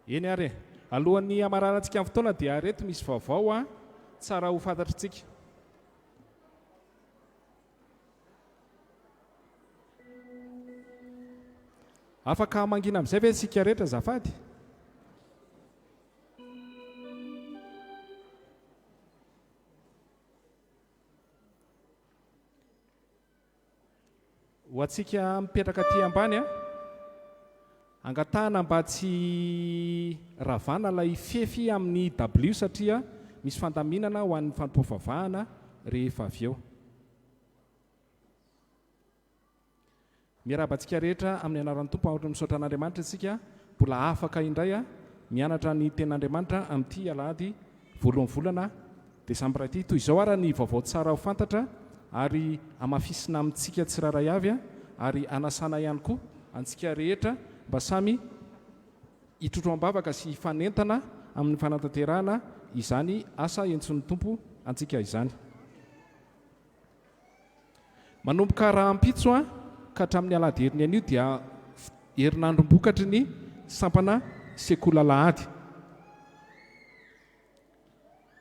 Eny ary e. Alohan'ny hamaranantsika ny fotoana dia reto misy vaovao a, tsara ho fantatr'tsika. Afaka mangina amin'izay ve isika rehetra azafady? Ho antsika mipetraka aty ambany a, angatahana mba tsy ravana ilay fefy amin'ny dabilio satria misy fandaminana ho an'ny fanompoam-pivavahana rehefa avy eo. Miarahaba antsika rehetra amin'ny anaran'ny Tompo ary misaotra an'Andriamanitra isika mbola afaka indray mianatra ny tenin'Andriamanitra amin'ity alahady voalohan'ny volana desambra ity. Toy izao ara ny vaovao tsara ho fantatra ary hamafisina amintsika tsirairay avy ary hanasana ihany koa antsika rehetra mba samy hitrotro am-bavaka sy hifanentana amin'ny fanatanterahana izany asa entsoin'ny Tompo antsika izany. Manomboka rahampitso ka hatramin'ny alahady heriny anio dia herinandrom-bokatry ny sampana sekoly alahady.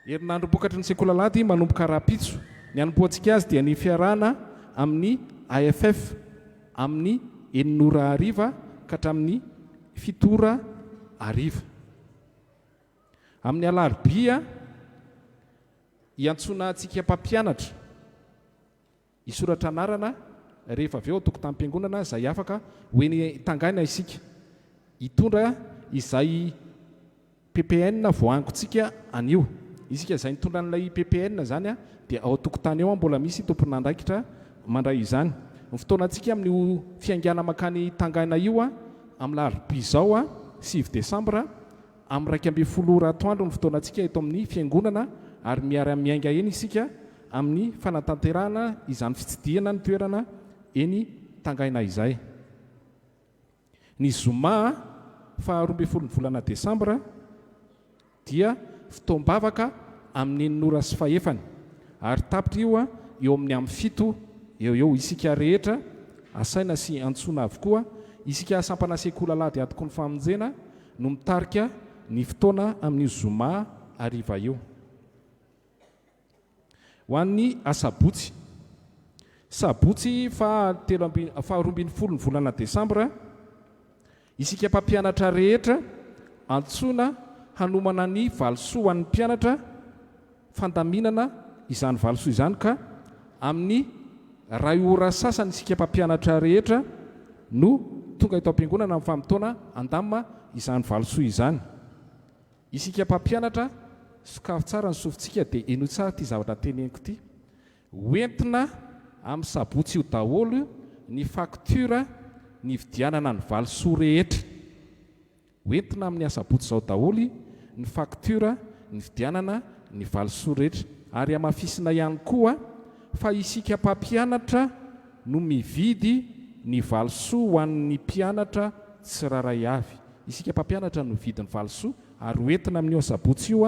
Herinandrom-bokatry ny sekoly alahady manomboka rahampitso. Ny hanompoantsika azy dia ny fiarahana amin'ny AFF amin'ny enina ora hariva ka hatramin'ny fito ora hariva. Amin'ny alarobia Iantsoana antsika mpampianatra hisoratra anarana rehefa avy eo an-tokotanim-piangonana izay afaka ho eny Tangaina isika hitondra izay ppn voaangontsika anio. Isika izay nitondra an'ilay ppn izany dia ao an-tokotany ao mbola misy tompon'andraikitra mandray izany. Ny fotoanantsika amin'io fiaingàna mankany Tangaina io amin'ny alarobia izao 9 desambra Amin'ny 11 ora atoandro ny fotoanantsika eto amin'ny Fiangonana ary miara-miainga eny isika amin'ny fanatanterahana izany fitsidihana ny toerana eny Tangaina izay. Ny zoma faha 12 ny volana desambra dia fotoam-bavaka amin'ny enina ora sy fahefany ary tapitra io eo amin'ny amin'ny fito eo eo. Isika rehetra asaina sy antsoina avokoa. Isika sampana sekoly alahady atoky ny famonjena no mitarika ny fotoana amin'io zoma hariva io. Ho an'ny asabotsy, sabotsy faha telo amby faha 12 ny volana desambra, isika mpampianatra rehetra antsoina hanomana ny valisoa ho an'ny mpianatra fandaminana izany valisoa izany ka amin'ny ray ora sasany isika mpampianatra rehetra no tonga eto am-piangonana amin'ny famotoana handamina izany valisoa izany. Isika mpampianatra, sokafy tsara ny sofintsika dia henoy tsara ity zavatra teneniko ity. Hoentina amin'ny sabotsy io daholo ny facture nividianana ny valisoa rehetra. Hoentina amin'ny asabotsy izao daholo ny facture nividianana ny valisoa rehetra. Ary hamafisina ihany koa fa isika mpampianatra no mividy ny valisoa ho an'ny mpianatra tsirairay avy. Isika mpampianatra no mividy ny valisoa ary hoentina amin'io asabotsy io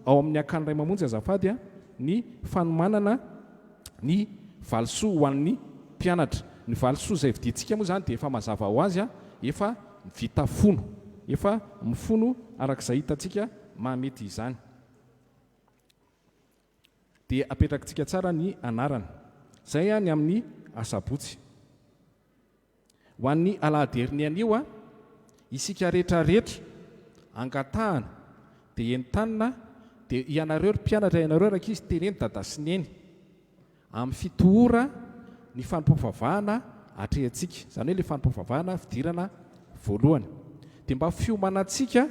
ao amin'ny Akany Ray Mamonjy azafady ny fanomanana ny valisoa ho an'ny mpianatra. Ny valisoa izay vidintsika moa izany dia efa mazava ho azy, efa vita fono, efa mifono araka izay hitantsika mahamety izany. Dia apetrakitsika tsara ny anarana. Izay ny amin'ny asabotsy. Ho an'ny alahady heriny anio a, isika rehetra rehetra angatahana dia entanina dia ianareo ry mpianatra ianareo rankizy teneno dada sy neny amin'ny fito ora ny fanompoam-pivavahana atrehantsika, izany hoe ilay fanompoam-pivavahana fidirana voalohany dia mba fiomanantsika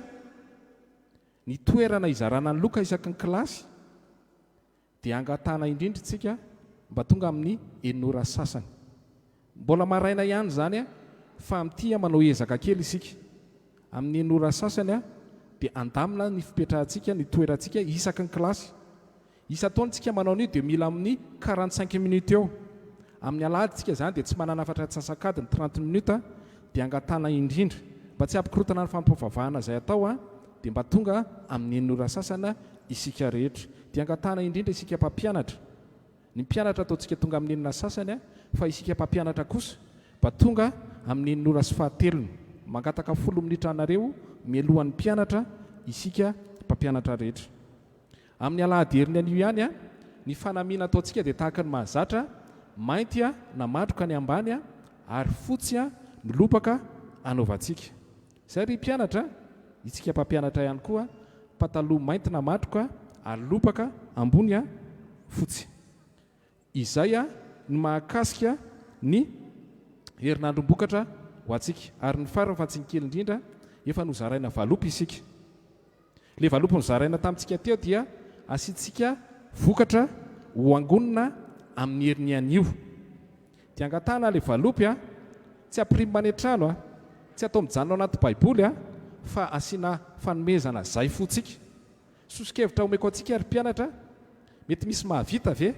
ny toerana hizarana ny loka isaky ny kilasy Dia angatahana indrindra isika mba tonga amin'ny enina ora sasany. Mbola maraina ihany izany fa amin'ity manao ezaka kely isika. Amin'ny enina ora sasany dia handamina ny fipetrahantsika, ny toerantsika isaky ny kilasy. Isan-taona isika manao an'io dia mila amin'ny 45 minutes eo. Amin'ny alahady isika izany dia tsy manana afa-tsy antsasak'adiny, 30 minutes, dia angatahana indrindra mba tsy hampikorontana ny fanompoam-pivavahana izay atao dia mba tonga amin'ny enina ora sasany isika rehetra. Dia angatahana indrindra isika mpampianatra. Ny mpianatra ataontsika tonga amin'ny enina sasany fa isika mpampianatra kosa mba tonga amin'ny enina ora sy fahatelony. Mangataka folo minitra anareo mialohan'ny mpianatra isika mpampianatra rehetra. Amin'ny alahady heriny anio ihany, ny fanamiana ataontsika dia tahaka ny mahazatra, mainty na matroka ny ambany ary fotsy ny lobaka anaovantsika. Izay ry mpianatra, isika mpampianatra ihany koa, pataloha mainty na matroka ary lobaka ambony fotsy. Izay no mahakasika ny herinandrom-bokatra ho antsika. Ary ny farany fa tsy ny kely indrindra, efa nozaraina valopy isika. Ilay valopy nozaraina tamintsika teo dia asiantsika vokatra ho angonina amin'ny heriny anio. Dia angatahana ilay valopy a, tsy ampirimina any an-trano a, tsy atao mijanona ao anaty baiboly a, fa asiana fanomezana izay fontsika. Soso-kevitra omeko antsika ry mpianatra, mety misy mahavita ve?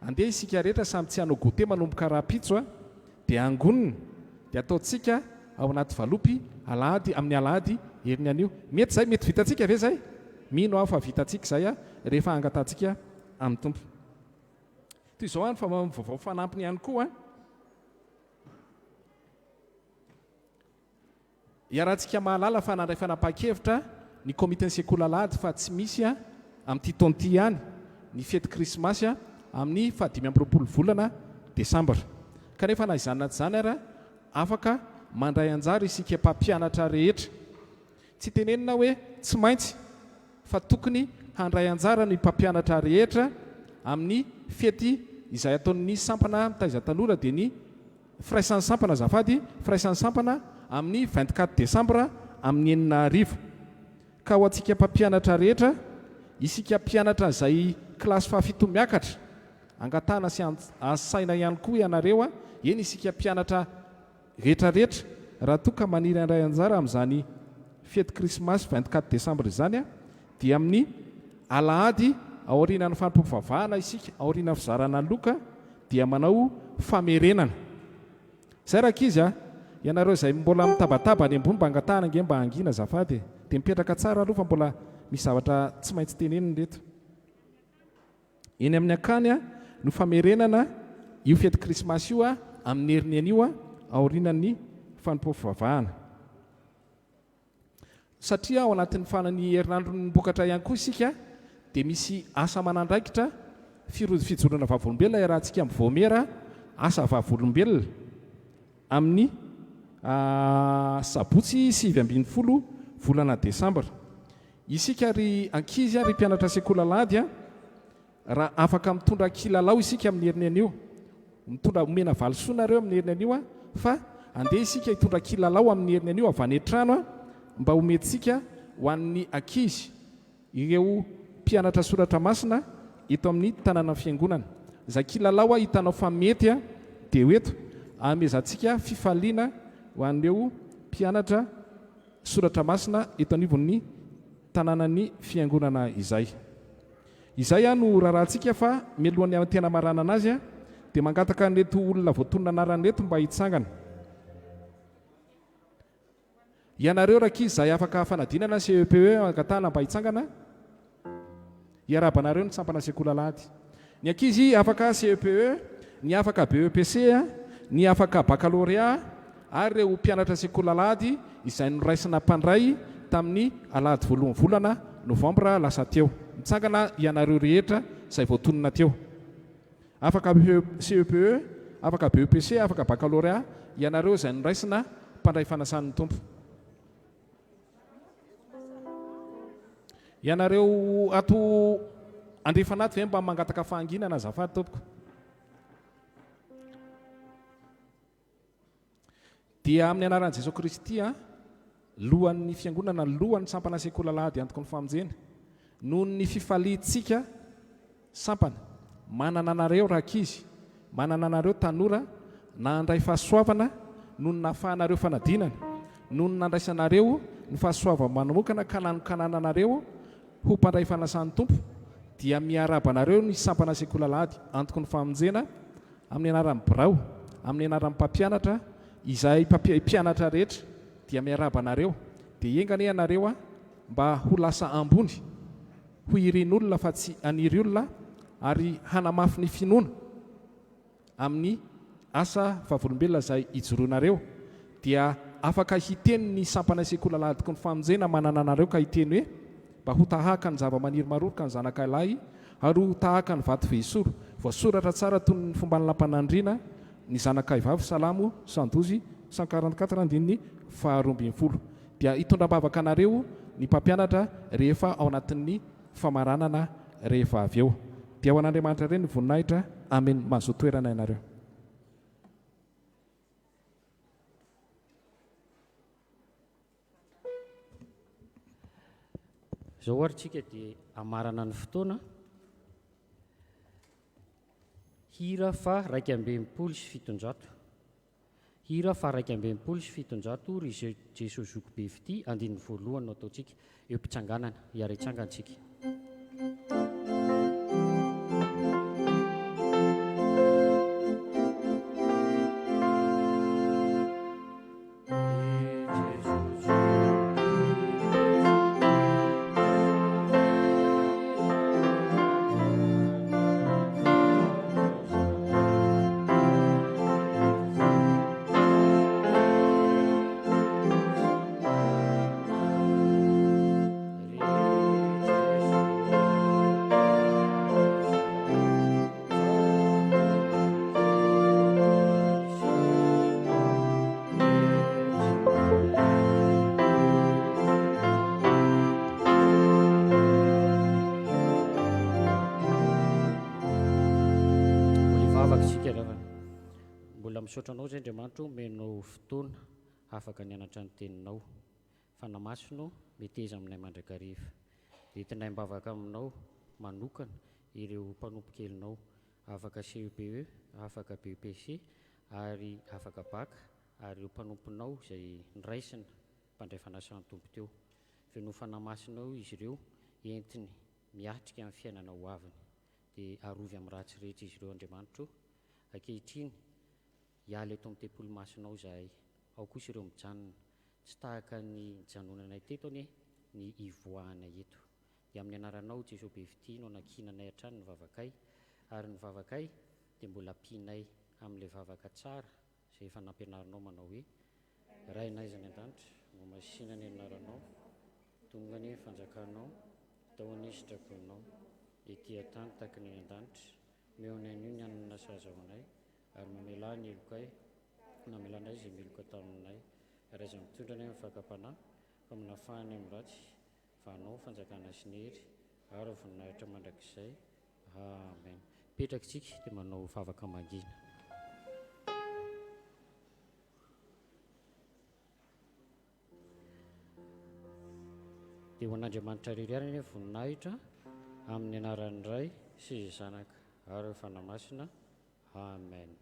Andeha isika rehetra samy tsy hanao goûter manomboka rahampitso a, dia angonina, dia ataontsika ao anaty valopy alahady amin'ny alahady heriny anio. Mety izay? Mety vitantsika ve izay? Mino aho fa vitantsika izay a, rehefa angatahantsika amin'ny Tompo. Toy izao any fa vaovao fanampiny ihany koa a. Iarahantsika mahalala fa nandray fanapahan-kevitra ny komitin'ny sekoly alahady fa tsy misy amin'ity taona ity ihany ny fety krismasy amin'ny faha 25 volana desambra. Kanefa na izany na tsy izany ara afaka mandray anjara isika mpampianatra rehetra. Tsy tenenina hoe tsy maintsy fa tokony handray anjara ny mpampianatra rehetra amin'ny fety izay ataon'ny sampana mitaiza tanora dia ny Firaisan'ny sampana azafady, firaisan'ny sampana amin'ny 24 desambra amin'ny enina hariva. Ka ho antsika mpampianatra rehetra, isika mpianatra izay kilasy fahafito miakatra, angatahana sy asaina ihany koa ianareo, eny isika mpianatra rehetra rehetra, raha toa ka maniry handray anjara amin'izany fety krismasy 24 desambra izany, dia amin'ny alahady aorianan'ny fanompoam-pivavahana isika, aorianan'ny fizarana loka, dia manao famerenana. Zay rankizy a! Ianareo izay mbola mitabataba any ambony mba angatahana ange mba hangina azafady e! Dia mipetraka tsara aloha fa mbola misy zavatra tsy maintsy tenenina eto. Eny amin'ny akany no famerenana io fety krismasy io amin'ny heriny anio aorianan'ny fanompoam-pivavahana. Satria ao anatin'ny faran'ny herinandrom-bokatra ihany koa isika dia misy asa aman'andraikitra, fijoroana vavolombelona iarahantsika amin'ny vaomiera asa vavolombelona amin'ny sabotsy 19 volana desambra. Isika ry ankizy, ry mpianatra sekoly alahady a! Raha afaka mitondra kilalao isika amin'ny heriny anio, mitondra, omena valisoa nareo amin'ny heriny anio an, fa andeha isika hitondra kilalao amin'ny heriny anio avy any an-trano an, mba homentsika ho an'ny ankizy, ireo mpianatra soratra masina eto amin'ny tanànan'ny fiangonana. Izay kilalao an hitanao fa mety an, dia ho eto, hanomezantsika fifaliana ho an'ireo mpianatra soratra masina eto anivon'ny tanànan'ny fiangonana izay. Izay no raharahantsika fa mialohan'ny tena hamaranana azy dia mangataka an'ireto olona voatonona anarana ireto mba hitsangana. Ianareo rankizy izay afaka fanadinana CEPE angatahana mba hitsangana. Hiarahaba anareo ny sampana sekoly alahady. Ny ankizy afaka CEPE, ny afaka BEPC, ny afaka Baccalauréat ary ireo mpianatra sekoly alahady izay noraisina mpandray tamin'ny alahady voalohan'ny volana novambra lasa teo. Mitsangana ianareo rehetra izay voatonona teo. Afaka CEPE, afaka BEPC, afaka Baccalauréat ianareo izay noraisina mpandray fanasan'ny Tompo. Ianareo ato andrefana ato ve mba mangataka fahanginana azafady tompoko? Dia amin'ny anaran'i Jesoa Kristy a, lohan'ny fiangonana, lohan'ny sampana sekoly alahady antoky ny famonjena, noho ny fifaliantsika Sampana, manana anareo rankizy, manana anareo tanora nandray fahasoavana noho ny nahafahanareo fanadinana, noho ny nandraisanareo ny fahasoava-manokana ka nanokanananareo ho mpandray fanasan'ny Tompo, dia miarahaba anareo ny Sampana Sekoly Alahady Antoko ny Famonjena amin'ny anaran'ny birao, amin'ny anaran'ny mpampianatra, izahay mpianatra rehetra dia miarahaba anareo, dia enga anie ianareo mba ho lasa ambony. Ho irin'olona fa tsy haniry olona ary hanamafy ny finoana amin'ny asa vavolombelona izay ijoroanareo dia afaka hiteny ny sampana sekoly alahadiko ny famonjena manana anareo ka hiteny hoe, Mba ho tahaka ny zava-maniry maroroka ny zanakay lahy, ary ho tahaka ny vato fehizoro, voasoratra tsara toy ny fomban'ny lampanandriana ny zanakay vavy Salamo 112, 144 andininy faharoambinifolo. Dia hitondra am-bavaka anareo ny mpampianatra rehefa ao anatin'ny famaranana rehefa avy eo. Dia ho an'Andriamanitra irery ny voninahitra. Amen. Mahazoa toerana ianareo. Izao ary tsika dia hamarana ny fotoana. Hira fa 761. Hira faha 761, Ry Jeso Zoky be fitia, andininy voalohany no ataontsika. Eo am-pitsanganana, hiara-hitsangantsika. Mbola hivavaka isika ry havana. Mbola misaotra anao izay Andriamanitra o, omenao fotoana afaka nianatra ny teninao. Fanahy Masina o, meteza aminay mandrakariva. Dia entinay am-bavaka aminao manokana ireo mpanompo kelinao, afaka CEPE, afaka BEPC ary afaka Bac ary ireo mpanomponao izay noraisina mpandray fanasan'ny Tompo teo. Fenoy Fanahy Masinao izy ireo entiny miatrika ny fiainana ho aviny. Dia arovy amin'ny ratsy rehetra izy ireo Andriamanitro o. Ankehitriny, hiala eto amin'ny tempoly masinao izahay. Ao kosa ireo mijanona. Tsy tahaka ny nijanonanay teto anie ny hivoahanay eto. Dia amin'ny anaranao Jeso be fitia no anankinanay hatrany ny vavakay, ary ny vavakay dia mbola ampianay amin'ilay vavaka tsara izay efa nampianarinao manao hoe, Rainay izay any an-danitra, hohamasina anie ny anaranao, tonga anie ny fanjakanao, atao anie ny sitraponao, ety an-tany tahaka ny any an-danitra, omeo anay anio ny hanina sahaza ho anay, ary mamelà ny helokay, namelanay izay meloka taminay, ary aza mitondra anay amin'ny fakam-panahy, fa manafaha anay amin'ny ratsy, fa Anao ny fanjakana sy ny hery ary ny voninahitra mandrakizay. Amen. Mipetraka isika dia manao vavaka mangina. Dia ho an'Andriamanitra irery ihany anie voninahitra amin'ny anaran'ny Ray sy ny Zanaka ary ny Fanahy Masina. Amen.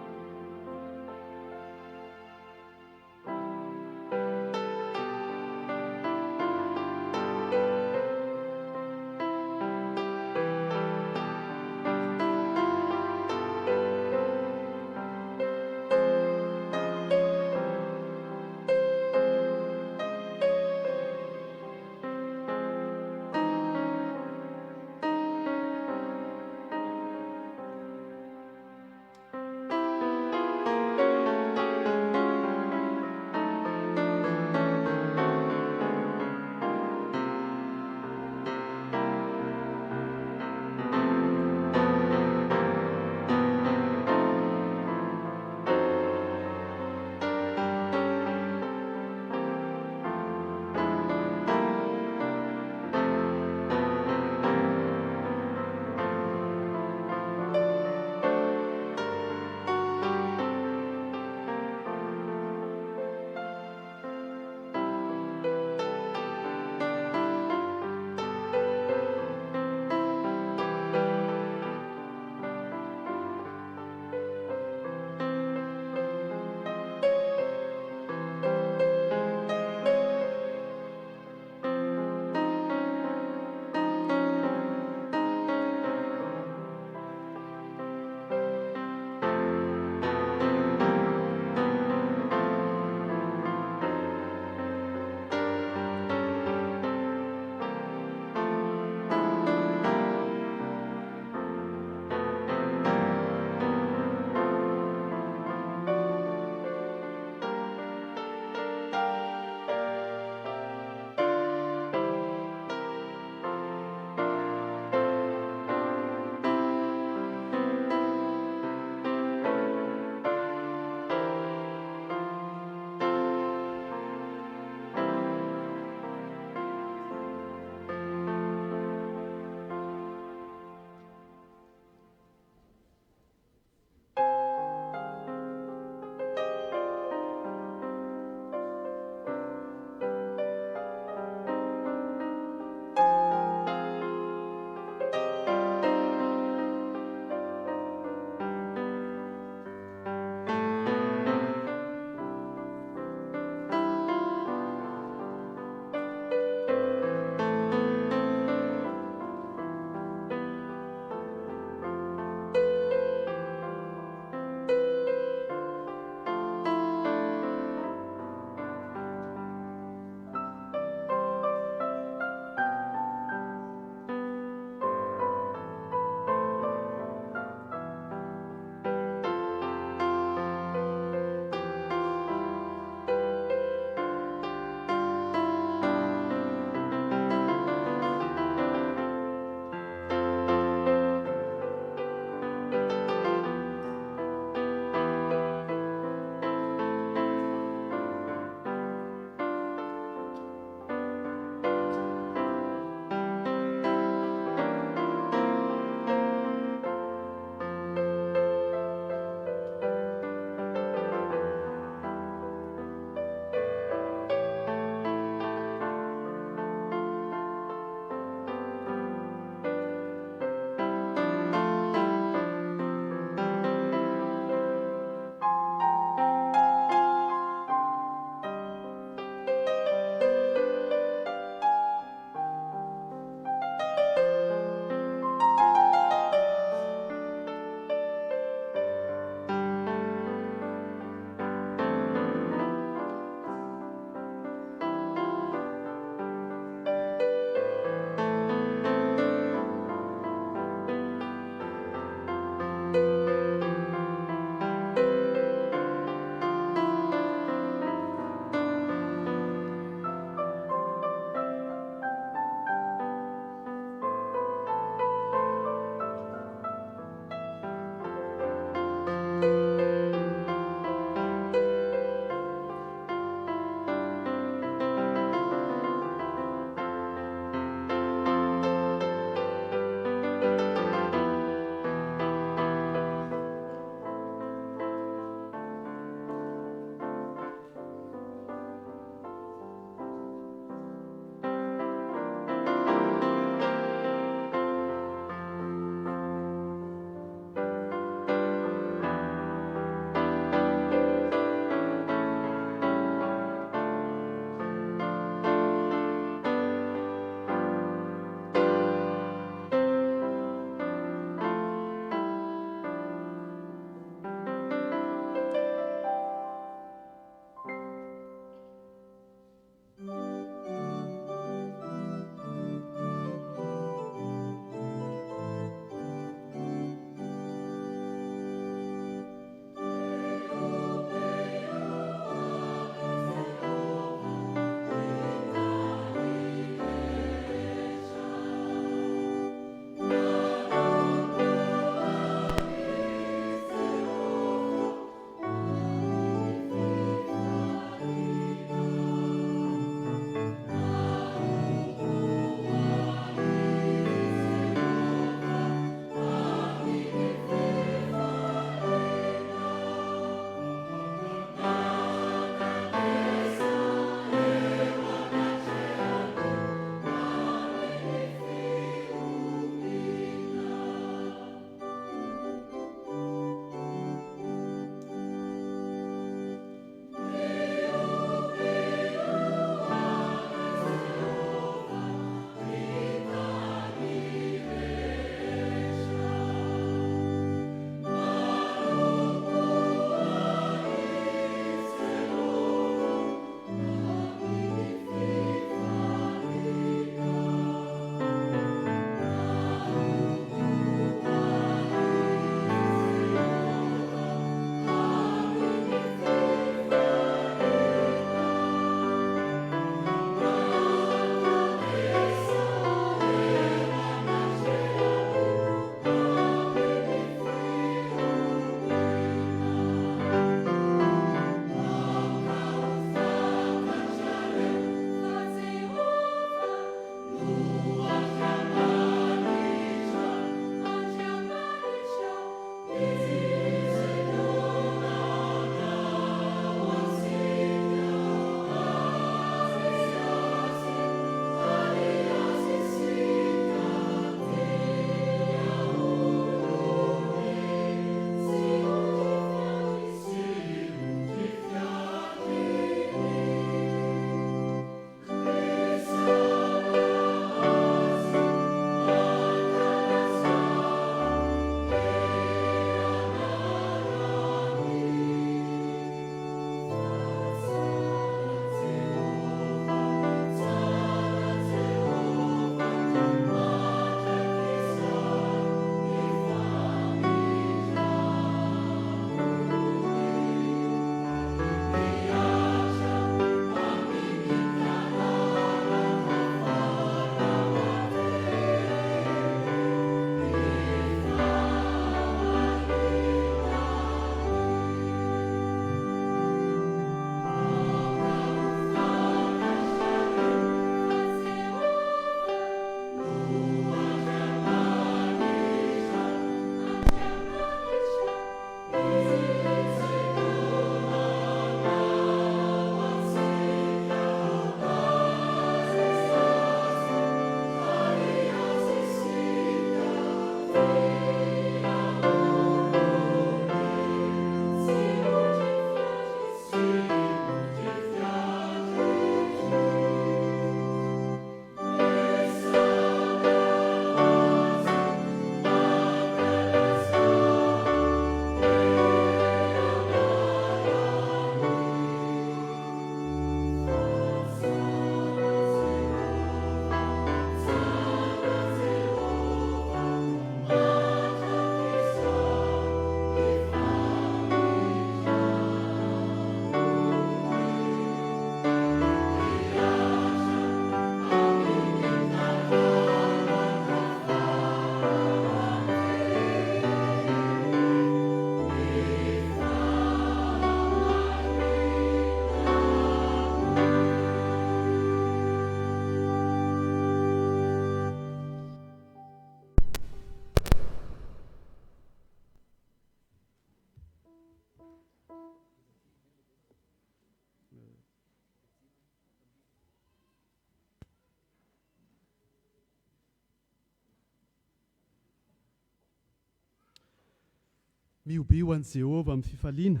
Mihobihy ho an'i Jehovah amin'ny fifaliana,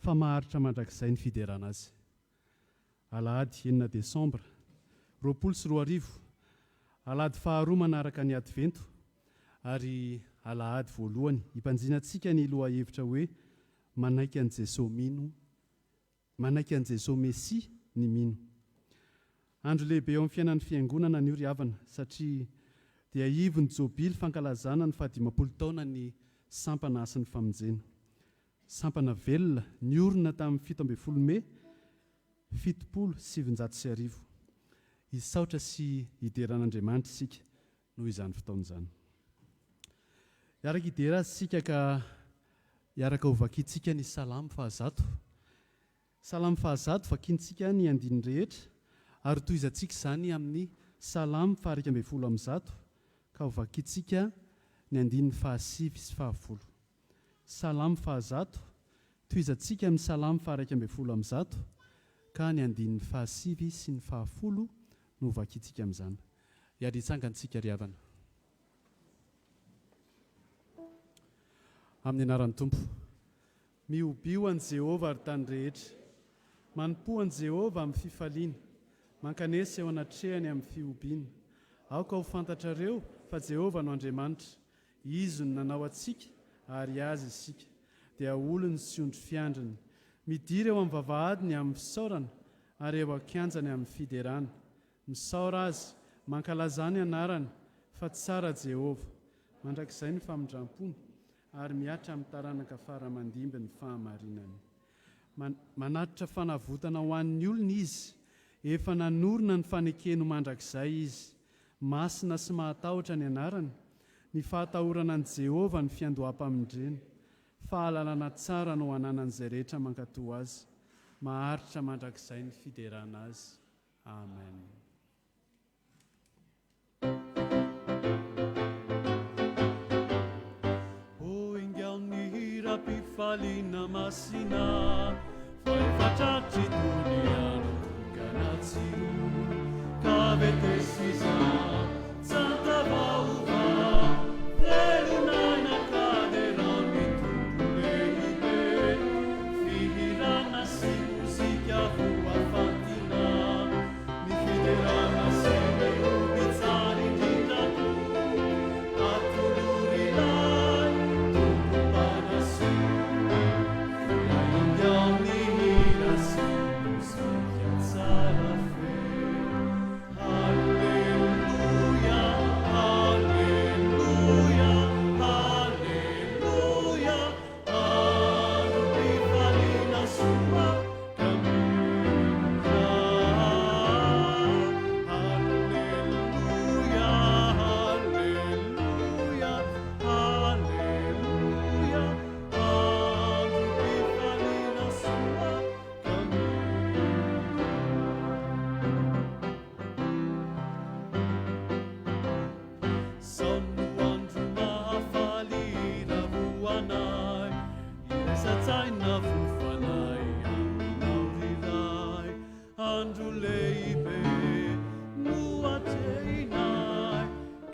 fa maharitra mandrakizay ny fiderana azy. Alahady enina desambra 2020, alahady faharoa manaraka ny Advento ary alahady voalohany hibanjinantsika ny lohahevitra hoe Manaiky an'i Jesoa mino, Manaiky an'i Jesoa Mesia ny mino. Andro lehibe eo amin'ny fiainan'ny Fiangonana anio ry havana satria dia ivon'ny jobily fankalazana ny fahadimampolo taonan'ny Sampana Hasin'ny Famonjena. Sampana velona niorina tamin'ny 17 mey 1970. Hisaotra sy hidera an'Andriamanitra isika noho izany fotoana izany. Hiaraka hidera Azy isika ka hiaraka ho vakintsika ny Salamo fahazato. Salamo fahazato, vakintsika ny andininy rehetra ary tohizantsika izany amin'ny Salamo faha-111 ka ho vakintsika ny andininy fahasivy sy fahafolo. Salamo fahazato, tohizantsika amin'ny Salamo faha-111 ka ny andininy fahasivy sy ny fahafolo no ho vakintsika amin'izany. Hiady hitsangan-tsika ry havana. Amin'ny anaran'ny Tompo. Mihobio an'i Jehovah, ry tany rehetra. Manompoa an'i Jehovah amin'ny fifaliana. Mankanesa eo anatrehany amin'ny fihobiana. Aoka ho fantatrareo fa Jehovah no Andriamanitra. Izy no nanao antsika, ary Azy isika. Dia olony sy ondry fiandriny. Midira eo amin'ny vavahadiny amin'ny fisaorana, ary eo an-kianjany amin'ny fiderana. Misaora Azy, mankalazà ny anarany, fa tsara Jehovah. Mandrakizay ny famindram-pony, ary mihatra amin'ny taranaka fara aman-dimby ny fahamarinany. Manatitra fanavotana ho an'ny olony Izy, efa nanorina ny fanekeny ho mandrakizay Izy. Masina sy mahatahotra ny anarany, ny fahatahorana an'i Jehovah ny fiandoham-pamindrena. Fahalalana tsara no ananan'izay rehetra mankatò Azy. Maharitra mandrakizay ny fiderana Azy. Amen. O ingao ny hiram-pifaliana masina, fa efa tratry tony andro tokana tsiro, ka vetesiza tsanta vaova, velon'aina ka derao ny Tompo lehibe, fihirana sy mozika voafantina. Ny fiderana sy ny hoby tsara indrindra koa atolory ilay Tompo mpanasoa. Vola ingahy ny hira sy mozika tsara feo. Haleloia, haleloia, haleloia. Androm-pifaliana soa ka mihira. Haleloia, haleloia, haleloia. Androm-pifaliana soa ka mihira. Zao no andro mahafaly iravo anay, Iraisan-tsaina fo fanahy aminao ry Ray. Andro lehibe no atrehinay,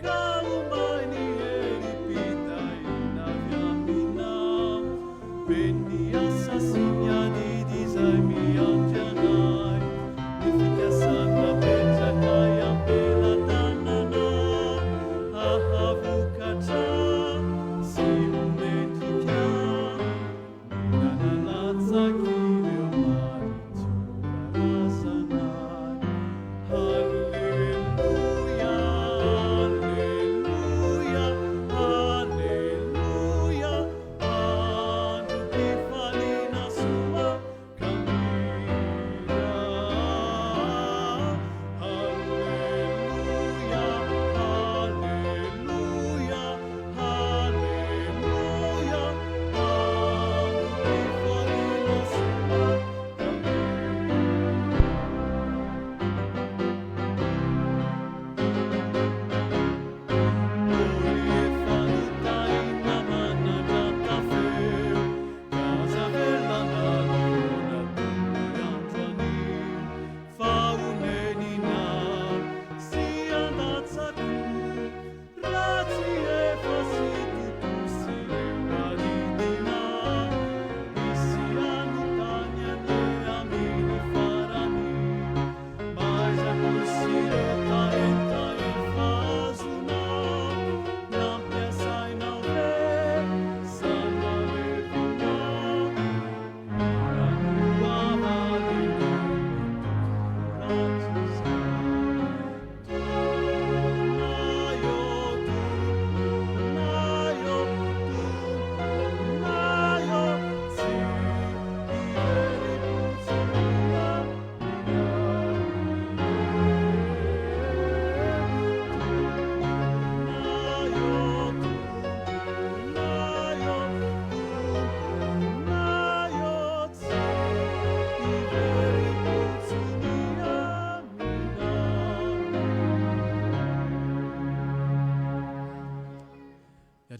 Ka omay ny herim-pitahiana avy aminao. Be ny asa sy ny adidy izay miandry anay, Ny fikasana napetrakay am-pelatanana, Hahavokatra sy ho mendrika ny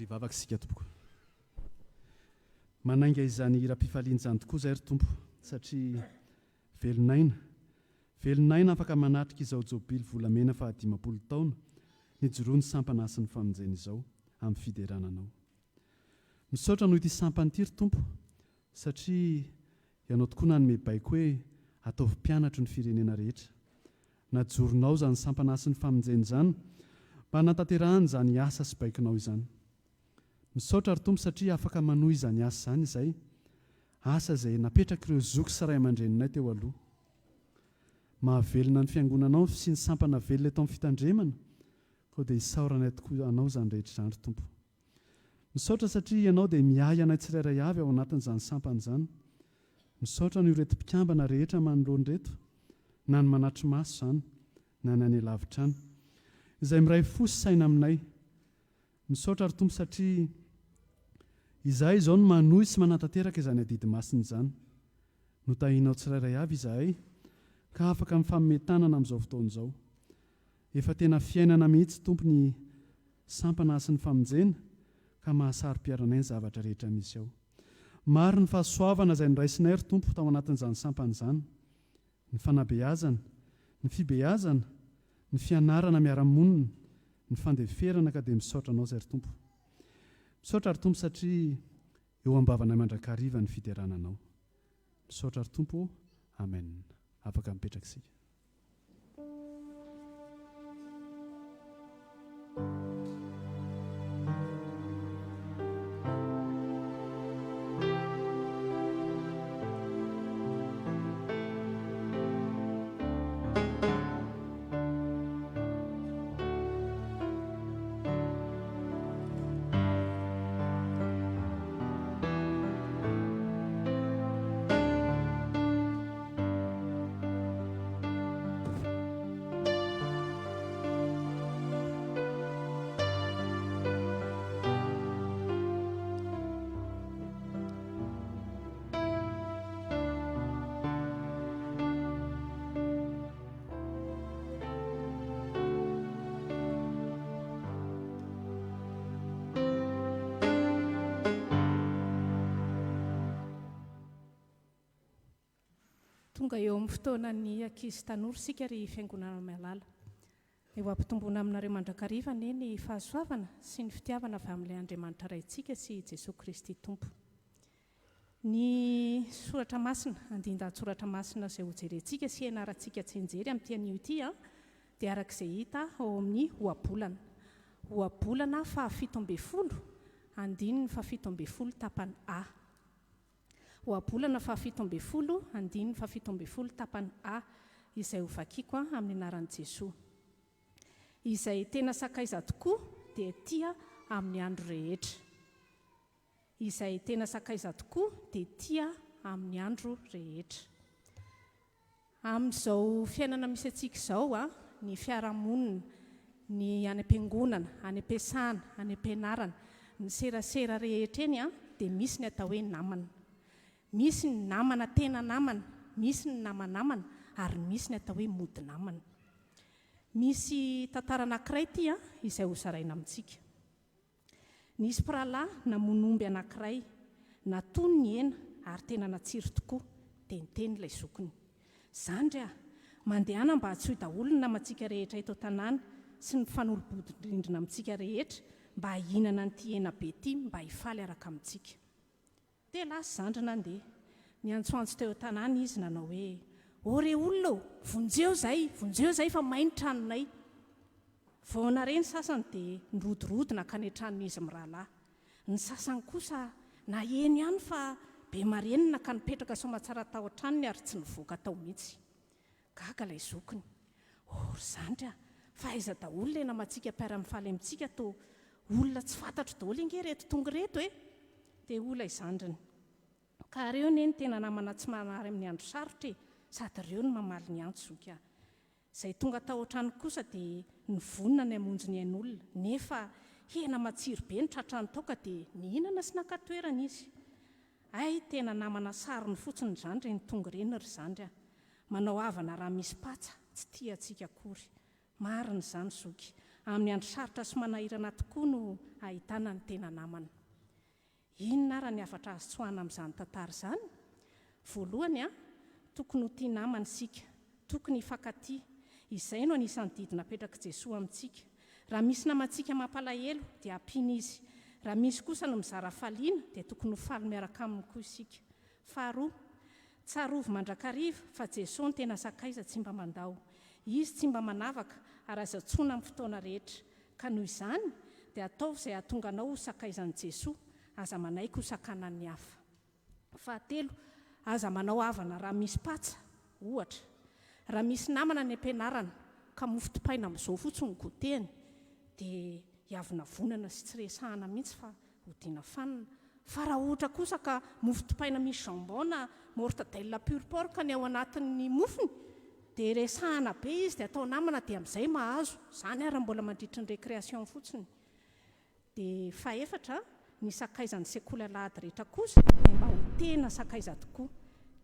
Ary hivavaka isika tompoko. Manainga izany hiram-pifaliana izany tokoa izay ry Tompo satria velon'aina, velon'aina afaka manatrika izao jobily volamena fahadimampolo taona nijoroan'ny sampana Hasin'ny Famonjena izao amin'ny fiderana Anao. Misaotra noho ity sampana ity ry Tompo satria Ianao tokoa nanome baiko hoe ataovy mpianatro ny firenena rehetra. Najoronao izany sampana Hasin'ny Famonjena izany mba hanatanterahana izany asa sy baikonao izany. Misaotra ry Tompo satria afaka manohy izany asa izany izay, asa izay napetrak'ireo zoky sy ray aman-dreninay teo aloha. Mahavelona ny Fiangonanao ny fisian'ny sampana velona eto amin'ny Fitandremana, koa dia isaoranay tokoa Anao izany rehetra izany ry Tompo. Misaotra satria Ianao dia miahy anay tsirairay avy ao anatin'izany sampana izany. Misaotra an'ireto mpikambana rehetra manoloana ireto, na ny manatri-maso izany, na ny any alavitra any, izay miray fo sy saina aminay. Misaotra ry Tompo satria izahay izao no manohy sy manatanteraka izany adidy masina izany. Notahianao tsirairay avy izahay ka afaka mifanome tanana amin'izao fotoana izao. Efa tena fiainana mihitsy Tompo ny sampana hasin'ny famonjena ka mahasaro-piaro anay ny zavatra rehetra misy ao. Maro ny fahasoavana izay noraisinay ry Tompo tao anatin'izany sampana izany. Ny fanabeazana, ny fibeazana, ny fianarana miara-monina, ny fandeferana ka dia misaotra Anao izay ry Tompo. Misaotra ry Tompo satria eo am-bavanay mandrakariva ny fiderana Anao. Misaotra ry Tompo ô. Amen. Afaka mipetraka isika. Tonga eo amin'ny fotoanan'ny ankizy tanora isika ry Fiangonana malala. Eo ampitomboina aminareo mandrakariva anie ny fahasoavana sy ny fitiavana avy amin'ilay Andriamanitra Raintsika sy Jesoa Kristy Tompo. Ny soratra masina, andindan-tsoratra masina izay hojerentsika sy hianarantsika tsianjery amin'ity anio ity dia araka izay hita ao amin'ny Ohabolana. Ohabolana fahafito ambinifolo, andininy fahafito ambinifolo tapany A. Ohabolana fahafito ambinifolo, andininy fahafito ambinifolo tapany A, izay hovakiko amin'ny anaran'i Jesoa. Izay tena sakaiza tokoa dia tia amin'ny andro rehetra. Izay tena sakaiza tokoa dia tia amin'ny andro rehetra. Amin'izao fiainana misy antsika izao, ny fiarahamonina, ny any am-piangonana, any am-piasana, any am-pianarana, ny serasera rehetra eny dia misy ny atao hoe namana. Misy ny namana tena namana, misy ny nama-namana ary misy ny atao hoe mody namana. Misy tantara anankiray ity izay hozaraina amintsika. Nisy mpirahalahy namono omby anankiray. Natono ny hena ary tena natsiro tokoa. Dia niteny ilay zokiny. Zandry a! Mandehana mba antsoy daholo ny namantsika rehetra eto an-tanàna sy ny mpifanolo-bodirindrina amintsika rehetra mba hihinana an'ity hena be ity mba hifaly araka amintsika. Dia lasa zandry nandeha. Niantsoantso teo an-tanàna izy nanao hoe, Ô re olona ô! Vonjeo izahay! Vonjeo izahay fa may ny tranonay! Vao nare ny sasany dia nirodorodo nankany an-tranon'izy mirahalahy. Ny sasany kosa naheno ihany fa be marenina ka nipetraka soamatsara tao an-tranony ary tsy nivoaka tao mihitsy. Gaga ilay zokiny. Oh ry zandry a! Fa aiza daholo ilay namantsika mpiara-mifaly amintsika toa olona tsy fantatro daholo ange ireto tonga ireto e! Dia hoy ilay zandriny. Ka ireo anie no tena namana tsy manary amin'ny andro sarotra e! Sady ireo no mamaly ny antso zoky a! Izay tonga tao an-trano kosa dia nivonona ny hamonjy ny ain'olona, nefa hena matsiro be no tratrany tao ka dia nihinana sy naka toerana izy. Hay tena namana sarony fotsiny izany ireny tonga ireny ry zandry a! Manao havana raha misy patsa, tsy tia antsika akory. Marina izany zoky. Amin'ny andro sarotra sy manahirana tokoa no ahitana ny tena namana. Inona ara ny hafatra azo tsoahana amin'izany tantara izany? Voalohany, tokony ho tia namana isika. Tokony hifankatia. Izay no anisan'ny didy napetrak'i Jesoa amintsika. Raha misy namantsika mampalahelo, dia ampiana izy. Raha misy kosa ny mizara hafaliana, dia tokony ho faly miaraka aminy koa isika. Faharoa, tsarovy mandrakariva fa Jesoa no tena sakaiza tsy mba mandao. Izy tsy mba manavaka ary azo antsoina amin'ny fotoana rehetra. Ka noho izany, dia ataovy izay hahatonga anao ho sakaizan'i Jesoa, aza manaiky ho sakanan'ny hafa. Fahatelo, aza manao havana raha misy patsa, ohatra, raha misy namana any am-pianarana ka mofo dipaina amin'izao fotsiny no goûter-ny, dia hiavonavonana sy tsy resahana mihitsy fa hodiana fanina. Fa raha ohatra kosa ka mofo dipaina misy jambon na mortadelle pur porc ny ao anatin'ny mofony, dia resahana be izy dia atao namana dia amin'izay mahazo, izany ary mbola mandritry ny récréation fotsiny. Dia fahefatra, ny sakaizan'ny sekoly alahady rehetra kosa dia mba ho tena sakaiza tokoa.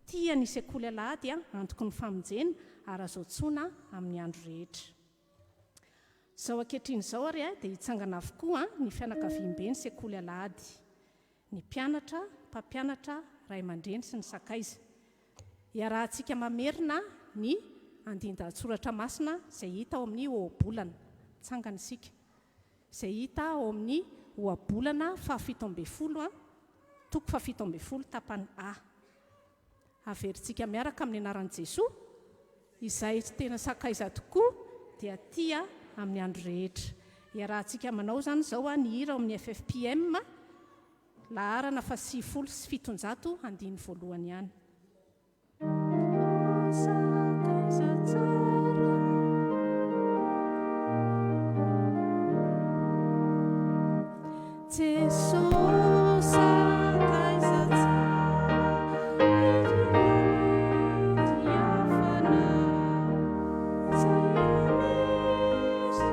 Tia ny sekoly alahady antoky ny famonjena ary azo antsoina amin'ny andro rehetra. Izao ankehitriny izao ary dia hitsangana avokoa ny fianakaviambe ny sekoly alahady. Ny mpianatra, mpampianatra, ray aman-dreny sy ny sakaiza. Iarahantsika mamerina ny andindan-tsoratra masina izay hita ao amin'ny Ohabolana. Mitsangana isika. Izay hita ao amin'ny Ohabolana fahafito ambin'ny folo, toko fahafito ambin'ny folo tapany A. Averintsika miaraka amin'ny anaran'i Jesoa, izay tena sakaiza tokoa dia tia amin'ny andro rehetra. Iarahantsika manao izany izao ny hira ao amin'ny FFPM, laharana faha-790, andininy voalohany ihany. Sakaiza tsara. Jesoa sakaiza tsara, irinao ny fanahy, tsy misy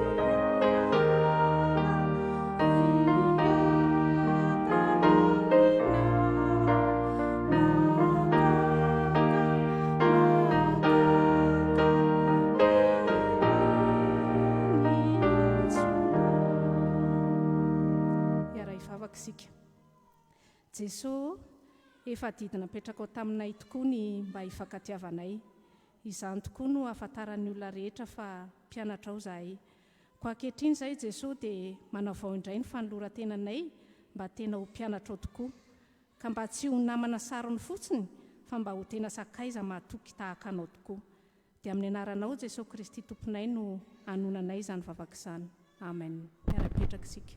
Hiara-hivavaka isika. Jeso ô, efa adidy napetrakao taminay tokoa ny mba hifankatiavanay. Izany tokoa no ahafantaran'ny olona rehetra fa mpianatrao izahay. Koa ankehitriny izahay Jesoa dia manavao indray ny fanoloran-tenanay mba tena ho mpianatrao tokoa. Ka mba tsy ho namana sarony fotsiny fa mba ho tena sakaiza mahatoky tahaka Anao tokoa. Dia amin'ny anaranao Jesoa Kristy Tomponay no anonanay izany vavaka izany. Amen. Miara-mipetraka isika.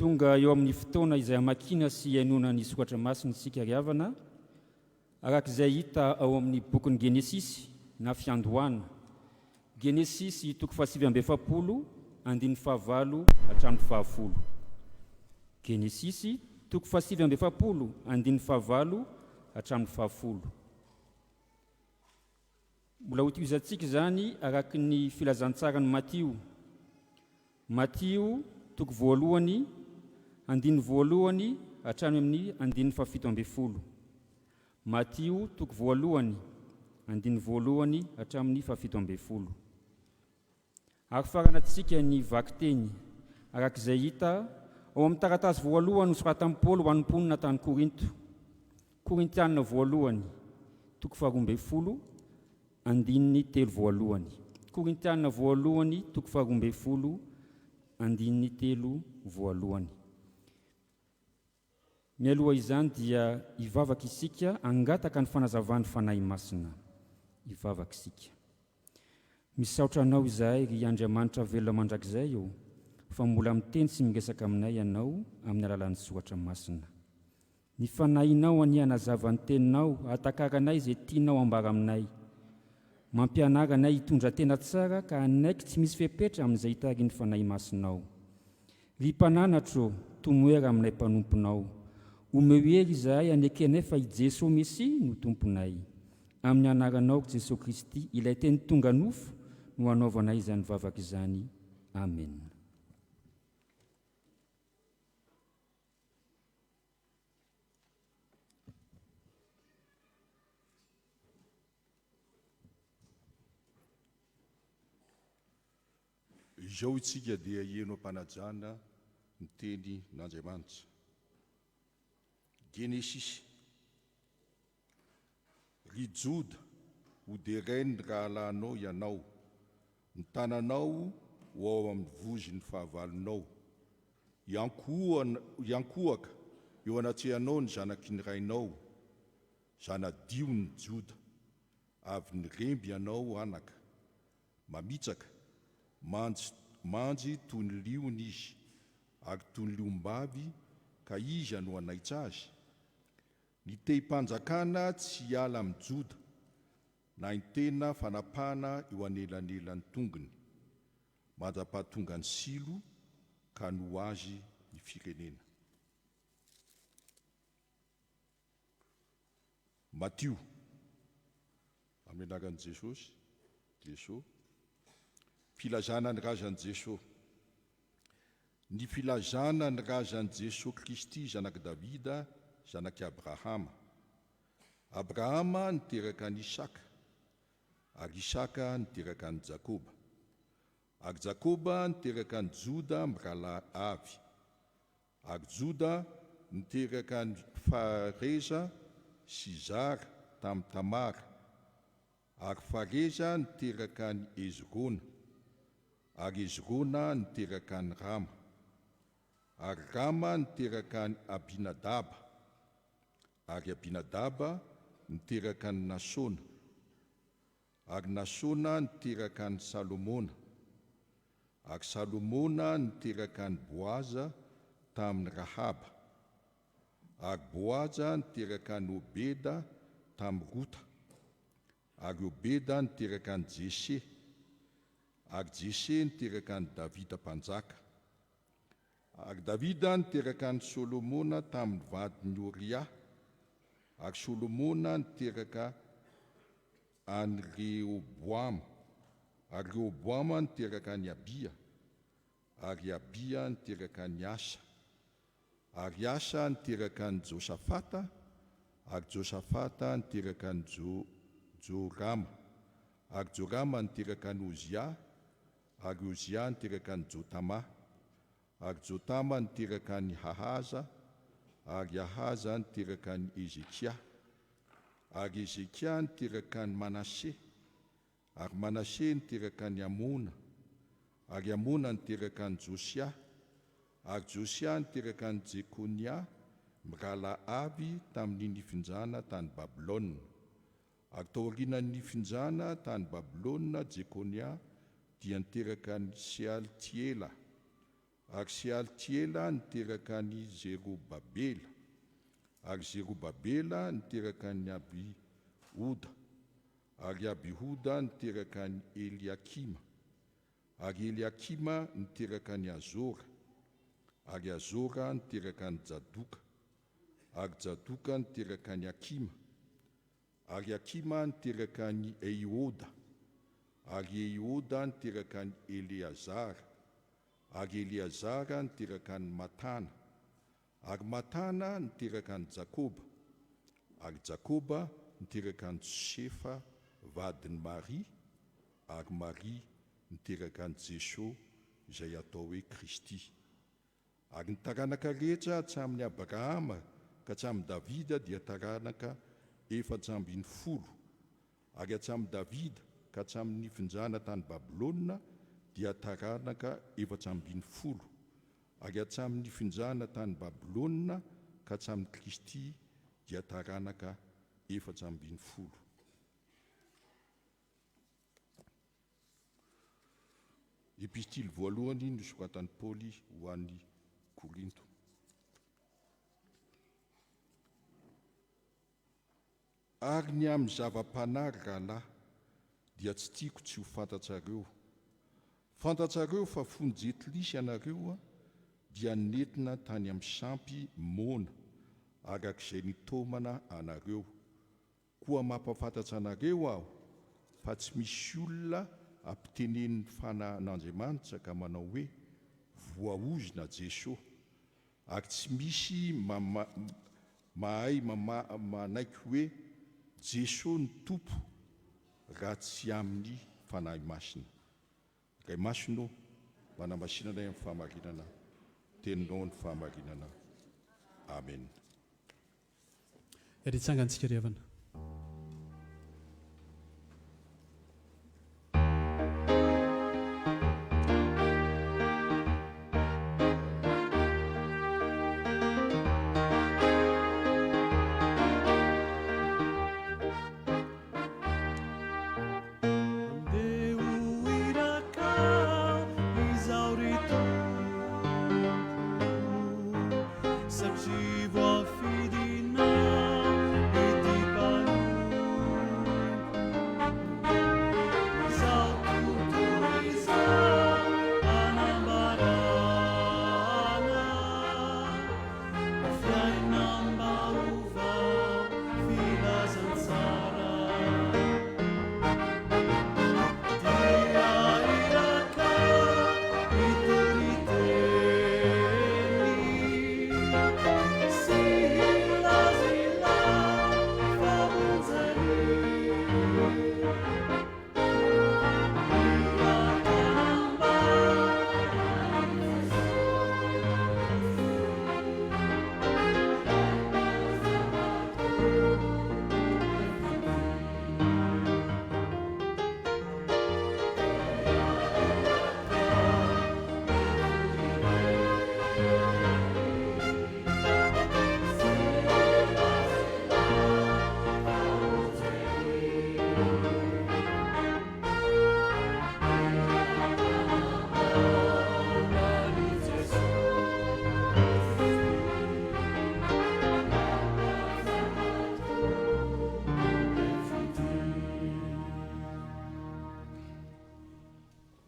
Tonga eo amin'ny fotoana izay hamakiana sy hihainoana ny Soratra Masina isika ry havana, araka izay hita ao amin'ny bokin'ny Genesisy na Fiandohana. Genesisy toko fahasivy amby 40, andininy fahavalo hatramin'ny fahafolo. Genesisy toko fahasivy amby 40, andininy fahavalo hatramin'ny fahafolo. Mbola hotohizantsika izany araka ny filazantsaran'i Matio. Matio toko voalohany, andininy voalohany hatrany amin'ny andininy fahafito ambin'ny folo. Matio toko voalohany, andininy voalohany hatramin'ny fahafito ambin'ny folo. Ary faranantsika ny vakiteny, araka izay hita ao amin'ny taratasy voalohany nosoratan'i Paoly ho an'ny mponina tany Korinto. Korintiana voalohany, toko faharoa ambin'ny folo, andininy telo voalohany. Korintiana voalohany, toko faharoa ambin'ny folo, andininy telo voalohany. Mialoha izany dia hivavaka isika hangataka ny fanazavan'ny Fanahy Masina. Hivavaka isika. Misaotra Anao izahay ry Andriamanitra velona mandrakizay ô, fa mbola miteny sy miresaka aminay Ianao amin'ny alalan'ny Soratra Masina. Ny Fanahinao anie hanazava ny Teninao hahatakaranay izay tianao hambara aminay. Mampianara anay hitondra tena tsara ka hanaiky tsy misy fepetra amin'izay itarihin'ny Fanahy Masinao. Ry Mpananatro ô, tomoera aminay mpanomponao. Omeo hery izahay hanekenay fa i Jesoa Mesia no Tomponay. Amin'ny anaranao, ry Jesoa Kristy, ilay Teny tonga nofo, no anaovanay izany vavaka izany. Amena. Izao itsika dia heno am-panajana ny teny n'Andriamanitra. Genesisy. Ry Joda, ho derain'ny rahalahinao ianao, ny tananao ho ao amin'ny vozin'ny fahavalonao. Hiankohoka eo anatrehanao ny zanaky ny rainao, zana-dion'i Joda. Avy niremby ianao, anaka. Mamitsaka, manjy, manjy toy ny liona izy, ary toy ny liom-bavy, ka iza no hanaitra azy? Ny tehim-panjakana tsy hiala amin'i Joda, na ny tena fanapahana eo anelanelan'ny tongony, mandra-pahatongan'i Silo, ka hanoa azy ny firenena. Matio, amin'ny anaran'i Jesosy, Jeso, Filazana ny razan'i Jeso. Ny filazana ny razan'i Jesoa Kristy zanak'i Davida, zanak'i Abrahama. Abrahama niteraka an'i Isaka, ary Isaka niteraka an'i Jakoba. Ary Jakoba niteraka an'i Joda mirahalahy avy. Ary Joda niteraka an'i Fareza sy Zara tamin'i Tamara, ary Fareza niteraka an'i Hezrona, ary Hezrona niteraka an'i Rama, ary Rama niteraka an'i Abinadaba, ary Abinadaba niteraka an'i Nasona, ary Nasona niteraka an'i Salomona, Ary Salomona niteraka an'i Boaza tamin'i Rahaba. Ary Boaza niteraka an'i Obeda tamin'i Rota. Ary Obeda niteraka an'i Jese. Ary Jese niteraka an'i Davida mpanjaka. Ary Davida niteraka an'i Solomona tamin'ny vadin'i Oria. Ary Solomona niteraka an'i Rehoboama, ary Rehoboama niteraka an'i Abia, ary Abia niteraka an'i Asa, ary Asa niteraka an'i Josafata, ary Josafata niteraka an'i Jorama, ary Jorama niteraka an'i Ozia, ary Ozia niteraka an'i Jotama, ary Jotama niteraka an'i Ahaza, ary Ahaza niteraka an'i Hezekia, ary Hezekia niteraka an'i Manase, ary Manase niteraka an'i Amona, ary Amona niteraka an'i Josia, ary Josia niteraka an'i Jekonia mirahalahy avy tamin'ny nifindrana tany Babylona. Ary taorianan'ny nifindrana tany Babylona, Jekonia dia niteraka an'i Sealtiela. Ary Sealtiela niteraka an'i Zerobabela, ary Zerobabela niteraka an'i Abihoda, ary Abihoda niteraka an'i Eliakima, ary Eliakima niteraka an'i Azora, ary Azora niteraka an'i Jadoka, ary Jadoka niteraka an'i Akima, Ary Akima niteraka an'i Eihoda, ary Eihoda niteraka an'i Eleazara, ary Eleazara niteraka an'i Matana, ary Matana niteraka an'i Jakoba, ary Jakoba niteraka an'i Josefa vadin'i Maria, ary Maria niteraka an'i Jeso izay atao hoe Kristy. Ary ny taranaka rehetra hatramin'i Abrahama ka hatramin'i Davida dia taranaka 14, ary hatramin'i Davida ka hatramin'ny nifindrana tany Babylona dia taranaka 14, ary hatramin'ny nifindrana tany Babylona ka hatramin'i Kristy dia taranaka 14. Epistily voalohany nosoratan'i Paoly ho an'i Korinto. Ary ny amin'ny zava-panahy, ry rahalahy, dia tsy tiako tsy ho fantatrareo. Fantatrareo fa fony jetilisy ianareo dia nentina tany amin'ny sampy moana, araka izay nitaomana anareo, Koa mampahafantatra anareo aho fa tsy misy olona ampitenenin'ny Fanahin'Andriamanitra ka manao hoe, Voaozona Jeso. Ary tsy misy mahay manaiky hoe Jeso no Tompo raha tsy amin'ny Fanahy Masina. Ray Masina ô, manamasina anay amin'ny fahamarinana, Teninao ny fahamarinana. Amen. Ry tsangantsika ry havana. Andeha ho iraka izaho ry Tompo Satria voafidinao ity mpanompo Izao tontolo izao hanambarana Fiainam-baovao filazantsara Dia iraka hitory teny Sy hilaza ilay famonjeny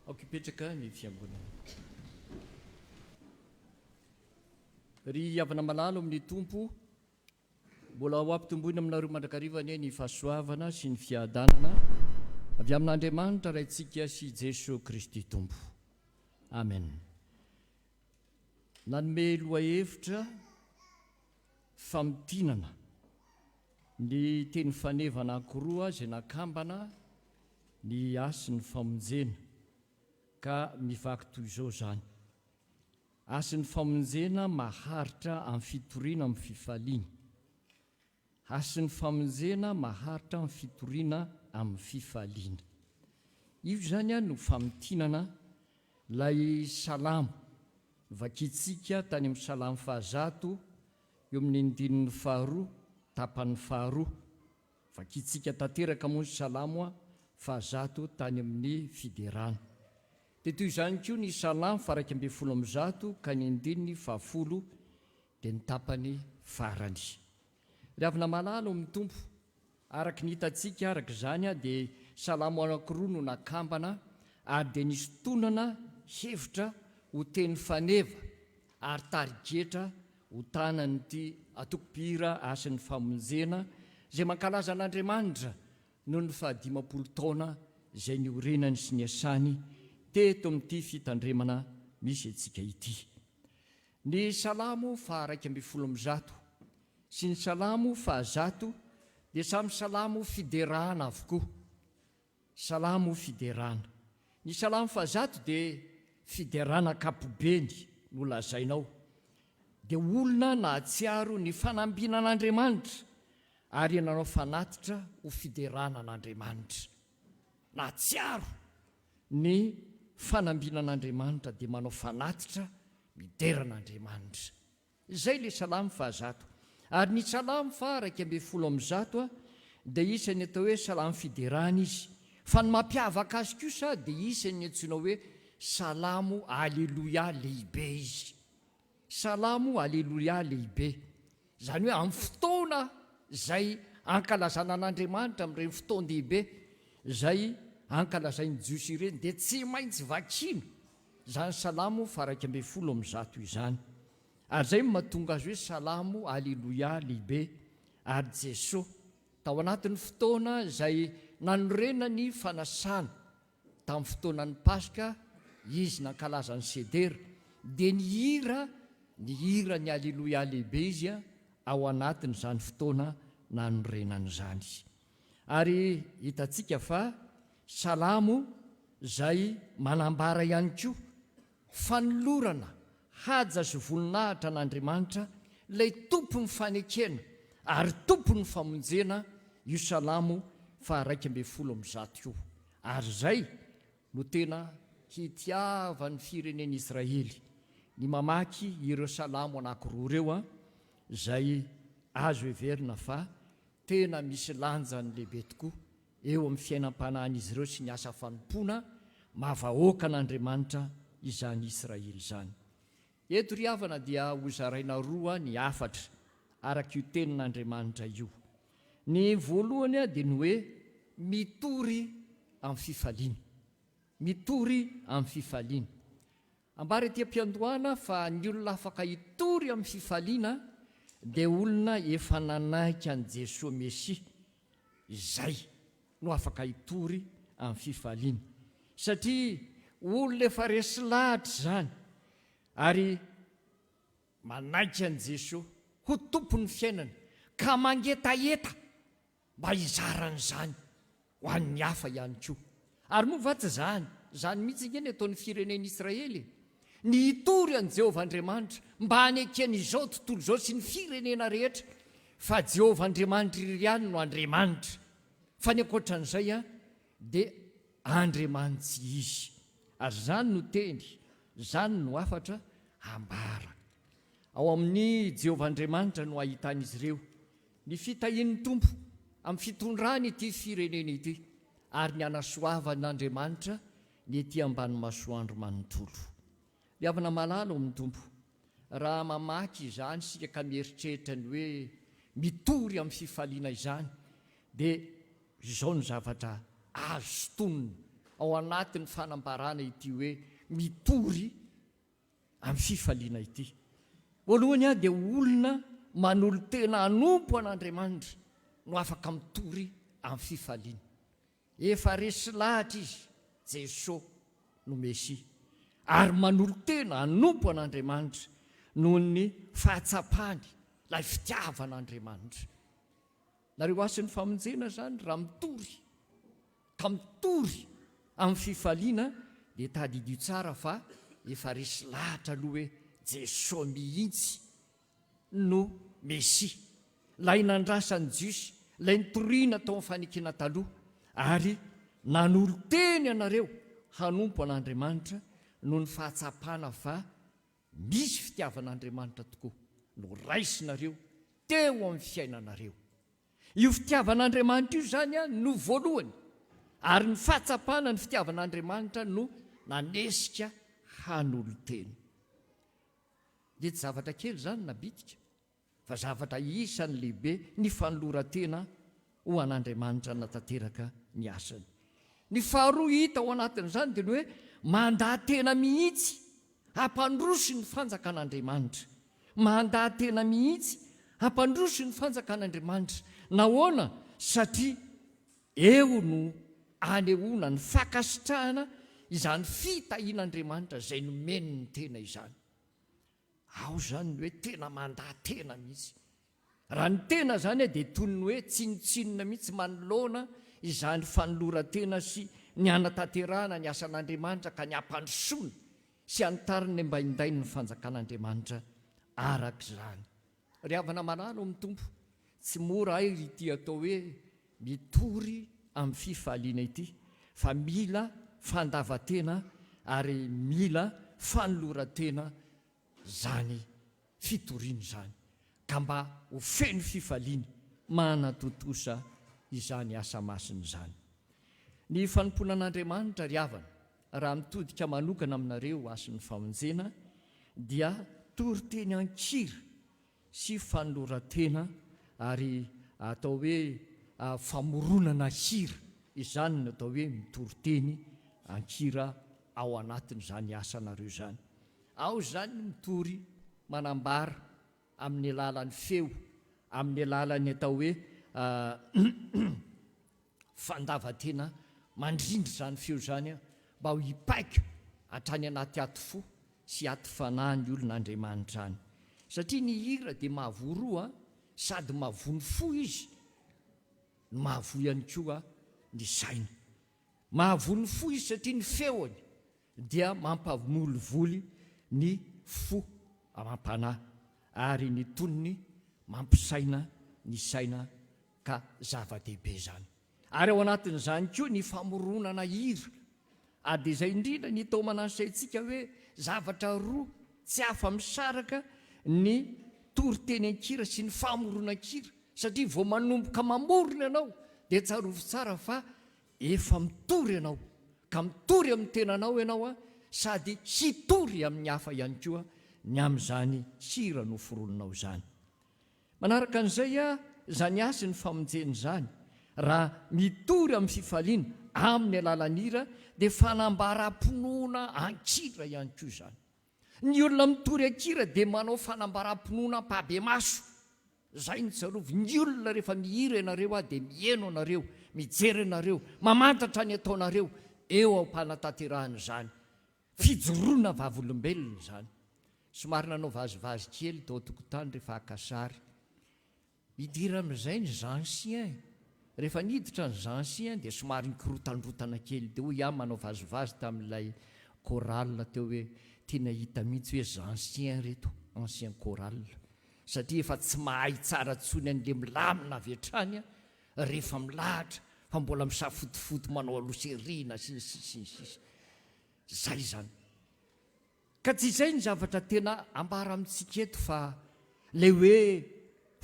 Aoka hipetraka ny fiangonana. Ry havana malala ao amin'ny Tompo, Mbola ho ampitomboina aminareo mandrakariva anie ny fahasoavana sy ny fiadanana avy amin'Andriamanitra Raintsika sy Jeso Kristy Tompo. Amen. Nanome lohahevitra famintinana ny teny faneva anankiroa izay nakambana ny hasin'ny famonjena ka mivaky toy izao izany. Hasin'ny famonjena maharitra amin'ny fitoriana amin'ny fifaliana. Hasin'ny famonjena maharitra amin'ny fitoriana amin'ny fifaliana. Io izany no famintinana ilay salamo novakintsika tany amin'ny salamo fahazato eo amin'ny andininy faharoa, tapany faharoa. Vakintsika tanteraka moa ny salamo fahazato tany amin'ny fiderana. Dia toy izany koa ny Salamo faha-111 ka ny andininy fahafolo dia ny tapany farany. Ry havana malala ao amin'ny Tompo, araka ny hitantsika araka izany dia Salamo anankiroa no nakambana ary dia nisintonana hevitra ho teny faneva ary tarigetra ho tanan'ity antoko-mpihira Hasin'ny Famonjena izay mankalaza an'Andriamanitra noho ny fahadimampolo taona izay niorenany sy niasany teto amin'ity fitandremana misy antsika ity. Ny Salamo faha-111 sy ny Salamo faha-100 dia samy salamo fiderana avokoa. Salamo fiderana. Ny Salamo fahazato dia fiderana ankapobeny no lazaina ao. Dia olona nahatsiaro ny fanambinan'Andriamanitra ary nanao fanatitra ho fiderana an'Andriamanitra. Nahatsiaro ny fanambinan'Andriamanitra dia manao fanatitra midera an'Andriamanitra. Izay ilay Salamo fahazato. Ary ny Salamo faha 111 dia isan'ny atao hoe Salamo fiderana izy. Fa ny mampiavaka azy kosa dia isan'ny antsoina hoe Salamo Aleloia lehibe izy. Salamo Aleloia lehibe. Izany hoe amin'ny fotoana izay ankalazana an'Andriamanitra, amin'ireny fotoan-dehibe izay ankalazain'ny Jiosy ireny dia tsy maintsy vakiana Izany Salamo faha 111 izany. Ary izay no mahatonga azy hoe Salamo Aleloia lehibe. Ary Jesoa, tao anatin'ny fotoana izay nanorenany fanasana, tamin'ny fotoanan'ny Paska, Izy nankalaza ny Seder, dia nihira ny hiran'ny Aleloia lehibe Izy ao anatin'izany fotoana nanorenany izany. Ary hitantsika fa Salamo izay manambara ihany koa fanolorana haja sy voninahitra an'Andriamanitra, ilay Tompon'ny fanekena ary Tompon'ny famonjena io Salamo faha 111 io. Ary izay no tena hitiavan'ny firenen'Israely ny mamaky ireo Salamo anankiroa ireo, izay azo heverina fa Tena misy lanjany lehibe tokoa eo amin'ny fiainam-panahin'izy ireo sy ny asa fanompoana maha vahoakan'Andriamanitra izany Israely izany. Eto ry havana dia hozaraina roa ny hafatra araka io tenin'Andriamanitra io. Ny voalohany dia ny hoe mitory amin'ny fifaliana. Mitory amin'ny fifaliana. Ambara ety am-piandohana fa ny olona afaka hitory amin'ny fifaliana dia olona efa nanaiky an'i Jesoa Mesia, izay no afaka hitory amin'ny fifaliana. Satria olona efa resy lahatra izany ary manaiky an'i Jesoa ho Tompon'ny fiainany ka mangetaheta mba hizara an'izany ho an'ny hafa ihany koa. Ary moa va tsy izany? Izany mihitsy ange ny ataon'ny firenen'Israely e! Ny hitory an'i Jehovah Andriamanitra mba hanekeny izao tontolo izao sy ny firenena rehetra fa Jehovah Andriamanitra irery ihany no Andriamanitra, fa ny ankoatra an'izay dia andriamani-tsy izy. Ary izany no teny, izany no hafatra ambara. Ao amin'i Jehovah Andriamanitra no ahitan'izy ireo Ny fitahian'ny Tompo amin'ny fitondrany ity firenena ity ary ny hanasoavan'Andriamanitra ny ety ambany masoandro manontolo. Ry havana malala ao amin'ny Tompo, raha mamaky izany isika ka mieritreritra ny hoe mitory amin'ny fifaliana izany dia izao ny zavatra azo sintonina ao anatin'ny fanambarana ity hoe mitory amin'ny fifaliana ity. Voalohany dia olona manolo-tena hanompo an'Andriamanitra no afaka mitory amin'ny fifaliana. Efa resy lahatra izy, Jesoa no Mesia, ary manolo-tena hanompo an'Andriamanitra noho ny fahatsapany ilay fitiavan'Andriamanitra. Nareo hasin'ny famonjena izany raha mitory ka mitory amin'ny fifaliana dia tadidio tsara fa efa resy lahatra aloha hoe Jesoa mihitsy no Mesia, ilay nandrasan'ny Jiosy, ilay nitoriana tao amin'ny fanekena taloha ary nanolo-teny anareo hanompo an'Andriamanitra noho ny fahatsapana fa Misy fitiavan'Andriamanitra tokoa noraisinareo teo amin'ny fiainanareo. Io fitiavan'Andriamanitra io izany no voalohany, ary ny fahatsapana ny fitiavan'Andriamanitra no Nanesika hanolo-tena. Dia tsy zavatra kely izany na bitika, fa zavatra isan'ny lehibe ny fanoloran-tena ho an'Andriamanitra hanatanteraka ny asany. Ny faharoa hita ao anatin'izany dia ny hoe mandà tena mihitsy hampandroso ny fanjakan'Andriamanitra. Mandà tena mihitsy hampandroso ny fanjakan'Andriamanitra. Nahoana? Satria eo no anehoana ny fankasitrahana izany fitahian'Andriamanitra izay nomeny ny tena izany. Ao izany ny hoe tena mandà tena mihitsy. Raha ny tena izany dia toy ny hoe tsinontsinona mihitsy manoloana izany fanoloran-tena sy ny hanatanterahana ny asan'Andriamanitra ka ny hampandrosoana sy hanitariny ny ambaindainy ny fanjakan'Andriamanitra araka izany. Ry havana malala ao amin'ny Tompo, tsy mora hay ry ity atao hoe mitory amin'ny fifaliana ity fa mila fandavan-tena ary mila fanoloran-tena izany fitoriana izany ka mba ho feno fifaliana manatontosa izany asa masina izany. Ny fanompoana an'Andriamanitra ry havana, raha mitodika manokana aminareo hasin'ny famonjena dia toriteny an-kira sy fanoloran-tena ary atao hoe famoronana hira, izany no atao hoe mitory teny an-kira ao anatin'izany asanareo izany. Ao izany ny mitory, manambara amin'ny alalan'ny feo, amin'ny alalan'ny atao hoe fandavan-tena mandrindra izany feo izany mba ho hipaika hatrany anaty ati-fo sy ati-fanahy ny olona Andriamanitra any. Satria ny hira dia mahavoa roa, sady mahavoa ny fo izy no mahavoa ihany koa ny saina. Mahavoa ny fo izy satria ny feony dia mampamolivoly ny fo amam-panahy ary ny tonony mampisaina ny saina ka zava-dehibe izany. Ary ao anatin'izany koa ny famoronana hira. Ary dia izay indrindra ny itaomana ny saintsika hoe zavatra roa tsy afa-misaraka ny toriteny an-kira sy ny famoronan-kira satria vao manomboka mamorona ianao dia tsarovy tsara fa efa mitory ianao ka mitory amin'ny tenanao ianao sady hitory amin'ny hafa ihany koa ny amin'izany hira noforoninao izany. Manaraka an'izay, izany hasin'ny famonjena izany, raha mitory amin'ny fifaliana amin'ny alalan'ny hira, dia fanambaram-pinoana an-kira ihany koa izany. Ny olona mitory an-kira dia manao fanambaram-pinoana ampahibemaso. Izay no tsarovy, ny olona rehefa mihira ianareo aho dia miheno anareo, mijery anareo, mamantatra ny ataonareo eo am-panatanterahana izany. Fijoroana vavolombelona izany. Somary nanao vazivazy kely tao an-tokotany rehefa haka sary. Midira amin'izay ny anciens. Rehefa niditra ny anciens dia somary nikorotandrotana kely. Dia hoy aho manao vazivazy tamin'ilay chorale teo hoe tena hita mihitsy hoe anciens ireto, ancien chorale. Satria efa tsy mahay tsara intsony an'ilay milamina avy hatrany rehefa milahatra fa mbola misafotofoto manao aloha sy aoriana sy ny sisa sy ny sisa. Zay izany. Ka tsy izay ny zavatra tena ambara amintsika eto fa ilay hoe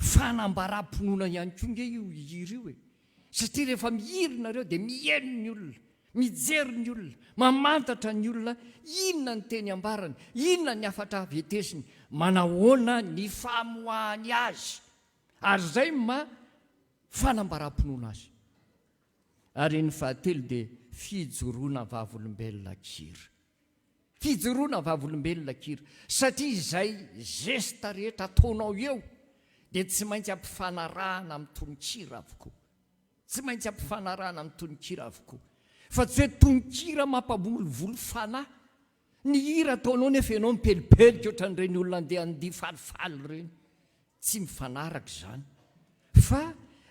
fanambaram-pinoana ihany koa nge io hira io e. Satria rehefa mihira nareo dia mihaino ny olona, mijery ny olona, mamantatra ny olona inona ny teny ambarany, inona ny hafatra vetesiny, manahoana ny famoahany azy. Ary izay no maha fanambaram-pinoana azy. Ary ny fahatelo dia fijoroana vavolombelona an-kira. Fijoroana vavolombelona an-kira. Satria izay geste rehetra ataonao eo dia tsy maintsy ampifanarahana amin'ny tononkira avokoa. Tsy maintsy ampifanarahana amin'ny tononkira avokoa. Fa tsy hoe tononkira mampamolivoly fanahy. Ny hira ataonao nefa ianao mipelipelika ohatran'ireny olona andeha handihy falifaly ireny. Tsy mifanaraka izany. Fa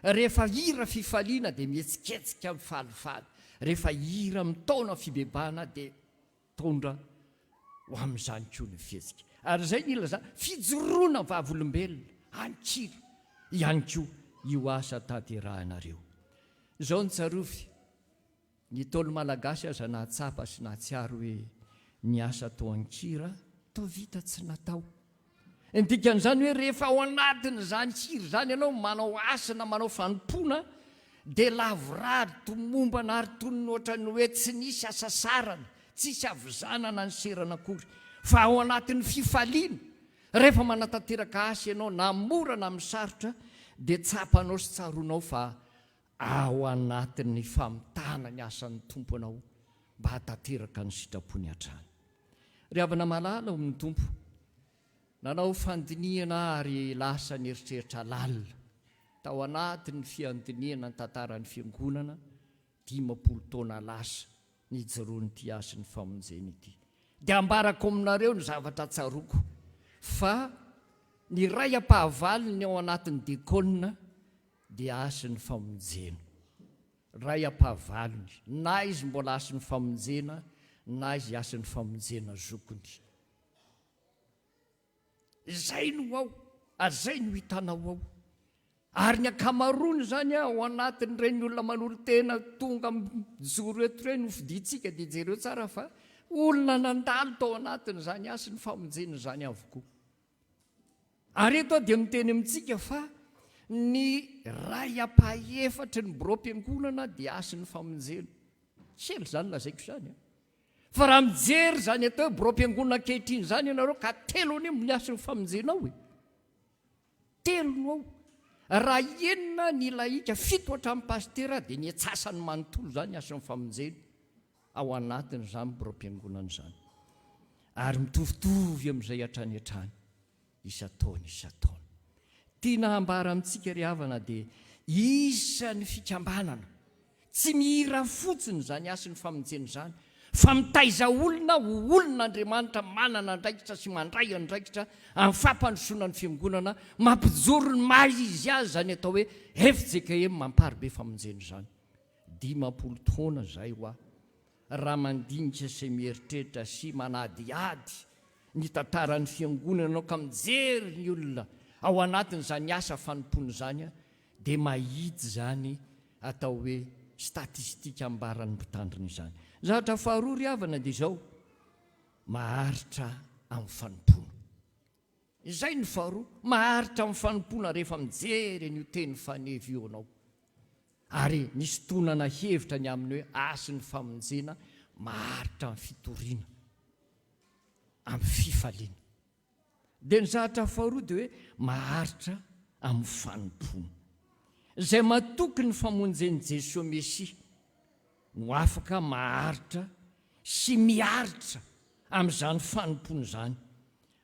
rehefa hira fifaliana dia mihetsiketsika mifalifaly. Rehefa hira mitaona fibebahana dia mitondra ho amin'izany koa ny fihetsika. Ary izay no ilazana fijoroana vavolombelona an-kira ihany koa io asa tanterahinareo. Izao no tsarovy. Ny Ntaolo Malagasy aza nahatsapa sy nahatsiaro hoe ny asa atao an-kira toa vita tsy natao. Ny dikan'izany hoe rehefa ao anatin'izany hira izany ianao manao asa na manao fanompoana dia lavorary, tomombana ary toy ny ohatran'ny hoe tsy nisy hasasarana. Tsisy havizanana ny serana akory fa ao anatin'ny fifaliana. Rehefa manatanteraka asa ianao na mora na amin'ny sarotra dia tsapanao sy tsaroanao fa ao anatin'ny famitana ny asan'ny Tompo anao mba hahatanteraka ny sitrapony hatrany. Ry havana malala ao amin'ny Tompo, nanao fandinihana aho ary lasa nieritreritra lalina tao anatin'ny fiandinihana ny tantaran'ny Fiangonana 50 taona lasa nijoroan'ity hasin'ny famonjena ity. Dia ambarako aminareo ny zavatra tsaroako fa ny iray ampahavalony ao anatin'ny dekona dia hasin'ny famonjena. Ray ampahavalony, na izy mbola hasin'ny famonjena na izy hasin'ny famonjena zokiny. Izay no ao ary izay no hitanao ao. Ary ny ankamaroany izany ao anatin'ireny olona manolo-tena tonga mijoro eto ireny hofidintsika dia jereo tsara fa olona nandalo tao anatin'izany hasin'ny famonjena izany avokoa. Ary eto aho dia miteny amintsika fa ny ray ampahefatry ny biraom-piangonana dia hasin'ny famonjena. Kely izany lazaiko izany an. Fa raha mijery izany atao hoe biraom-piangonana ankehitriny izany ianareo ka telo anie no hasin'ny famonjena ao e. Telo no ao. Raha enina ny lahika, fito hatramin'ny pasitera dia ny antsasany manontolo izany hasin'ny famonjena ao anatin'izany biraom-piangonana izany. Ary mitovitovy amin'izay hatrany hatrany, isan-taona isan-taona. Tiana hambara amintsika ry havana dia isan'ny fikambanana tsy mihira fotsiny izany hasin'ny famonjena izany fa mitaiza olona ho olon'Andriamanitra manana andraikitra sy mandray andraikitra amin'ny fampandrosoana ny fiangonana, mampijoro ny maha izy azy izany atao hoe fjkm Amparibe Famonjena izany. 50 taona izay hoa Raha mandinika sy mieritreritra sy manadihady ny tantaran'ny Fiangonana ianao ka mijery ny olona ao anatin'izany asa fanompoana izany dia mahita izany atao hoe statistika ambaran'ny mpitandrina izany. Ny zavatra faharoa ry havana dia izao, maharitra amin'ny fanompoana. Izay no faharoa, maharitra amin'ny fanompoana rehefa mijery an'io teny faneva io ianao. Ary nisintonana hevitra ny amin'ny hoe hasin'ny famonjena maharitra amin'ny fitoriana, amin'ny fifaliana. Dia ny zavatra faharoa dia hoe maharitra amin'ny fanompoana. Izay matoky ny famonjen'i Jesoa Mesia no afaka maharitra sy miaritra amin'izany fanompoana izany.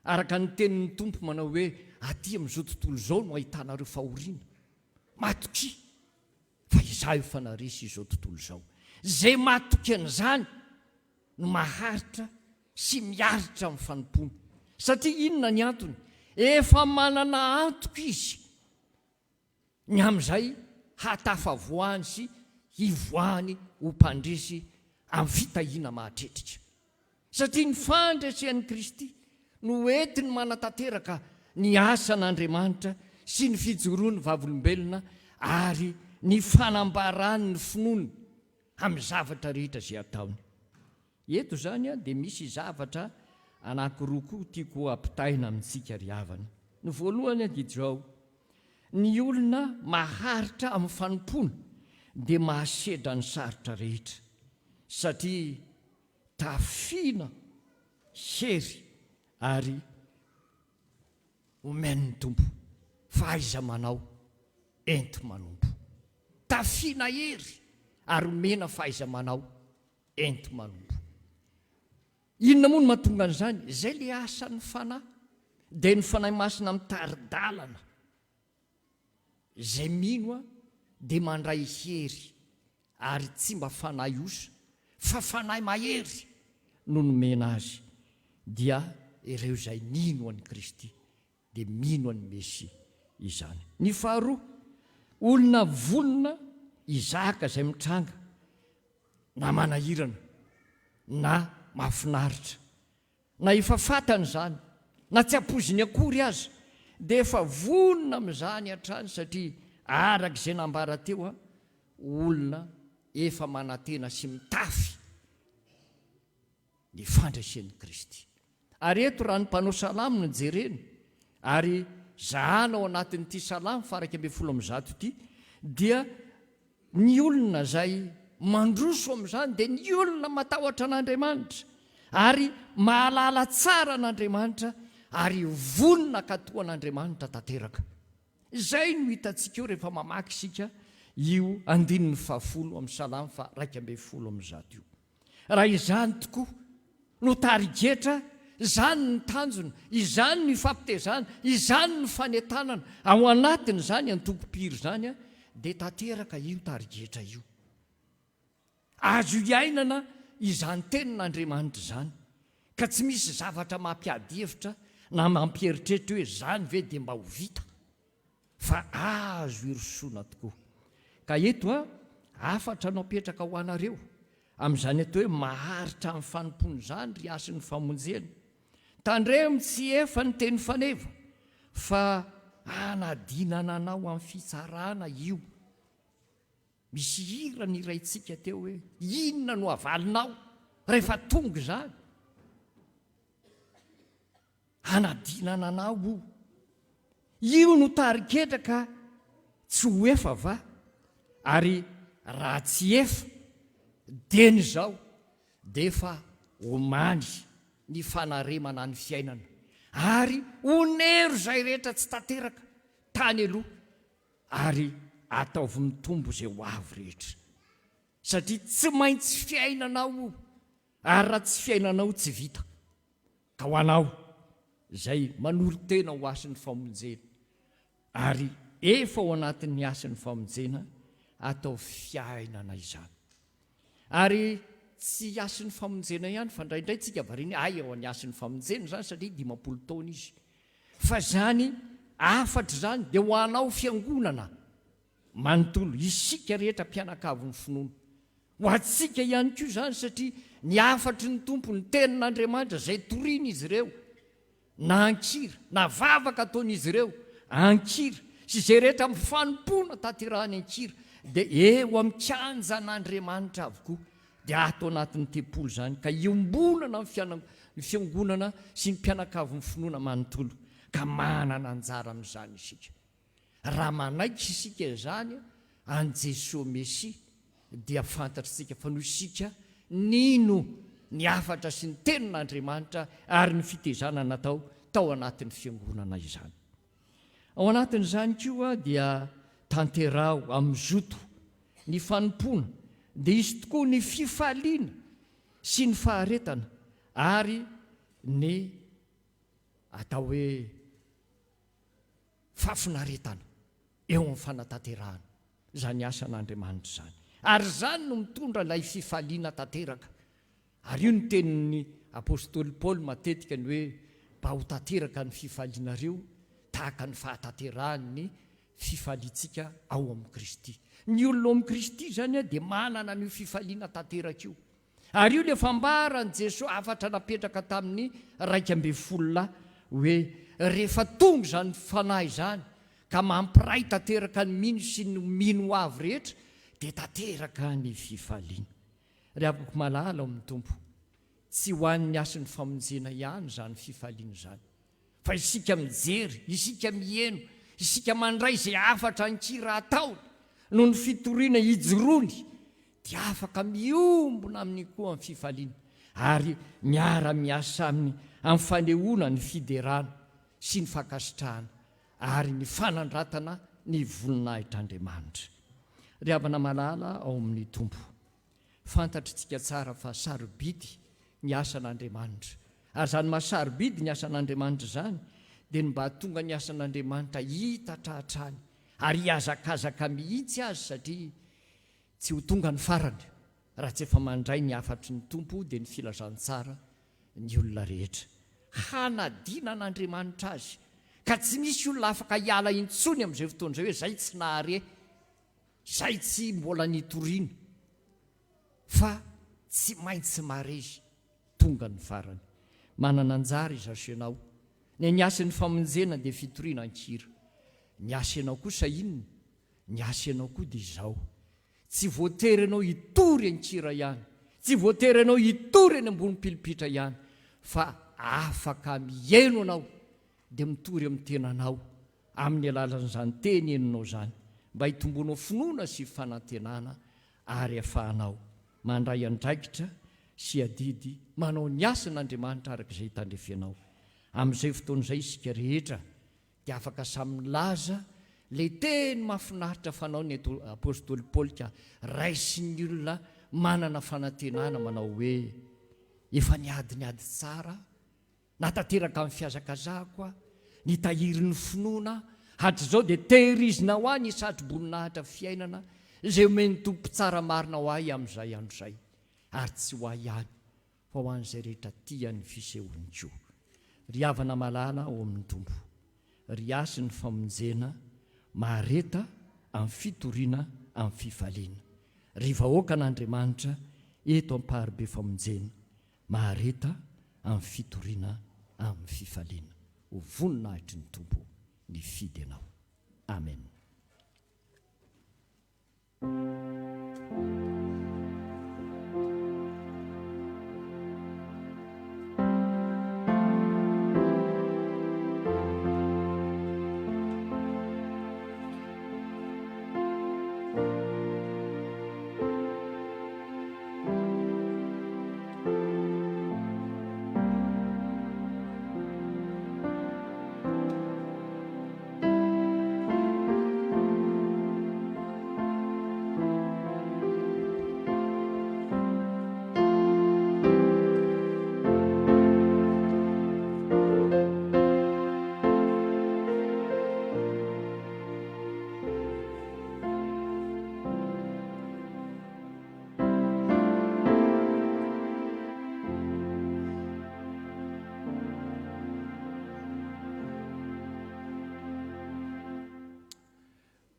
Araka ny tenin'ny Tompo manao hoe, Aty amin'izao tontolo izao no ahitanareo fahoriana. Matokia fa Izaho efa naresy izao tontolo izao. Izay matoky an'izany no maharitra sy miaritra amin'ny fanompoana. Satria inona ny antony? Efa manana antoka izy ny amin'izay hahatafavoahany sy hivoahany ho mpandresy amin'ny fitahiana mahatretrika. Satria ny fandresen'i Kristy no entiny manatanteraka ny asan'Andriamanitra sy ny fijoroany vavolombelona ary ny fanambarany ny finoany amin'ny zavatra rehetra izay ataony. Eto izany dia misy zavatra anankiroa koa tiako ampitaina amintsika ry havana. Ny voalohany dia izao, ny olona maharitra amin'ny fanompoana dia mahasedra ny sarotra rehetra satria tafiana hery ary omen'ny Tompo fahaiza-manao enti-manompo. Tafiana hery ary omena fahaiza-manao enti-manompo. Inona moa no mahatonga an'izany? Izay ilay asan'ny Fanahy. Dia ny Fanahy Masina mitari-dalana. Izay mino dia mandray hery ary tsy mba fanahy osa fa fanahy mahery no nomena azy, dia ireo izay nino an'i Kristy dia mino an'i Mesia izany. Ny faharoa, olona vonona hizaka izay mitranga na manahirana na mahafinaritra Na efa fantany izany, na tsy ampoiziny akory aza, dia efa vonona amin'izany hatrany satria araka izay nambara teo, olona efa manantena sy mitafy ny fandresen'i Kristy. Ary eto raha ny mpanao salamo no jerena, ary zahana ao anatin'ity salamo faha 111 ity, dia ny olona izay mandroso amin'izany dia ny olona matahotra an'Andriamanitra. ary mahalala tsara an'Andriamanitra ary vonona hankatò an'Andriamanitra tanteraka. Izay no hitantsika eo rehefa mamaky isika io andininy fahafolo amin'ny Salamo faha 111 io. Raha izany tokoa no tarigetra, izany ny tanjona, izany no ifampitezana, izany no fanentanana ao anatin'izany antoko mpiry izany dia tanteraka io tarigetra io. Azo iainana izany tenin'Andriamanitra izany ka tsy misy zavatra mampiady hevitra na mampieritreritra hoe izany ve dia mba ho vita fa azo irosoana tokoa. Ka eto a, hafatra no apetraka ho anareo amin'izany atao hoe maharitra amin'ny fanompoana izany ry hasin'ny famonjena. Tandremo tsy efa ny teny faneva fa hanadinana anao amin'ny fitsarana io. Misy hira niraintsika teo hoe inona no havalinao rehefa tonga izany? Hanadinana anao io. Io no tarigetra ka tsy ho efa va? Ary raha tsy efa dieny izao dia efa omany ny fanaremana ny fiainana ary onero izay rehetra tsy tanteraka tany aloha ary ataovy mitombo izay ho avy rehetra satria tsy maintsy fiainanao io ary raha tsy fiainanao tsy vita ka ho anao izay manolo-tena ho hasin'ny famonjena ary efa ao anatin'ny hasin'ny famonjena ataovy fiainana izany ary tsy hasin'ny famonjena ihany fa indraindray tsika variana hoe hay ao ny hasin'ny famonjena izany satria 50 taona izy Fa izany hafatra izany dia ho anao fiangonana manontolo, isika rehetra mpianakavin'ny finoana. Ho antsika ihany koa izany satria ny hafatry ny Tompo, ny tenin'Andriamanitra izay torian'izy ireo, na an-kira, na vavaka ataon'izy ireo an-kira, sy izay rehetra amin'ny fanompoana tanterahany an-kira, dia eo amin'ny kianjan'Andriamanitra avokoa. Dia ato anatin'ny tempoly izany ka iombonana amin'ny ny fiangonana sy ny mpianakavin'ny finoana manontolo ka manana anjara amin'izany isika. Raha manaiky isika izany an'i Jesoa Mesia dia fantatr'isika fa noho isika nino ny hafatra sy ny tenin'Andriamanitra ary ny fitezana natao tao anatin'ny fiangonana izany. Ao anatin'izany koa dia tanteraho amin'ny zoto ny fanompoana, dia hisy tokoa ny fifaliana sy ny faharetana ary ny atao hoe fahafinaretana eo amin'ny fanatanterahana izany asan'Andriamanitra izany. Ary izany no mitondra ilay fifaliana tanteraka. Ary io no tenin'ny apostoly Paoly matetika ny hoe mba ho tanteraka ny fifalianareo tahaka ny fahatanterahan'ny fifaliantsika ao amin'i Kristy. Ny olona ao amin'i Kristy izany dia manana an'io fifaliana tanteraka io. Ary io ilay fambaran'i Jesoa hafatra napetraka tamin'ny 11 lahy hoe rehefa tonga izany Fanahy izany ka mampiray tanteraka ny mino sy ny mino ho avy rehetra dia tanteraka ny fifaliana. Ry havako malala ao amin'ny Tompo, tsy ho an'ny hasin'ny famonjena ihany izany fifaliana izany. Fa isika mijery, isika miheno, isika mandray izay hafatra an-kira ataony noho ny fitoriana ijoroany dia afaka miombona aminy koa amin'ny fifaliana ary miara-miasa aminy amin'ny fanehoana ny fiderana sy ny fankasitrahana ary ny fanandratana ny voninahitr'Andriamanitra. Ry havana malala ao amin'ny Tompo, Fantatritsika tsara fa sarobidy ny asan'Andriamanitra. Ary izany maha sarobidy ny asan'Andriamanitra izany dia ny mba hahatonga ny asan'Andriamanitra hitatra hatrany ary hihazakazaka mihitsy azy satria tsy ho tonga ny farany raha tsy efa mandray ny hafatry ny Tompo dia ny filazantsara ny olona rehetra. Hanadina an'Andriamanitra azy ka tsy misy olona afaka hiala intsony amin'izay fotoana izay hoe izay tsy nahare Zay tsy mbola nitoriana fa tsy maintsy marezy tonga ny farany. Manana anjara izaso ianao. Ny ny hasin'ny famonjena dia fitoriana an-kira. Ny asa ianao kosa inona? Ny asa ianao koa dia izao. Tsy voatery ianao hitory an-kira ihany. Tsy voatery ianao hitory eny ambony pilipitra ihany fa afaka miheno anao dia mitory amin'ny tenanao amin'ny alalan'izany teny henonao izany, mba hitomboanao finoana sy fanantenana ary ahafahanao mandray andraikitra. sy adidy manao ny asan'Andriamanitra araka izay tandrifianao. Amin'izay fotoana izay isika rehetra dia afaka samy milaza ilay teny mahafinaritra fanaon'ny apostoly Paoly ka raisin'ny olona manana fanantenana manao hoe, Efa niady ny ady tsara aho, nahatanteraka ny fihazakazahako aho, nitahiry ny finoana aho, hatrizao dia tehirizina ho ahy ny satroboninahitra fiainana izay omen'ny Tompo tsara marina ho ahy amin'izay andro izay, ary tsy ho ahy ihany fa ho an'izay rehetra tia ny fisehoany koa. Ry havana malala ao amin'ny Tompo, ry hasin'ny famonjena, mahareta amin'ny fitoriana amin'ny fifaliana. Ry vahoakan'Andriamanitra eto Amparibe Famonjena, mahareta amin'ny fitoriana amin'ny fifaliana. Ho voninahitry ny Tompo nifidy anao. Amen.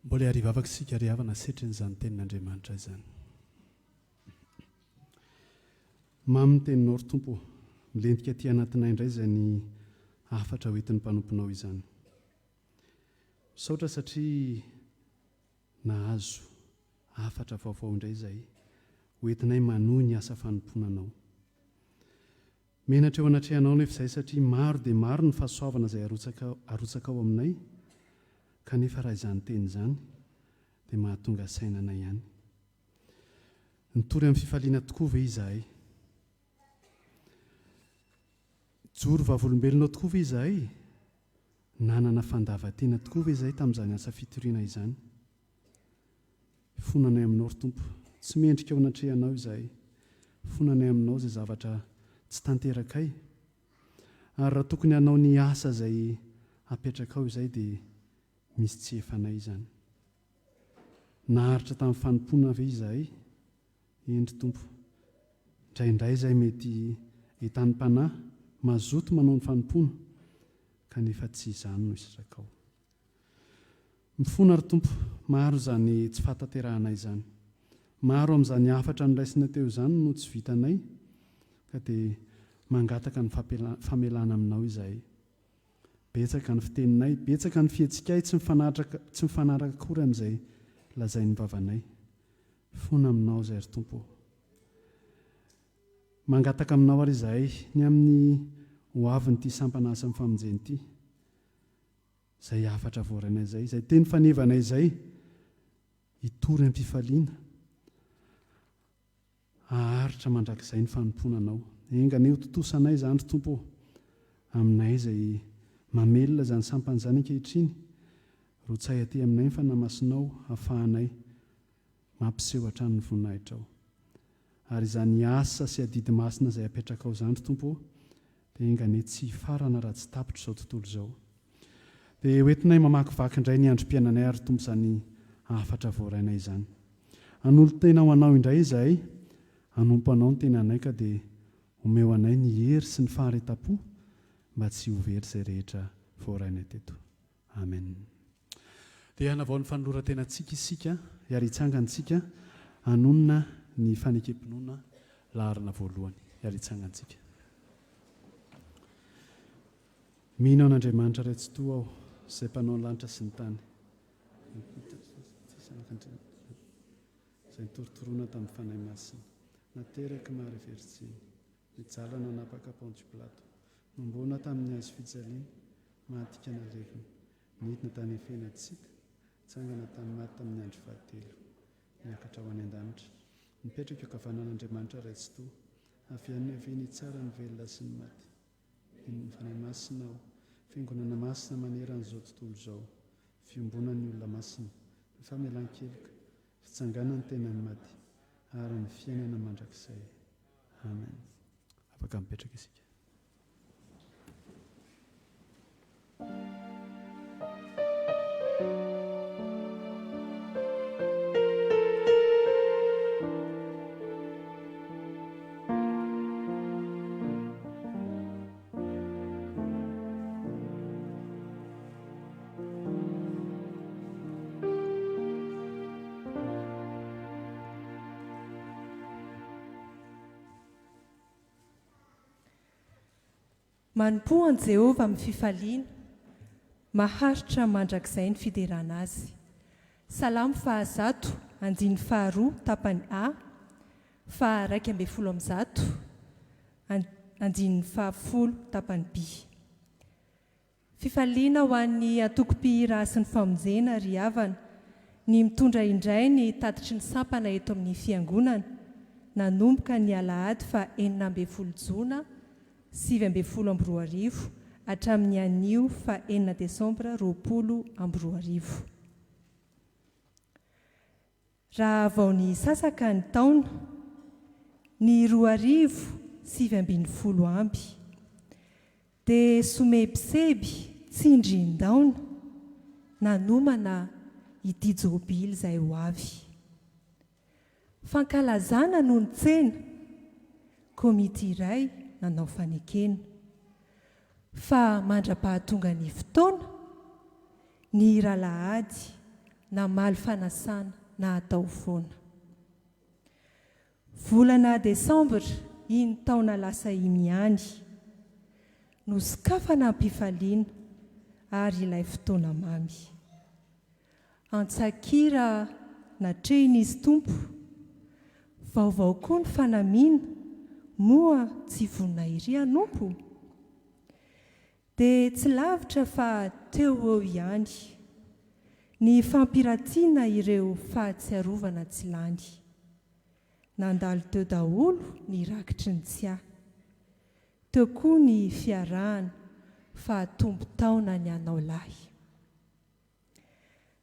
Mbola hiarivavaka isika ry havana setrin'izany tenin'Andriamanitra izany. Mamy ny teninao ry Tompo ô. Milentika aty anatinay indray izany hafatra hoentin'ny mpanomponao izany. Misaotra satria nahazo hafatra vaovao indray izahay hoentinay manohy ny asa fanompoana Anao. Menatra eo anatrehanao anefa izahay satria maro dia maro ny fahasoavana izay arotsaka arotsakao aminay kanefa raha izany teny izany dia mahatonga saina anay ihany. Nitory amin'ny fifaliana tokoa ve izahay? Nijoro vavolombelonao tokoa ve izahay? Nanana fandavan-tena tokoa ve izahay tamin'izany asa fitoriana izany? Fonanay aminao, ry Tompo. Tsy mendrika eo anatrehanao izahay. Fonanay aminao izay zavatra tsy tanterakay. Ary raha tokony hanao ny asa izay apetrakao izahay dia misy tsy efanay izany. Naharitra tamin'ny fanompoana ve izahay? Eny, ry Tompo. Indraindray izahay mety entanim-panahy, mazoto manao ny fanompoana, kanefa tsy izany no israkao. Mifona ry Tompo, maro izany tsy fahatanterahanay izany. Maro amin'izany hafatra noraisina teo izany no tsy vitanay, ka dia mangataka ny famelana aminao izahay. Betsaka ny fiteninay, betsaka ny fihetsikay tsy mifanaraka tsy mifanaraka akory amin'izay lazain'ny vavanay. Mifona aminao izahay ry Tompo ô. Mangataka aminao ary izahay ny amin'ny ho avin'ity sampana asan'ny famonjena ity. Izay hafatra voarainay izay, izay teny fanevanay izay, hitory am-pifaliana, haharitra mandrakizay ny fanompoana Anao. Enga anie ho tontosanay izany, ry Tompo ô, aminay izay mamelona izany sampana izany ankehitriny, rotsay aty aminay ny Fanahy Masinao hahafahanay mampiseho hatrany ny voninahitrao. Ary izany asa sy adidy masina izay apetrakao izany, ry Tompo ô, dia enga anie tsy hifarana raha tsy tapitra izao tontolo izao. Dia hoentinay mamakivaky indray ny androm-piainanay ary Tompo izany hafatra voarainay izany. Hanolo-tena ho Anao indray izahay, hanompo Anao ny tenanay ka dia omeo anay ny hery sy ny faharetam-po mba tsy ho very izay rehetra voarainay teto. Amen. Dia hanavao ny fanoloran-tenantsika isika ary hitsangana isika hanonona ny fanekem-pinoana laharana voalohany. Ary hitsangana isika. Mino an'Andriamanitra Ray Tsitoha aho, izay Mpanao ny lanitra sy ny tany. Izay nitorotoroana tamin'ny Fanahy Masina. Naterak'i Maria Virjiny. Nijaly nanapaka Pontio Pilato. Nomboana tamin'ny hazo fijaliana. Maty ka nalevina. Nidina tany Efena Tsita. Nitsangana tamin'ny maty tamin'ny andro fahatelo. Niakatra ho any an-danitra. Nipetraka eo ankavanan'Andriamanitra Ray Tsitoha. Avy any niaviany hitsara ny velona sy ny maty. Mino ny Fanahy Masina aho, Fiangonana masina manerana izao tontolo izao, fiombonan'ny olona masina, ny famelan-keloka, fitsanganan'ny tenan'ny maty, ary ny fiainana mandrakizay. Amen. Afaka mipetraka isika. Manompoa an'i Jehovah amin'ny fifaliana, maharitra mandrakizay ny fiderana azy. Salamo fahazato, andininy faharoa, tapany A, faha 111, andininy fahafolo, tapany B. Fifaliana ho an'ny antoko mpihira Hasin'ny Famonjena ry havana ny mitondra indray ny tatitry ny sampana eto amin'ny Fiangonana nanomboka ny alahady faha 16 jona 2019 hatramin'ny anio faha enina desambra 2020. Raha vao nisasaka ny taona, ny 2019 amby, dia somebiseby tsindrin-daona nanomana ity jobily izay ho avy. Fankalazana no nitsena, komity iray nanao fanekena. Fa mandra-pahatonga ny fotoana, ny hira alahady namaly fanasana na atao foana. Volana desambra iny taona lasa iny ihany, nosokafana am-pifaliana ary ilay fotoana mamy. Antsakira natrehin'izy Tompo. Vaovao koa ny fanamiana, moa tsy vonona ery hanompo? Dia tsy lavitra fa teo ho eo ihany, ny fampiratiana ireo fahatsiarovana tsy lany. Nandalo teo daholo ny rakitry ny tsiahy. Teo koa ny fiarahana fa tompon-taona ny anao lahy.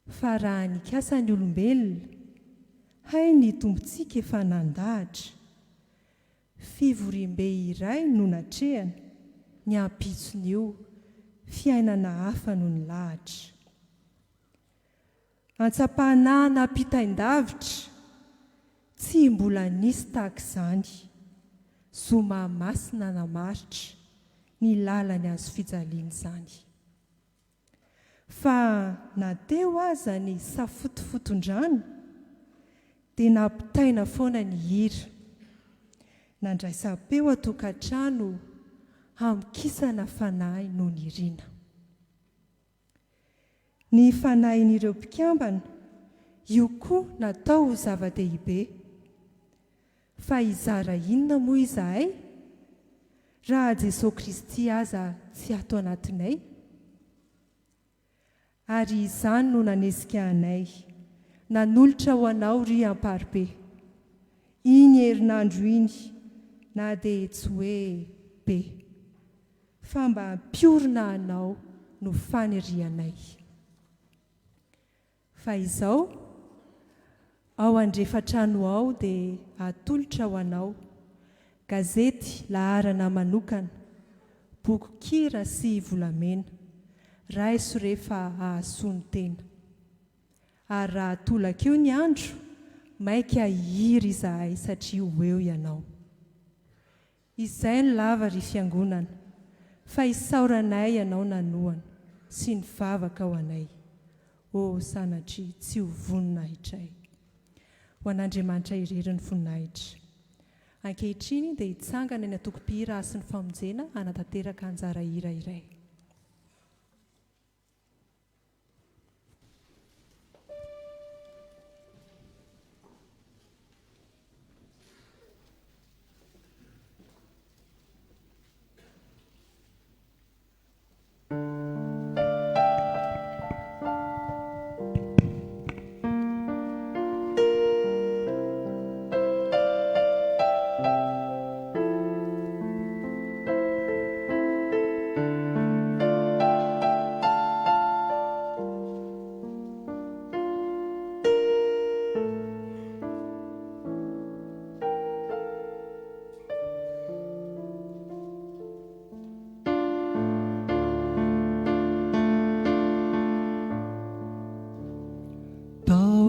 Fa raha nikasa ny olombelona, hay ny Tompontsika efa nandahatra. Fivoriambe iray no natrehana, ny ampitson'io, fiainana hafa no nilahatra. Antsapanà nampitain-davitra, tsy mbola nisy tahaka izany. Zoma masina namaritra, ny lalan'ny hazofijaliana izany. Fa na teo aza ny safotofoton-drano dia nampitaina foana ny hira. Nandraisam-peo an-tokantrano hamokisana fanahy no nirina. Ny fanahin'ireo mpikambana, io koa natao ho zava-dehibe. Fa hizara inona moa izahay raha Jesoa Kristy aza tsy ato anatinay? Ary izany no nanesika anay nanolotra ho anao ry Amparibe iny herinandro iny na dia tsy hoe be fa mba hampiorina anao no fanirianay. Fa izao, ao andrefan-trano ao dia atolotra ho anao, gazety laharana manokana, bokin-kira sy volamena. Raiso re fa hahasoa ny tena. Ary raha tolaka eo ny andro, maika hihira izahay satria ho eo ianao. Izay no lava ry fiangonana fa isaoranay ianao nanohana sy nivavaka ho anay. Oh sanatria tsy ho voninahitray. Ho an'Andriamanitra irery ny voninahitra. Ankehitriny dia hitsangana ny antoko mpihira Hasin'ny Famonjena hanatanteraka anjara hira iray.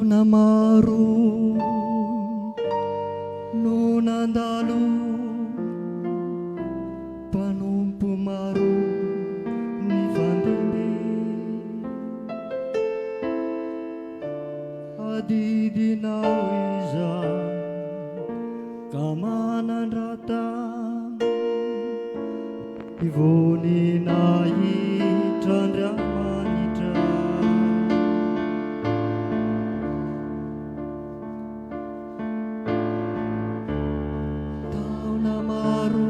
Taona maro no nandalo, mpanompo maro nifandimby. Adidinao izany ka manandrata ny voninahitr'Andriamanitra. Taona maro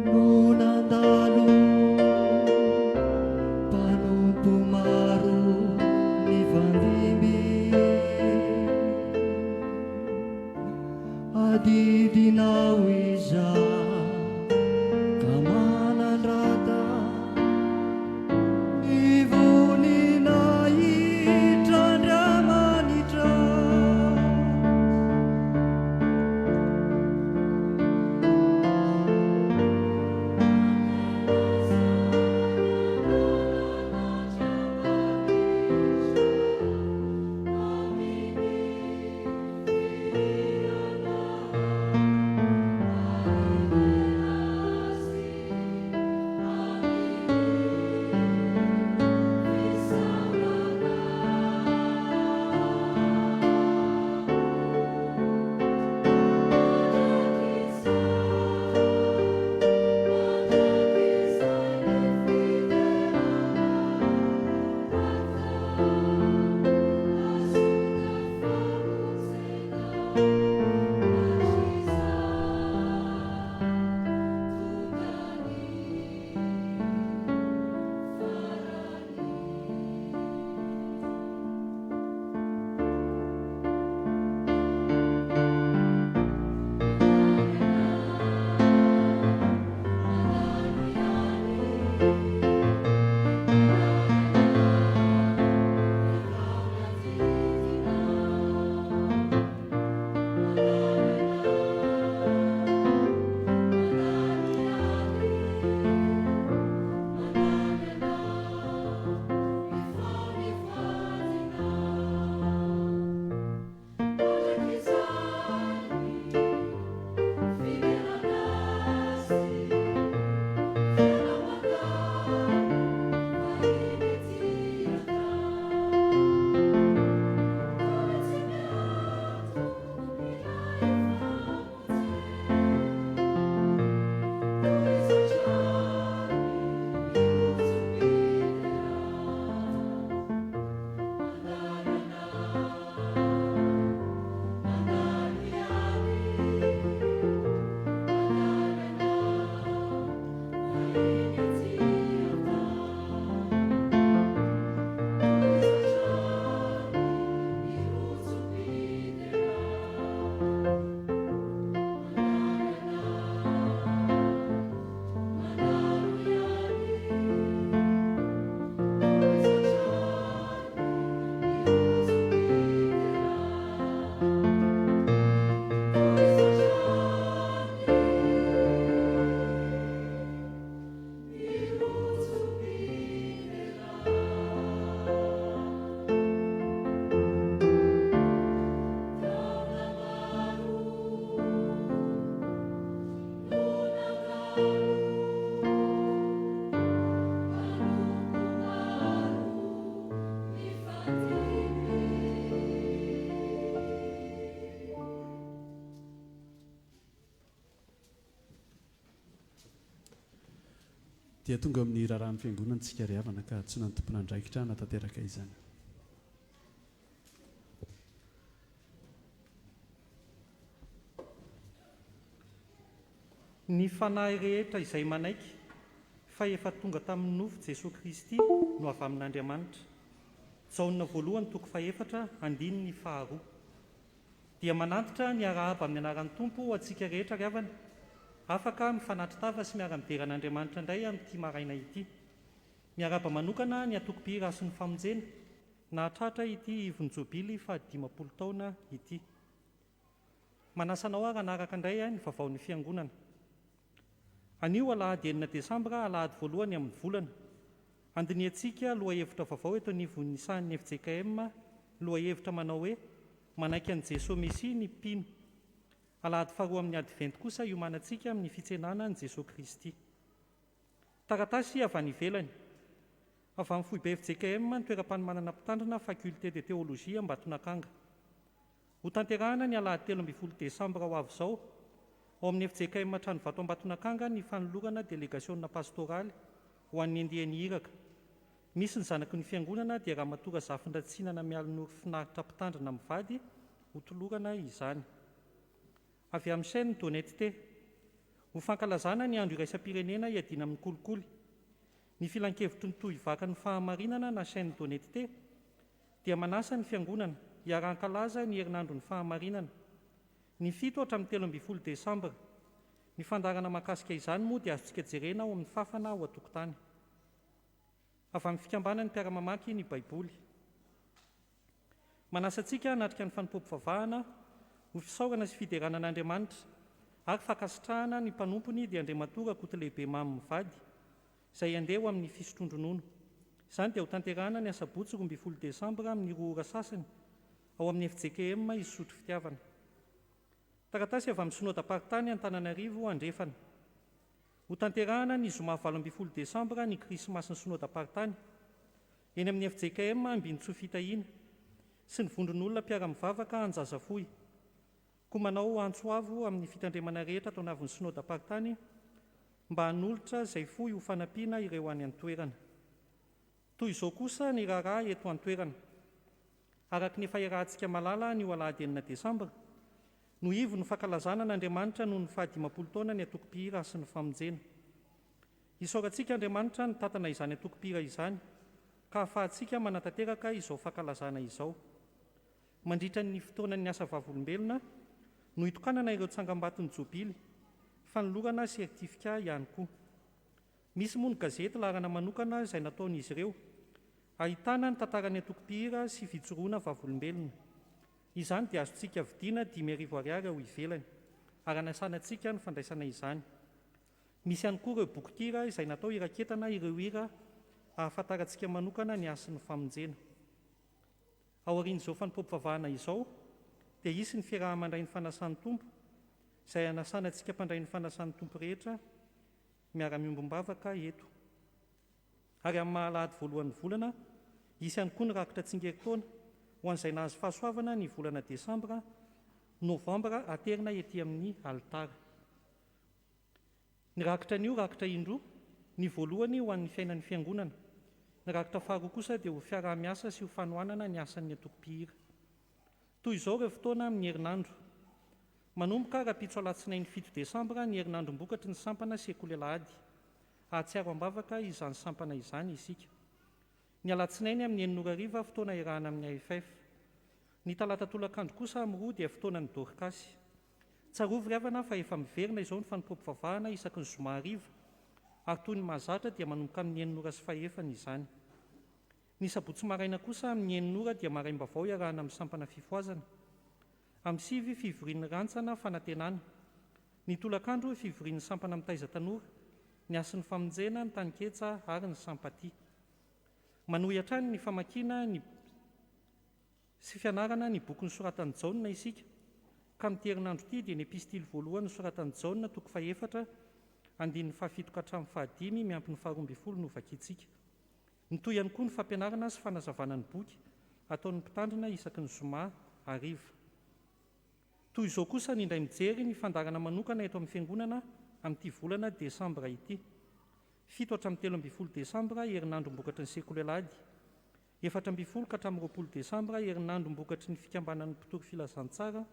no nandalo, mpanompo maro nifandimby. Adidinao izany ka manandrata ny voninahitr'Andriamanitra. Dia tonga amin'ny raharahan'ny Fiangonana isika ry havana ka antsoina ny tompon'andraikitra hanatanteraka izany. Ny fanahy rehetra izay manaiky fa efa tonga tamin'ny nofo Jesoa Kristy no avy amin'Andriamanitra. Jaona voalohany toko fahefatra andininy faharoa. Dia manantitra ny arahaba amin'ny anaran'ny Tompo ho antsika rehetra ry havana, afaka mifanatri-tava sy miara-midera an'Andriamanitra indray amin'ity maraina ity. Miarahaba manokana ny antoko mpihira Hasin'ny Famonjena, nahatratra ity ivon-jobily fahadimampolo taona ity. Manasa anao ary hanaraka indray ny vaovaon'ny Fiangonana. Anio alahady enina desambra, alahady voalohany amin'ny volana. Handinihantsika lohahevitra vaovao eto anivon'ny sahan'ny fjkm, lohahevitra manao hoe, Manaiky an'i Jesoa Mesia ny mpino. Alahady faharoa amin'ny Advento kosa hiomanantsika amin'ny fitsenana an'i Jesoa Kristy. Taratasy avy any ivelany. Avy amin'ny foibe fjkm ny toeram-panomanana mpitandrina Faculté de Théologie Ambatonakanga. Hotanterahana ny alahady 13 desambra ho avy izao, ao amin'ny fjkm Tranovato Ambatonakanga ny fanolorana delegasiona pastoraly ho an'ny andiany iraka. Misy ny zanaky ny fiangonana dia Ramatoa Razafindratsinana Mialinoro Finaritra mpitandrina mivady hotolorana izany. Avy amin'ny chaîne d'honnêteté. Ho fankalazana ny andro iraisam-pirenena hiadiana amin'ny kolikoly, ny filankevitry ny tohivakan'ny fahamarinana na chaîne d'honnêteté dia manasa ny fiangonana hiara-hankalaza ny herinandron'ny fahamarinana, ny fito hatramin'ny 13 desambra. Ny fandaharana mahakasika izany moa dia azontsika jerena ao amin'ny fafana ao an-tokotany. Avy amin'ny fikambanan'ny mpiara-mamaky ny Baiboly. Manasa antsika hanatrika ny fanompoam-pivavahana ho fisaorana sy fiderana an'Andriamanitra ary fankasitrahana ny mpanompony dia Andriamatoa Rakotolehibe Mamy mivady izay handeha ho amin'ny fisotroan-dronono. Izany dia hotanterahana ny asabotsy 12 desambra amin'ny roa ora sasany ao amin'ny fjkm Isotry Fitiavana. Taratasy avy amin'ny Synodam-paritany Antananarivo Andrefana. Hotanterahana ny zoma 18 desambra ny Krismasin'ny Synodam-paritany, eny amin'ny fjkm Ambinintsoa Fitahiana, sy ny vondron'olona mpiara-mivavaka Anjazafohy. Koa manao antso avo amin'ny fitandremana rehetra ato anavon'ny Synodam-paritany mba hanolotra izay fohy ho fanampiana ireo any an-toerana. Toy izao kosa ny raharaha eto an-toerana. Araka ny efa iarahantsika malala anio alahady enina desambra, no ivon'ny fankalazana an'Andriamanitra noho ny fahadimampolo taona ny antoko mpihira Hasin'ny Famonjena. Isaorantsika Andriamanitra nitantana izany antoko mpihira izany ka ahafahantsika manatanteraka izao fankalazana izao. Mandritra ny fotoanan'ny asa vavolombelona no hitokanana ireo tsangambaton'ny jobily, fanolorana sertifika ihany koa. Misy moa ny gazety laharana manokana izay nataon'izy ireo, ahitana ny tantaran'ny antoko mpihira sy fijoroana vavolombelona. Izany dia azontsika vidiana 5000 ariary ao ivelany, ary anasana antsika ny fandraisana izany. Misy ihany koa ireo bokin-kira izay natao hiraketana ireo hira ahafantarantsika manokana ny hasin'ny famonjena. Aorian'izao fanompoam-pivavahana izao dia hisy ny fiaraha-mandray ny fanasan'ny Tompo, izay anasana antsika mpandray ny fanasan'ny Tompo rehetra miara-miombom-bavaka eto. Ary amin'ny maha alahady voalohan'ny volana, hisy ihany koa ny rakitra tsingerin-taona ho an'izay nahazo fahasoavana ny volana desambra, novambra aterina ety amin'ny alitara. Ny rakitra anio rakitra indroa, ny voalohany ho an'ny fiainan'ny Fiangonana, ny rakitra faharoa kosa dia ho fiaraha-miasa sy ho fanohanana ny asan'ny antoko mpihira. Toy izao ireo fotoana amin'ny herinandro. Manomboka rahampitso alatsinainy fito desambra ny herinandrom-bokatry ny sampana sekoly alahady. Hahatsiaro am-bavaka izany sampana izany isika. Ny alatsinainy amin'ny enina ora hariva fotoana iarahana amin'ny AFF. Ny talata tolakandro kosa amin'ny roa dia fotoanan'ny Dorkasy. Tsarovy ry havana fa efa miverina izao ny fanompoam-pivavahana isaky ny zoma hariva ary toy ny mahazatra dia manomboka amin'ny enina ora sy fahefany izany. Ny sabotsy maraina kosa amin'ny enina ora dia maraim-baovao iarahana amin'ny sampana fifohazana. Amin'ny sivy, fivorian'ny rantsana fanantenana. Ny tolakandro, fivorian'ny sampana mitaiza tanora, ny hasin'ny famonjena, ny taninketsa ary ny sampatia. Manohy hatrany ny famakiana ny sy fianarana ny boky nosoratan'i Jaona isika, ka amin'ity herinandro ity dia ny epistily voalohany nosoratan'i Jaona, toko fahefatra, andininy fahafito ka hatramin'ny fahadimy miampy ny faharoambinifolo no vakintsika. Mitohy ihany koa ny fampianarana sy fanazavana ny boky ataon'ny mpitandrina isaky ny zoma hariva. Toy izao kosa ny indray mijery ny fandaharana manokana eto amin'ny Fiangonana amin'ity volana desambra ity. Fito hatramin'ny 13 desambra, herinandrom-bokatry ny Sekoly Alahady. 14 ka hatramin'ny 20 desambra, herinandrom-bokatry ny Fikambanan'ny Mpitory Filazantsara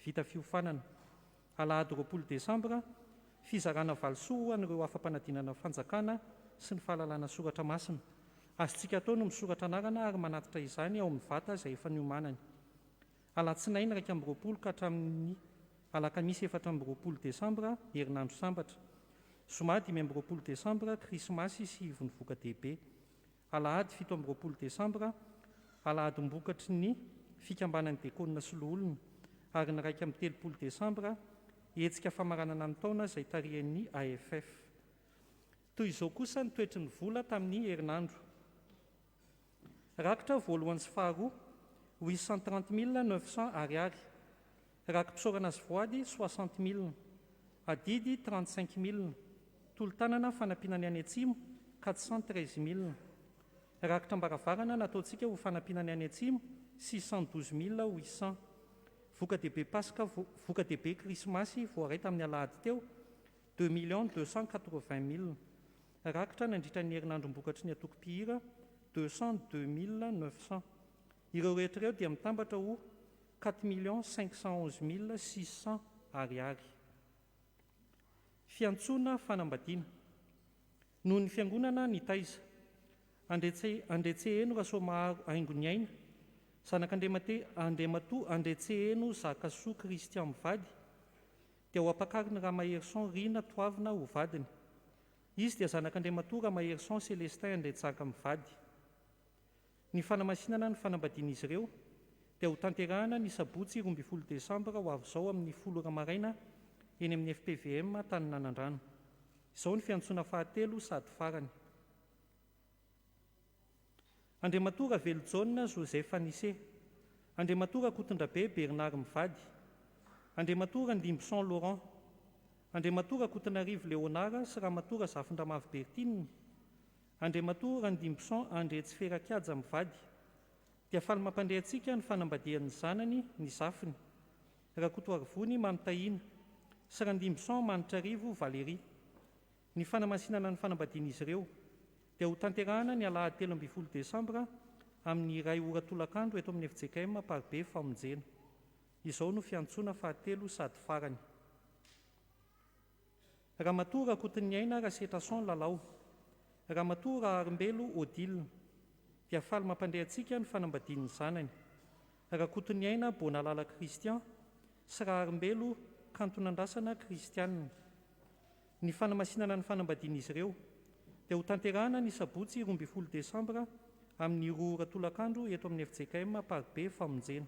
vita fiofanana. Alahady 20 desambra, fizarana valisoa ho an'ireo afa-panadinana fanjakana sy ny fahalalana soratra masina. Azontsika atao no misoratra anarana ary manatitra izany ao amin'ny vata izay efa niomanany. Alatsinainy 21 ka hatramin'ny alakamisy 24 desambra, herinandro sambatra. Zoma 25 desambra, krismasy sy ivon'ny voka-dehibe. Alahady 27 desambra, alahadim-bokatry ny Fikambanan'ny Diakona sy Loholona, ary ny 31 desambra, hetsika famaranana ny taona izay tarihan'ny AFF. Toy izao kosa ny toetry ny vola tamin'ny herinandro. Rakitra voalohany sy faharoa, 830 900 ariary. Raki-pisaorana sy voady, 60 000. Adidy, 35 000. Tolo-tanana fanampiana ny any atsimo, 413 000. Rakitra am-baravarana nataontsika ho fanampiana ny any atsimo, 612 800. Voka-dehibe Paska, voka-dehibe Krismasy voaray tamin'ny alahady teo, 2 280 000. Rakitra nandritra ny herinandrom-bokatry ny antoko mpihira, 202 900. Ireo rehetra ireo dia mitambatra ho 4 511 600 ariary. Fiantsoana fanambadiana. Noho ny fiangonana nitaiza. Andretse Andretseheno Rasoamaharo Haingoniaina, zanak'Andriamate Andriamatoa Andretseheno Zakasoa Christian mivady, dia ho ampakarin'i Ramaherison Rina Toavina ho vadiny. Izy dia zanak'Andriamatoa Ramaherison Celestin Andrianjaka mivady. Ny fanamasinana ny fanambadian'izy ireo dia ho tanterahana ny sabotsy 12 desambra ho avy izao amin'ny folo ora maraina eny amin'ny fpvm Antaninanandrano. Izao ny fiantsoana fahatelo sady farany. Andriamatoa Ravelojaona Joseph Anise, Andriamatoa Rakotondrabe Bernard mivady, Andriamatoa Randimbison Laurent, Andriamatoa Rakotonarivo Léonard sy Ramatoa Razafindramavo Berthine, Andriamatoa Randimbison André Tsiferakaja mivady, dia faly mampandre antsika ny fanambadian'ny zanany ny zafiny, Rakotoarivony Mamy Tahiana, sy Randimbison Manitrarivo Valérie. Ny fanamasinana ny fanambadian'izy ireo dia ho tanterahana ny alahady 13 desambra amin'ny iray ora tolakandro eto amin'ny fjkm Amparibe Famonjena. Izao no fiantsoana fahatelo sady farany. Ramatoa Rakotoniaina Rasetrason Lalao, Ramatoa Raharimbelo Odile, dia faly mampandre antsika ny fanambadian'ny zanany, Rakotoniaina Bonalala Christian sy Raharimbelo Kantonandrasana Christiane. Ny fanamasinana ny fanambadian'izy ireo dia ho tanterahana ny sabotsy 12 desambra amin'ny roa ora tolakandro eto amin'ny fjkm Amparibe Famonjena.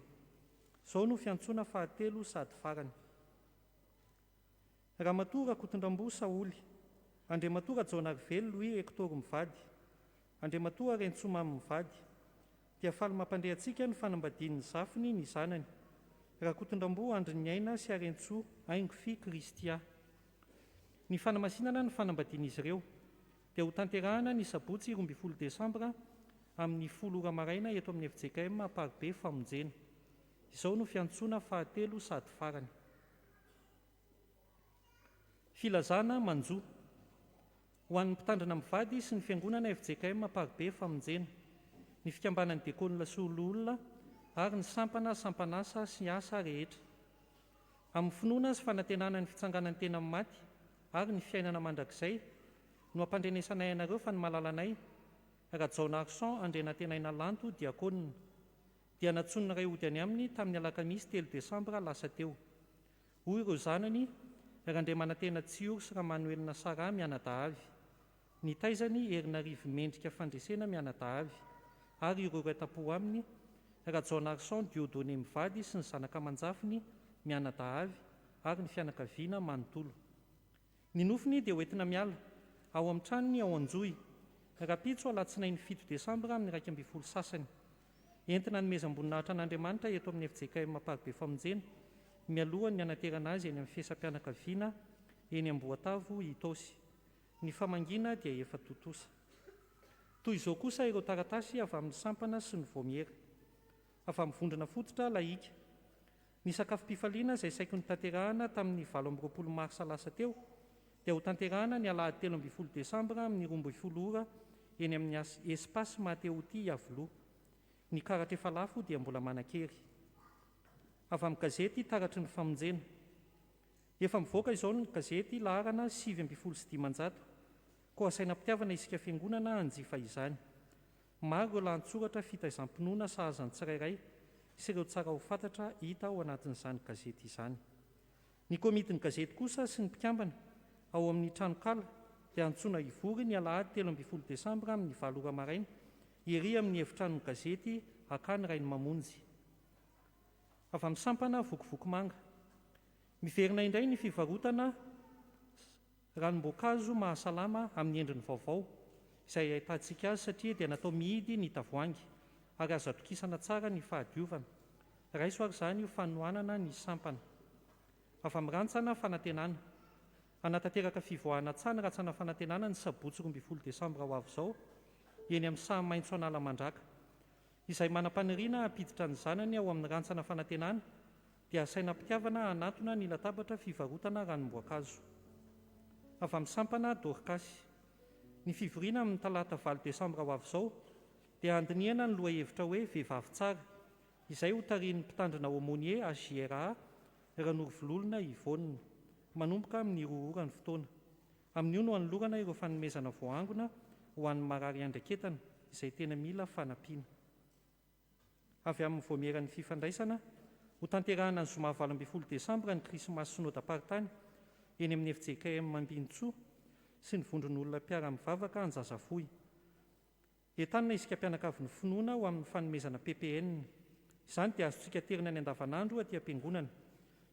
Izao no fiantsoana fahatelo sady farany. Ramatoa Rakotondramboa Saholy, Andriamatoa Rajaonarivelo Louis Hector mivady, Andriamatoa Harentsoa Mamy mivady, dia faly mampandre antsika ny fanambadian'ny zafiny ny zanany, Rakotondramboa Andriniaina sy Harentsoa Haingo Fy Christia. Ny fanamasinana ny fanambadian'izy ireo dia ho tanterahana ny sabotsy 12 desambra amin'ny folo ora maraina eto amin'ny fjkm Amparibe Famonjena. Izao no fiantsoana fahatelo sady farany. Filazana manjo. Ho an'ny mpitandrina mivady sy ny fiangonana fjkm Amparibe Famonjena, ny fikambanan'ny diakonina sy loholona ary ny sampana sampan'asa sy asa rehetra. Amin'ny finoana sy fanantenana ny fitsanganan'ny tena amin'ny maty ary ny fiainana mandrakizay no ampandrenesanay anareo fa ny malalanay, Rajaonarison Andrianantenaina Lanto Diakona, dia nantsoin'ny Ray hody any aminy tamin'ny alakamisy telo desambra lasa teo. Hoy ireo zanany, Randriamanantena Tsiory sy Ramanoelina Sarah mianadahy avy. Nitaizany Herinarivo Mendrika Fandresena mianadahy avy, ary ireo iray tampo aminy, Rajaonarison Dieudonné mivady sy ny zanaka aman-jafiny mianadahy avy ary ny fianakaviana manontolo. Ny nofiny dia hoentina miala ao amin'ny tranony ao Anjohy, rahampitso alatsinainy fito desambra amin'ny 11 sasany. Entina hanomezam-boninahitra an'Andriamanitra eto amin'ny fjkm Amparibe Famonjena mialohan'ny hanaterana azy eny amin'ny fiasam-pianakaviana eny Amboatavo Itaosy. Ny famangiana dia efa tontosa. Toy izao kosa ireo taratasy avy amin'ny sampana sy ny vaomiera. Avy amin'ny vondrona fototra lahika. Ny sakafom-pifaliana izay saiky notanterahana tamin'ny 28 marsa lasa teo dia hotanterahana ny alahady 13 desambra amin'ny 12 ora eny amin'ny Espace Mahatehotia Iavoloha. Ny karatra efa lafo dia mbola manan-kery. Avy amin'ny gazety Taratry ny Famonjena. Efa mivoaka izao ny gazety laharana 519, koa asaina am-pitiavana isika Fiangonana hanjifa izany. Maro ireo lahantsoratra fitaizam-pinoana sahaza ny tsirairay sy ireo tsara ho fantatra hita ao anatin'izany gazety izany. Ny komitin'ny gazety kosa sy ny mpikambana ao amin'ny tranonkala dia antsoina hivory ny alahady 13 desambra amin'ny valo ora maraina ery amin'ny efitranon'ny gazety Akany Rainimamonjy. Avy amin'ny sampana Vokovoko Manga. Miverina indray ny fivarotana. Ranom-boankazo mahasalama amin'ny endriny vaovao izay ahitantsika azy satria dia natao mihidy ny tavoahangy ary azo atokisana tsara ny fahadiovana. Raiso ary izany ho fanohanana ny sampana. Avy amin'ny rantsana Fanantenana. Hanatanteraka fivoahana tsaha ny rantsana Fanantenana ny sabotsy 12 desambra ho avy izao eny amin'ny saha maitso Analamandraka. Izay manam-paniriana hampiditra ny zanany ao amin'ny rantsana Fanantenana dia asaina am-pitiavana hanatona ny latabatra fivarotana ranom-boankazo. Avy amin'ny sampana Dorkasy. Ny fivoriana amin'ny talata valo desambra ho avy izao dia handinihana ny lohahevitra hoe Vehivavy tsara, izay hotarihin'ny mpitandrina aumônier HJRA, Ranorovololona Yvonne. Manomboka amin'ny roa ora ny fotoana. Amin'io no hanolorana ireo fanomezana voaangona ho an'ny marary iandraiketana izay tena mila fanampiana. Avy amin'ny Vaomieran'ny Fifandraisana, hotanterahina ny zoma 18 desambra ny Krismasy Synodam-paritany eny amin'ny fjkm Ambinintsoa sy ny vondron'olona mpiara-mivavaka Anjazafohy. Entanina isika mpianakavin'ny finoana ho amin'ny fanomezana ppn. Izany dia azontsika aterina ny andavanandro aty am-piangonana.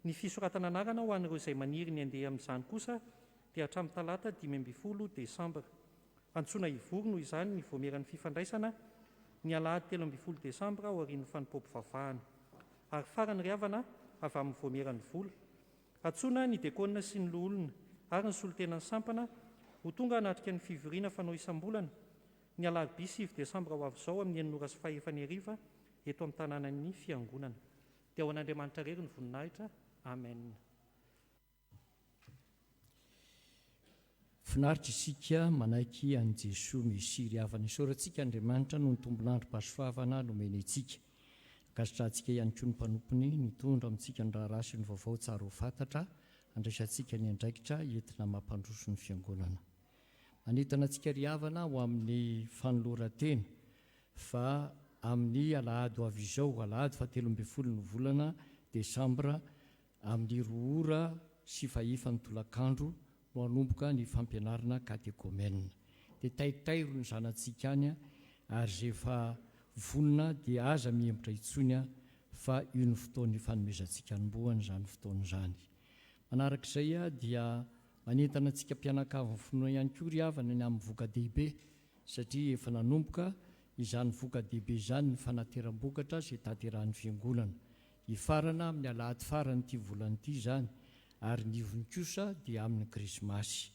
Ny fisoratana anarana ho an'ireo izay maniry ny handeha amin'izany kosa dia hatramin'ny talata 15 desambra. Antsoina hivory noho izany ny Vaomieran'ny Fifandraisana ny alahady 13 desambra aorian'ny fanompoam-pivavahana. Ary farany ry havana, avy amin'ny Vaomieran'ny Vola. Antsoina ny dekôna sy ny loholona ary ny solontenan'ny sampana ho tonga hanatrika ny fivoriana fanao isam-bolana ny alarobia sivy desambra ho avy izao amin'ny enina ora sy fahefany hariva eto amin'ny tanànan'ny Fiangonana. Dia ho an'Andriamanitra irery ny voninahitra. Amen. Finaritra isika manaiky an'i Jesoa Mesia ry havana. Isaorantsika Andriamanitra noho ny tombon'androm-pahasoavana nomeny antsika. Ankasitrahantsika ihany koa ny mpanompony nitondra amintsika ny raharaha sy ny vaovao tsara ho fantatra handraisantsika ny andraikitra entina mampandroso ny Fiangonana. Manentana antsika ry havana ho amin'ny fanoloran-tena fa amin'ny alahady ho avy izao, alahady faha 13 ny volana desambra Amin'ny roa ora sy fahefany tolakandro no hanomboka ny fampianarana katekomena. Dia taitairo ny zanatsika any ary izay efa vonona dia aza mihemotra intsony fa io no fotoan'ny fanomezantsika anombohana izany fotoana izany. Manarak'izay dia manentana antsika mpianakavin'ny finoana ihany koa ry havana ny amin'ny voka-dehibe satria efa nanomboka izany voka-dehibe izany ny fanateram-bokatra izay tanterahin'ny fiangonana. Hifarana amin'ny alahady faran'ity volana ity izany ary ny ivony kosa dia amin'ny Krismasy.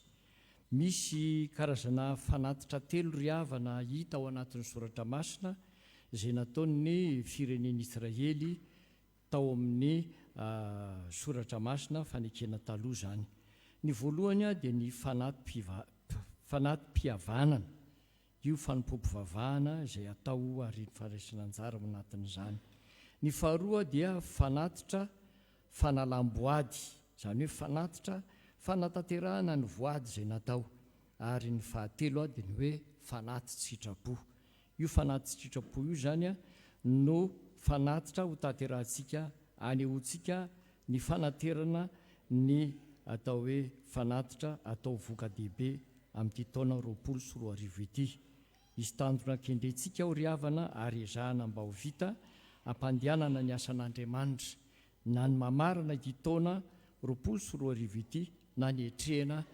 Misy karazana fanatitra telo ry havana hita ao anatin'ny Soratra Masina izay nataon'ny firenen'Israely tao amin'ny Soratra Masina fanekena taloha izany. Ny voalohany dia ny fanati-pihavanana. Io fanompoam-pivavahana izay atao ary ny fandraisana anjara ao anatin'izany. Ny faharoa dia fanatitra fanalam-boady, izany hoe fanatitra fanatanterahana ny voady izay natao. Ary ny fahatelo dia ny hoe fanati-tsitrapo. Io fanati-tsitrapo io izany no fanatitra hotanterahantsika anehoantsika ny fanaterana ny atao hoe fanatitra atao voka-dehibe amin'ity taona 2020 ity. Hisy tanjona kendrentsika ao ry havana ary ezahana mba ho vita hampandehanana ny asan'Andriamanitra na ny mamarana ity taona 2020 ity na ny hetrehana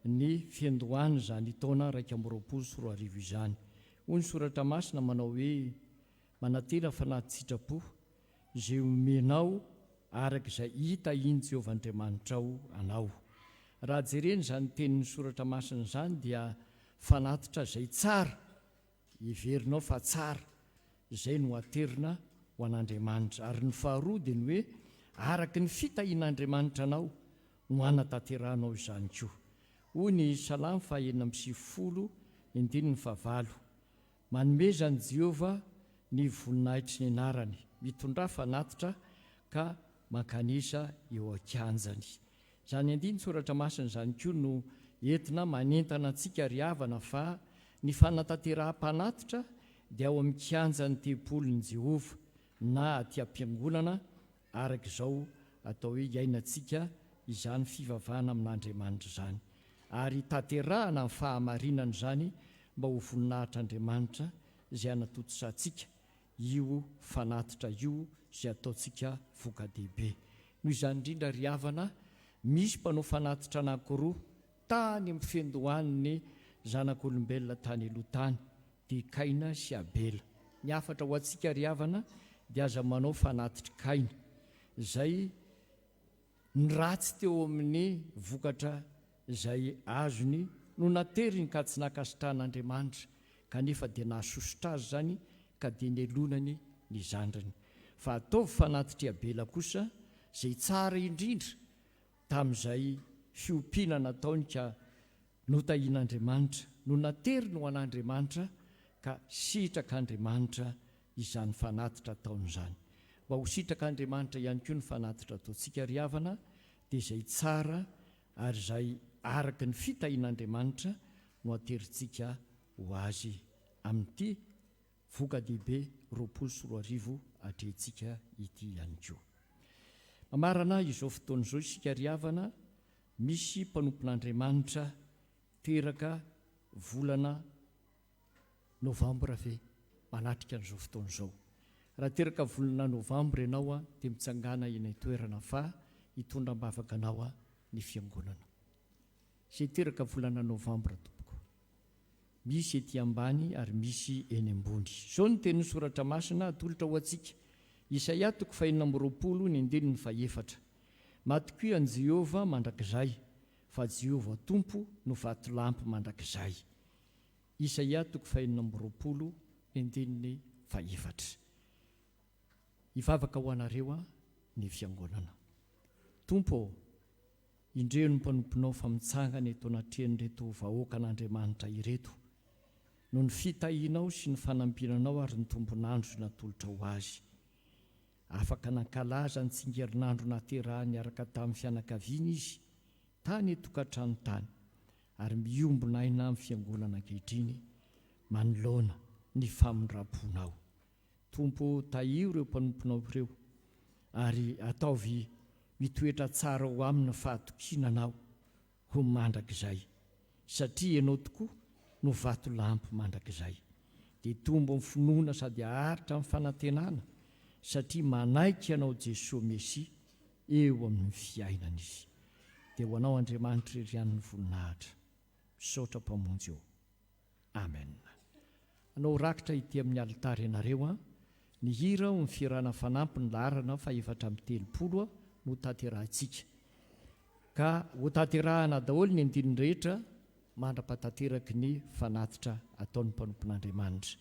ny fiandohan'izany taona 2021 izany. Hoy ny soratra masina manao hoe manantena fanati-tsitrapo izay omenao araka izay hitahian'i Jehovah Andriamanitrao anao. Raha jerena izany tenin'ny Soratra Masina izany dia fanatitra izay tsara, heverinao fa tsara, izay no aterina ho an'Andriamanitra. Ary ny faharoa dia ny hoe araka ny fitahian'Andriamanitra anao no hanatanterahanao izany koa. Hoy ny Salamo faha 96 andininy fahavalo, Manomeza an'i Jehovah ny voninahitry ny anarany, mitondrà fanatitra ka mankanesa eo an-kianjany. Izany andinin-tsoratra masina izany koa no entina manentana antsika ry havana fa ny fanatanteraham-panatitra dia ao amin'ny kianjan'ny tempolin'i Jehovah na aty am-piangonana araka izao atao hoe iainantsika izany fivavahana amin'Andriamanitra izany, ary tanterahana amin'ny fahamarinana izany mba ho voninahitr'Andriamanitra izay hanatontosantsika io fanatitra io izay ataontsika voka-dehibe. Noho izany indrindra ry havana, misy mpanao fanatitra anankiroa. tany amin'ny fiandohan'ny zanak'olombelona tany aloha tany, dia i Kaina sy Abela. Ny hafatra ho antsika ry havana dia aza manao fanatitr'i Kaina, izay ny ratsy teo amin'ny vokatra izay azony no nateriny ka tsy nankasitrahan'Andriamanitra, kanefa dia nahasosotra azy izany ka dia nialonany ny zandriny. Fa ataovy fanatitr'i Abela kosa izay tsara indrindra tamin'izay fiompiana nataony ka notahian'Andriamanitra, no nateriny ho an'Andriamanitra ka sitrak'Andriamanitra izany fanatitra ataony izany. Mba ho sitrak'Andriamanitra ihany koa ny fanatitra ataontsika ry havana dia izay tsara ary izay araka ny fitahian'Andriamanitra no aterintsika ho Azy amin'ity voka-dehibe 2020 atrehintsika ity ihany koa. Mamarana izao fotoana izao isika ry havana, misy mpanompon'Andriamanitra teraka volana Novambra ve manatrika an'izao fotoana izao? Raha teraka volana novambra ianao dia mitsangàna eny an-toerana fa hitondra am-bavaka anao ny fiangonana. Izay teraka volana novambra tompoko. Misy ety ambany ary misy eny ambony. Izao no tenin'ny Soratra Masina atolotra ho antsika, Isaia toko fahenina amby 20 ny andininy fahefatra, Matokia an'i Jehovah mandrakizay, fa Jehovah Tompo no vatolampy mandrakizay. Isaia toko fahenina amby 20 ny andininy fahefatra. Hivavaka ho anareo ny Fiangonana. Tompo ô, indreo ny mpanomponao fa mitsangana eto anatrehan'ireto vahoakan'Andriamanitra ireto, noho ny fitahianao sy ny fanambinanao ary ny tombon'andro natolotrao ho azy. Afaka nankalaza ny tsingerinandro nahaterahany niaraka tamin'ny fianakaviany izy tany an-tokantrano tany, ary miombona aina amin'ny Fiangonana ankehitriny manoloana ny famindram-ponao. Tompo ô, tahio ireo mpanomponao ireo, ary ataovy mitoetra tsara ao aminy ny fahatokiana Anao ho mandrakizay, satria Ianao tokoa no vatolampy mandrakizay. Dia hitombo amin'ny finoana sady haharitra amin'ny fanantenana, satria manaiky Anao Jesoa Mesia eo amin'ny fiainana izy. Dia ho Anao Andriamanitra irery ihany ny voninahitra. Misaotra Mpamonjy ô. Amen. Hanao rakitra ety amin'ny alitara ianareo an. Ny hira ho ny fihirana fanampiny laharana faha-34 no tanterahintsika. Ka ho tanterahana daholo ny andininy rehetra mandra-pahatanteraky ny fanatitra ataon'ny mpanompon'Andriamanitra.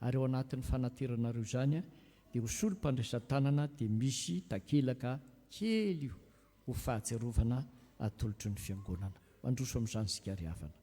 Ary ao anatin'ny fanateranareo izany dia ho solom-pandraisan-tanana dia misy takelaka kely ho fahatsiarovana atolotry ny Fiangonana. Mandroso amin'izany isika ry havana.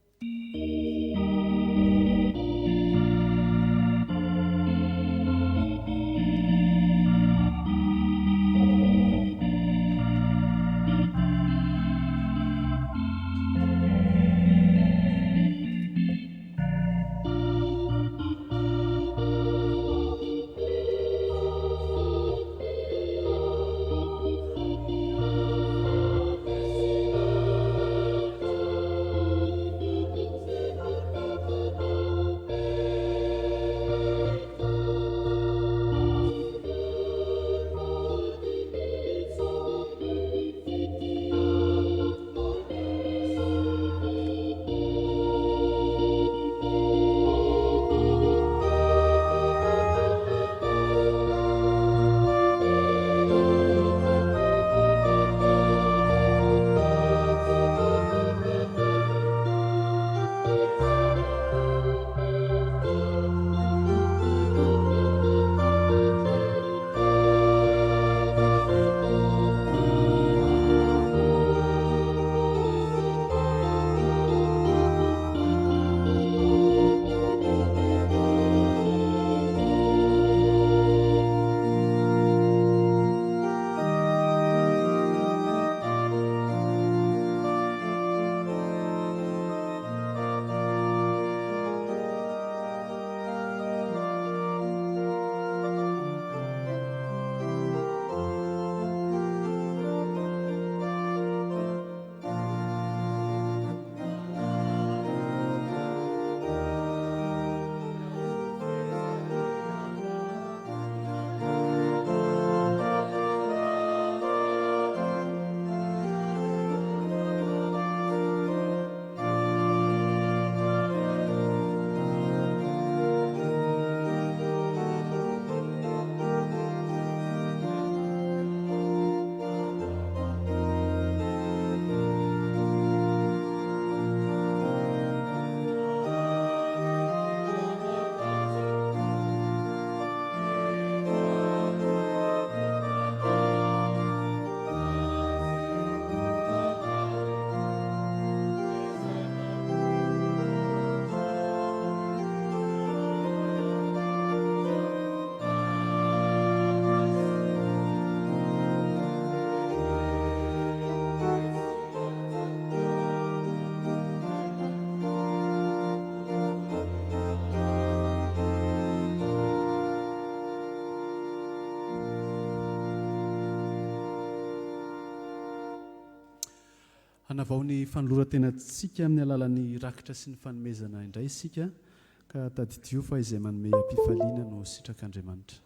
Hanavao ny fanoloran-tenantsika amin'ny alalan'ny rakitra sy ny fanomezana indray isika, ka tadidio fa izay manome am-pifaliana no sitrak'Andriamanitra.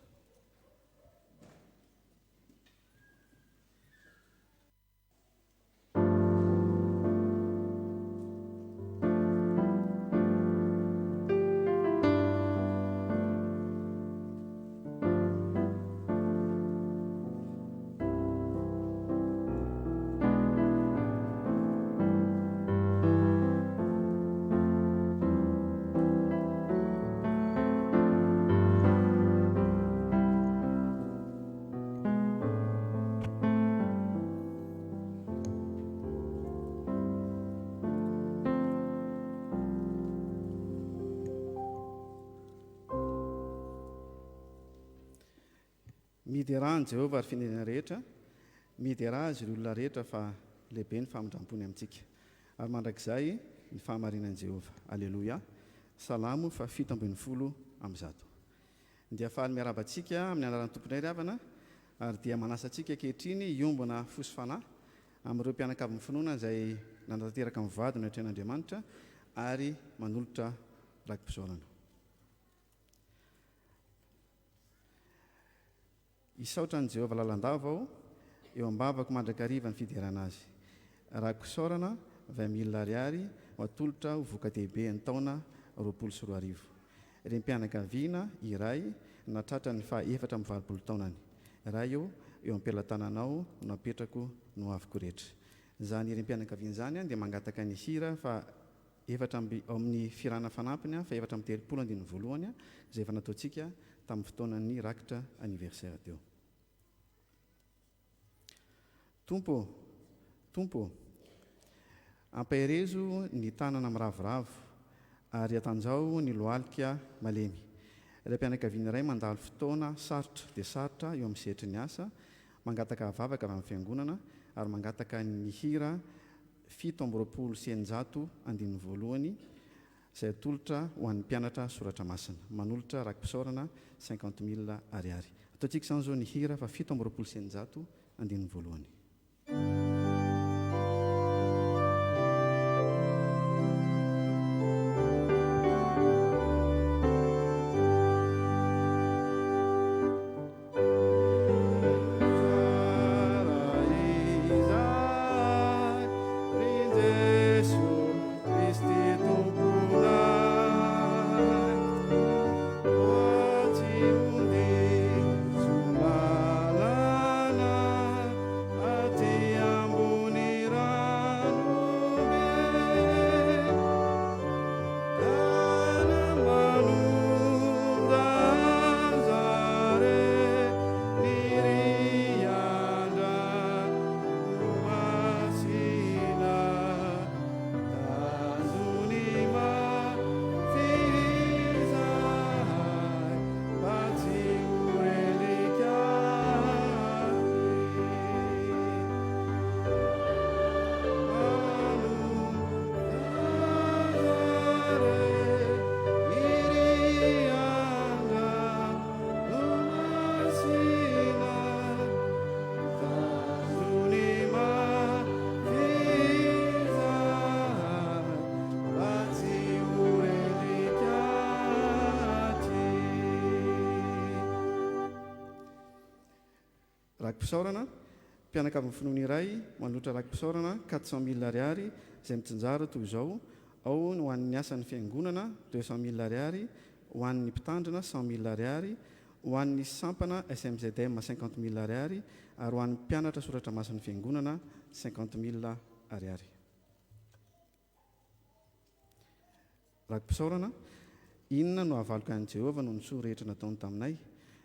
Miderà an'i Jehovah, ry firenena rehetra, miderà azy, ry olona rehetra, fa lehibe ny famindrampony amintsika, ary mandrakizay ny fahamarinan'i Jehovah. Aleloia. Salamo faha 117. Dia faly miarahaba antsika amin'ny anaran'ny Tomponay ry havana, ary dia manasa antsika ankehitriny hiombona fo sy fanahy amin'ireo mpianakavin'ny finoana izay nanatanteraka ny voady noetren'Andriamanitra ary manolotra raki-pisaorana. Hisaotra an'i Jehovah lalandava aho, eo am-bavako mandrakariva ny fiderana azy. Raki-pisaorana, 20 mille ariary ho atolotra ho voka-dehibe ny taona 2020. Renim-pianakaviana iray nahatratra ny faha 84 taonany. Ray ô, eo am-pelatananao no apetrako ny hoaviko rehetra. Izany renim-pianakaviana izany dia mangataka ny hira faha efatra amby, ao amin'ny Fihirana Fanampiny faha-34 andininy voalohany izay efa nataontsika tamin'ny fotoanan'ny rakitra anniversaire teo. Tompo ô! Tompo ô! Ampaherezo ny tanana miravoravo ary atanjaho ny lohalika malemy. Raim-pianakaviana iray mandalo fotoana sarotra dia sarotra eo amin'ny sehatry ny asa, mangataka vavaka avy amin'ny Fiangonana ary mangataka ny hira 627 andininy voalohany izay atolotra ho an'ny mpianatra soratra masina. Manolotra raki-pisaorana cinquante mille ariary. Ataontsika izany izao ny hira fa 627 andininy voalohany. Raki-pisaorana, Mpianakavin'ny finoana iray manolotra raki-pisaorana quatre cent mille ariary izay mitsinjara toy izao, ao ny ho an'ny asan'ny fiangonana deux cent mille ariary, ho an'ny mpitandrina cent mille ariary, ho an'ny sampana SMZM cinquante mille ariary ary ho an'ny mpianatra soratra masin'ny fiangonana cinquante mille ariary. Raki-pisaorana, Inona no hahavaliko an'i Jehovah noho ny soa rehetra nataony taminay?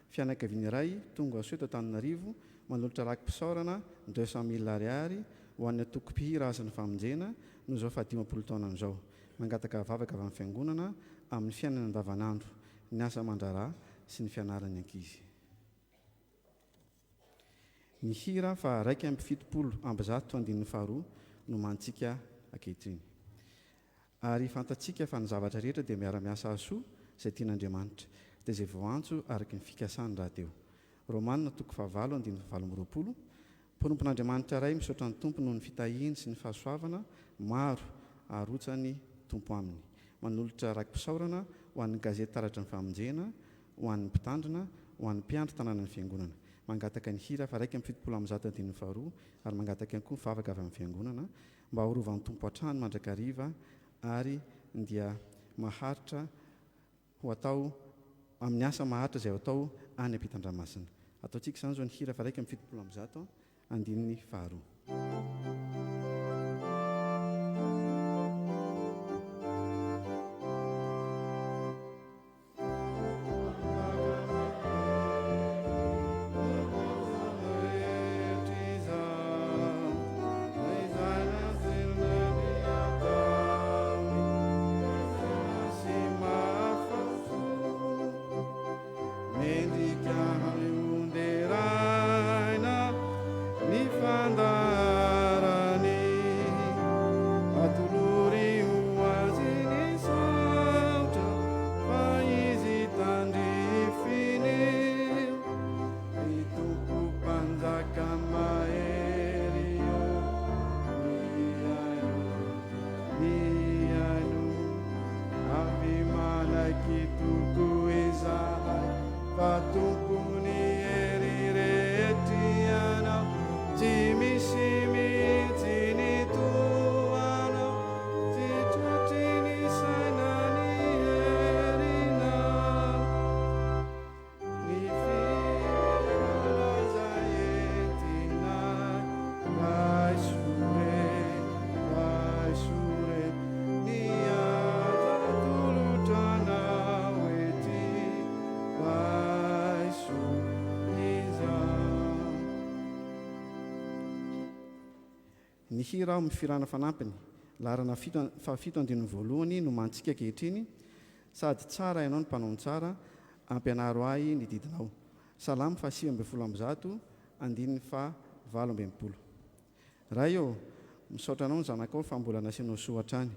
Fianakaviana iray tonga soa eto Antananarivo manolotra raki-pisaorana deux cent mille ariary ho an'ny antoko mpihira Hasin'ny Famonjena noho izao fahadimampolo taonany izao. Mangataka vavaka avy amin'ny Fiangonana amin'ny fiainana andavanandro, ny asa aman-draharaha sy ny fianaran'ny ankizy. Ny hira faha 171 andininy faharoa no mantsika ankehitriny. Ary fantatsika fa ny zavatra rehetra dia miara-miasa hahasoa izay tian'Andriamanitra, dia izay voaantso araka ny fikasany rahateo. Romana toko fahavalo andininy fahavalo amby roapolo. Mpanompon'Andriamanitra iray misaotra ny Tompo noho ny fitahiany sy ny fahasoavana maro arotsany Tompo aminy. Manolotra raki-pisaorana ho an'ny gazety Taratry ny Famonjena, ho an'ny Mpitandrina, ho an'ny mpiandry tanànan'ny Fiangonana. Mangataka ny hira faha 171 andininy faharoa ary mangataka ihany koa vavaka avy amin'ny Fiangonana mba ho rovan'ny Tompo hatrany mandrakariva ary dia maharitra ho atao amin'ny asa maharitra izay ho atao any ampitan-dranomasina. Ataontsika izany izao ny hira faha 171 andininy faharoa. Ny hira ao amin'ny fihirana fanampiny, laharana fito, fahafito andininy voalohany no mantsika ankehitriny, Sady tsara ianao ny mpanao ny tsara, ampianaro ahy ny didinao. Salamo faha 119, andininy faha 68. Ray ô, misaotra Anao ny zanakao fa mbola nasianao soa hatrany.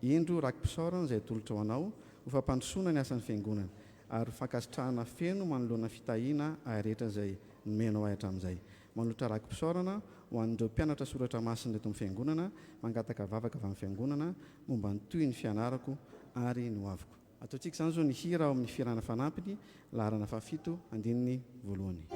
Indro raki-pisaorana izay atolotra ho Anao ho fampandrosoana ny asan'ny Fiangonana ary ho fankasitrahana feno manoloana ny fitahiana ahy rehetra izay nomenao ahy hatramin'izay. Manolotra raki-pisaorana ho an'ireo mpianatra soratra masina eto amin'ny Fiangonana, mangataka vavaka avy amin'ny Fiangonana momba ny tohin'ny fianarako ary ny hoaviko. Ataontsika izany izao ny hira ao amin'ny fihirana fanampiny, laharana fahafito, andininy voalohany.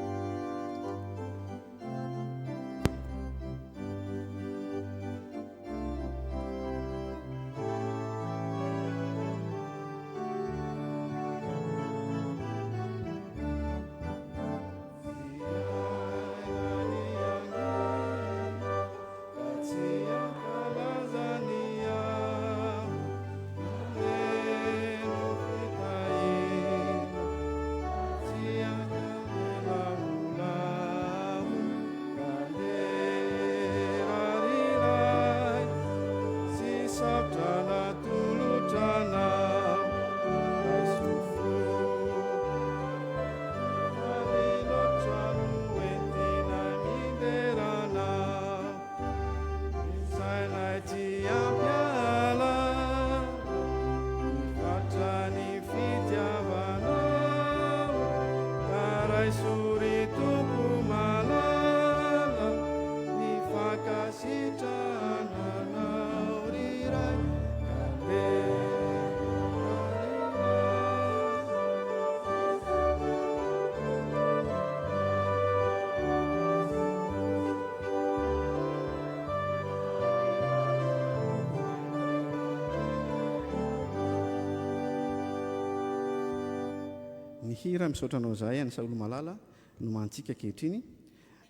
Ny hira Misaotra Anao Izahay an'i Saholy Malala no mantsika ankehitriny.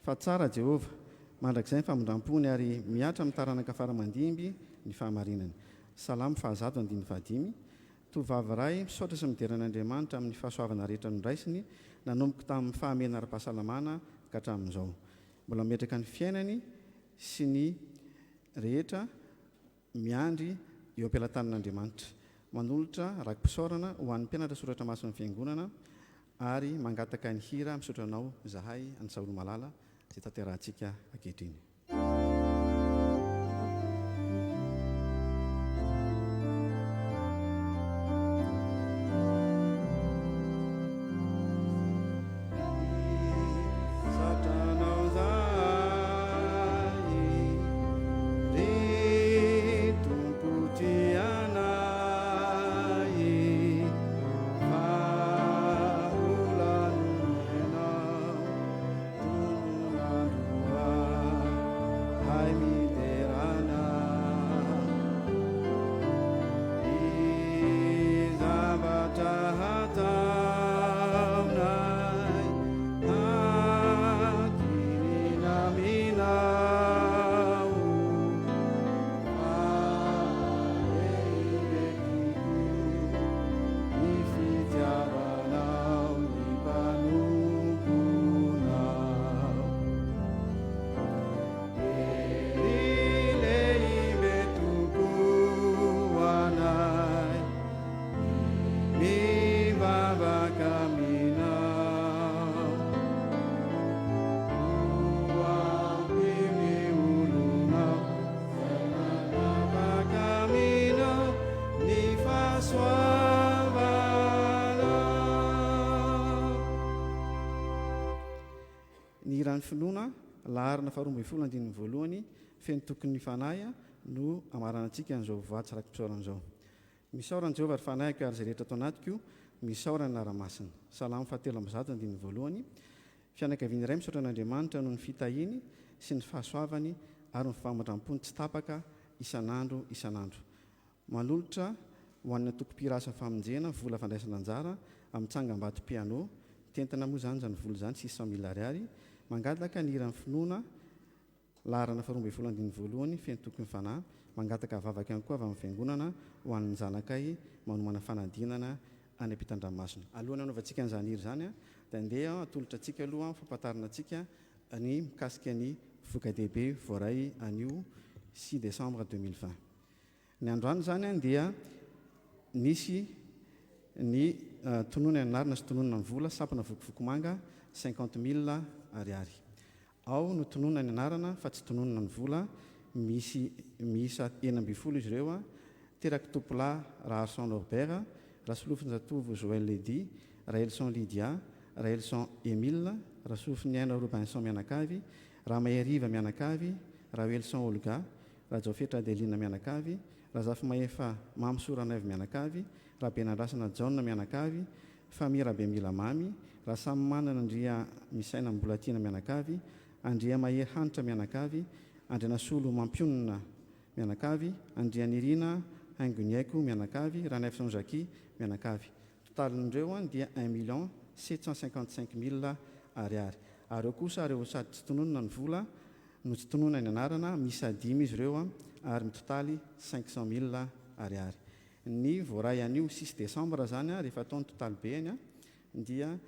Fa tsara Jehovah, mandrakizay ny famindram-pony ary mihatra amin'ny taranaka fara aman-dimby ny fahamarinany. Salamo fahazato andininy fahadimy. Tovovavy iray misaotra sy midera an'Andriamanitra amin'ny fahasoavana rehetra noraisiny nanomboka tamin'ny fahamehana ara-pahasalamana ka hatramin'izao. Mbola mametraka ny fiainany sy ny rehetra miandry eo am-pelatanan'Andriamanitra. Manolotra raki-pisaorana ho an'ny mpianatra soratra masin'ny Fiangonana ary mangataka ny hira Misaotra Anao Izahay an'i Saholy Malala izay tanterahantsika ankehitriny. Hiran'ny finoana, laharana faharoa ambin'ny folo andininy voalohany, feno toky ny fanahy no amaranantsika an'izao voady sy raki-pisaorana izao. Misaora an'i Jehovah ry fanahiko ary izay rehetra ato anatiko, misaora ny anara-masina. Salamo fahatelo amby zato andininy voalohany, Fianakaviana iray misaotra an'Andriamanitra noho ny fitahiany sy ny fahasoavany ary ny famindram-pony tsy tapaka isan'andro isan'andro. Manolotra ho an'ny antoko mpihira asa famonjena vola fandraisana anjara amin'ny tsangambato piano, mitentina moa izany izany vola izany 600 mille ariary, mangataka ny hiran'ny finoana, Laharana faharoa ambin'ny folo andininy voalohany, feno toky ny fanahy, mangataka vavaka ihany koa avy amin'ny fiangonana ho an'ny zanakay manomana fanadinana any ampitan-dranomasina. Alohan'ny hanaovantsika an'izany hira izany dia andeha atolotra antsika aloha fampahatarina antsika ny mikasika ny voka-dehibe voaray anio six décembre 2020. Ny androany izany dia nisy ny tonony anarina sy tononina ny vola sampana vokovoko manga 50 000 ariary. Ao no tononina ny anarana fa tsy tononina ny vola, misy miisa 16 izy ireo, Terak'i Tompolahy Raharison Norbert, Rasolofonjatovo Joël Eddy, Raelison Lydia, Raelison Emile, Rasolofoniaina Robinson mianakavy, Ramaheriva mianakavy, Raoelison Olga, Rajaofetra Adeline mianakavy, Razafimahefa Mamisoa Ranaivo mianakavy, Rabenandrasana Jaona mianakavy, Famille Rabemila Mamy, Rasamimanana Andriamisaina Mbolatiana mianakavy, Andriamahery Hanitra mianakavy, Andrianasolo Mampionona mianakavy, Andrianirina Haingoniaiko mianakavy, Ranaivoson Jacquis mianakavy. Totalin'ireo dia 1 175 000 ariary. Ary eo kosa ireo sady tsy tononina ny vola no tsy tononina ny anarana, miisa dimy izy ireo ary mitotaly 500 000 ariary. Ny voaray anio six décembre izany rehefa atao ny totaly beany dia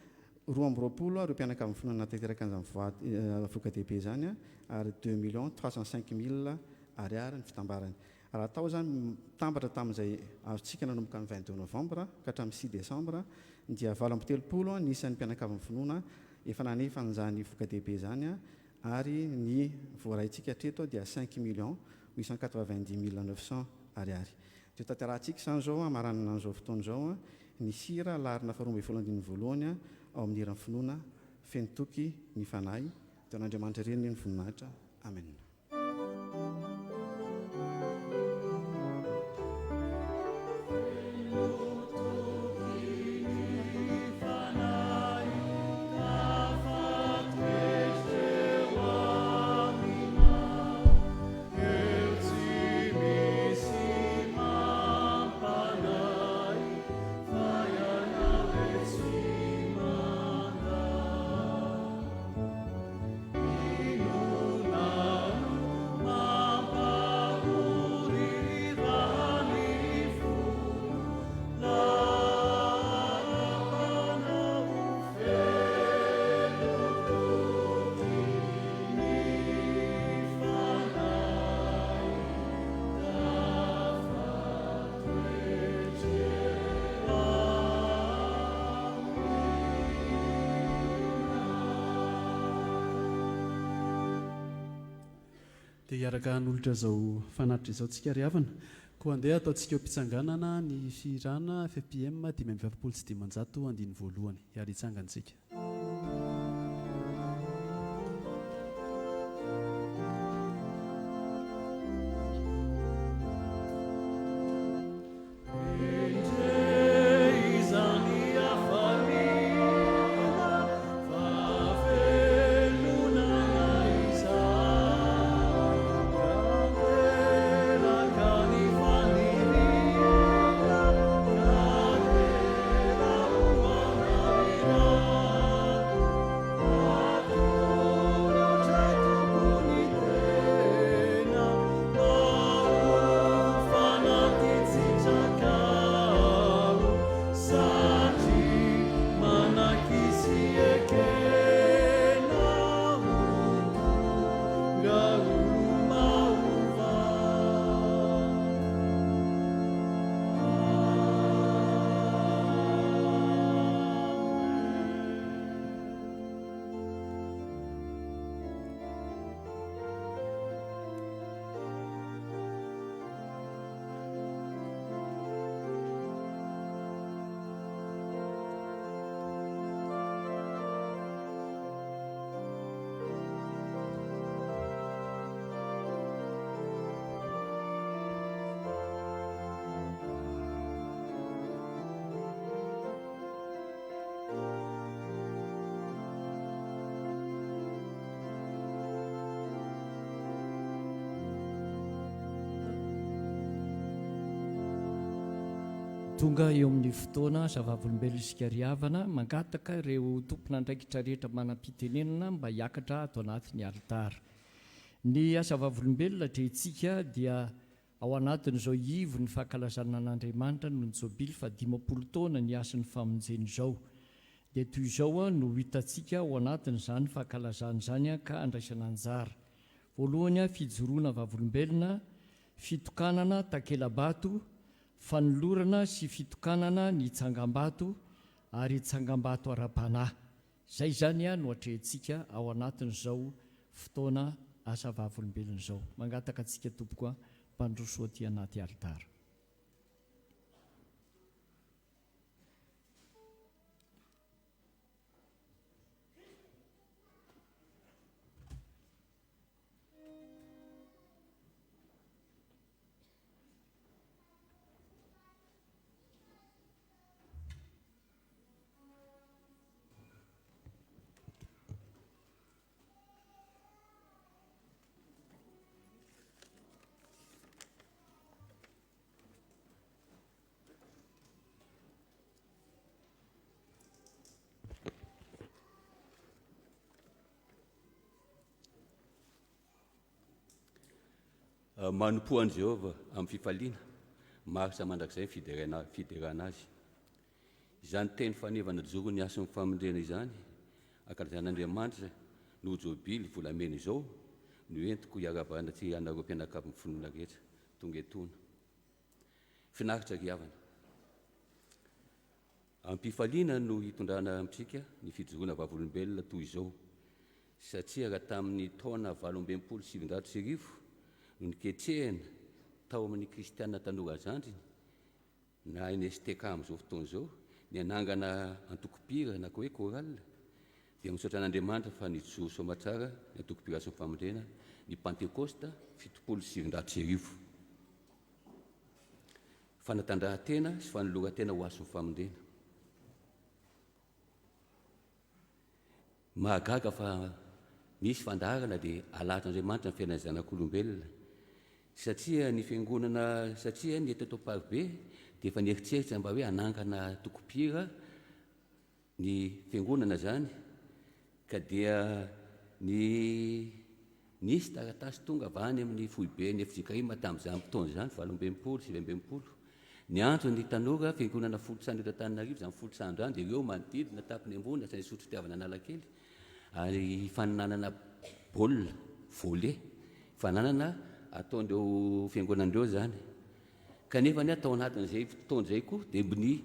22 ireo mpianakavin'ny finoana nahatanteraka an'izany voady voka-dehibe izany ary 2 305 000 ariary ny fitambarany. Raha atao izany mitambatra tamin'izay azontsika nanomboka ny 22 novembre ka hatramin'ny six décembre dia 38 ny isan'ny mpianakavin'ny finoana efa nanefa an'izany voka-dehibe izany ary ny voaraintsika hatreto dia 5 890 900 ariary. Dia tanterahantsika izany izao hamaranana an'izao fotoana izao ny hira laharana faharoa ambin'ny folo andininy voalohany ao amin'ny hiran'ny finoana feno toky ny fanahy. Dia ho an'Andriamanitra irery anie ny voninahitra. Amen. Dia hiaraka hanolotra izao fanatitra izao tsika ry havana. Koa andeha hataontsika eo am-pitsanganana ny fihirana FPM 545 andininy voalohany. Hiara hitsangana isika. Tonga eo amin'ny fotoana asa vavolombelona isika ry havana, mangataka ireo tompon'andraikitra rehetra manam-pitenenana mba hiakatra ato anatin'ny alitara. Ny asa vavolombelona atrehintsika dia ao anatin'izao ivon'ny fankalazana an'Andriamanitra noho ny Jobily fahadimampolo taona ny hasin'ny famonjena izao. Dia toy izao no ho hitantsika ao anatin'izany fankalazana izany ka andraisana anjara. Voalohany, fijoroana vavolombelona, fitokanana takela-bato, fanolorana sy fitokanana ny tsangambato ary tsangambato ara-panahy. Izay izany no atrehintsika ao anatin'izao fotoana asa vavolombelona izao. Mangataka antsika tompoko mpandroso aty anaty alitara. Manompoa an'i Jehovah amin'ny fifaliana, maharitra mandrakizay ny fiderana fiderana azy. Izany teny faneva najoro ny hasin'ny famonjena izany, ankalazan'Andriamanitra no jobily volamena izao, no entiko hiarahabana aty anareo mpianakavin'ny finoana rehetra tonga etoana. Finaritra ry havana. Am-pifaliana no hitondrana amintsika ny fijoroana vavolombelona toy izao, satria raha tamin'ny taona 1968 no niketrehina tao amin'ny Kristiana Tanora Zandriny, na NSTK amin'izao fotoana izao, ny hanangana antokom-pihira na koa hoe chorale, dia misaotra an'Andriamanitra fa nijoro soamatsara ny antokom-pihira sy ny famonjena ny Pantekosta 1970. Fanatanjahantena sy fanoloran-tena ho hasin'ny famonjena. Mahagaga fa misy fandaharana dia alahatr'Andriamanitra ny fiainan'ny zanak'olombelona. Satria ny fiangonana, satria ny eto Amparibe dia efa nieritreritra mba hoe hanangana tokom-pihira Ny fiangonana izany ka dia ny nisy taratasy tonga avy any amin'ny foiben'ny fjkm tamin'izany fotoana izany, 68 89, niantso ny tanora fiangonana folo trano eto Antananarivo, izany folo trano izany dia ireo manodidina tampony ambony hatrany Isotry Fitiavana Analakely, ary hifaninanana baolina, volley, hifaninanana ataon'ireo fiangonana ireo izany. Kanefa anie tao anatin'izay fotoana izay koa dia ny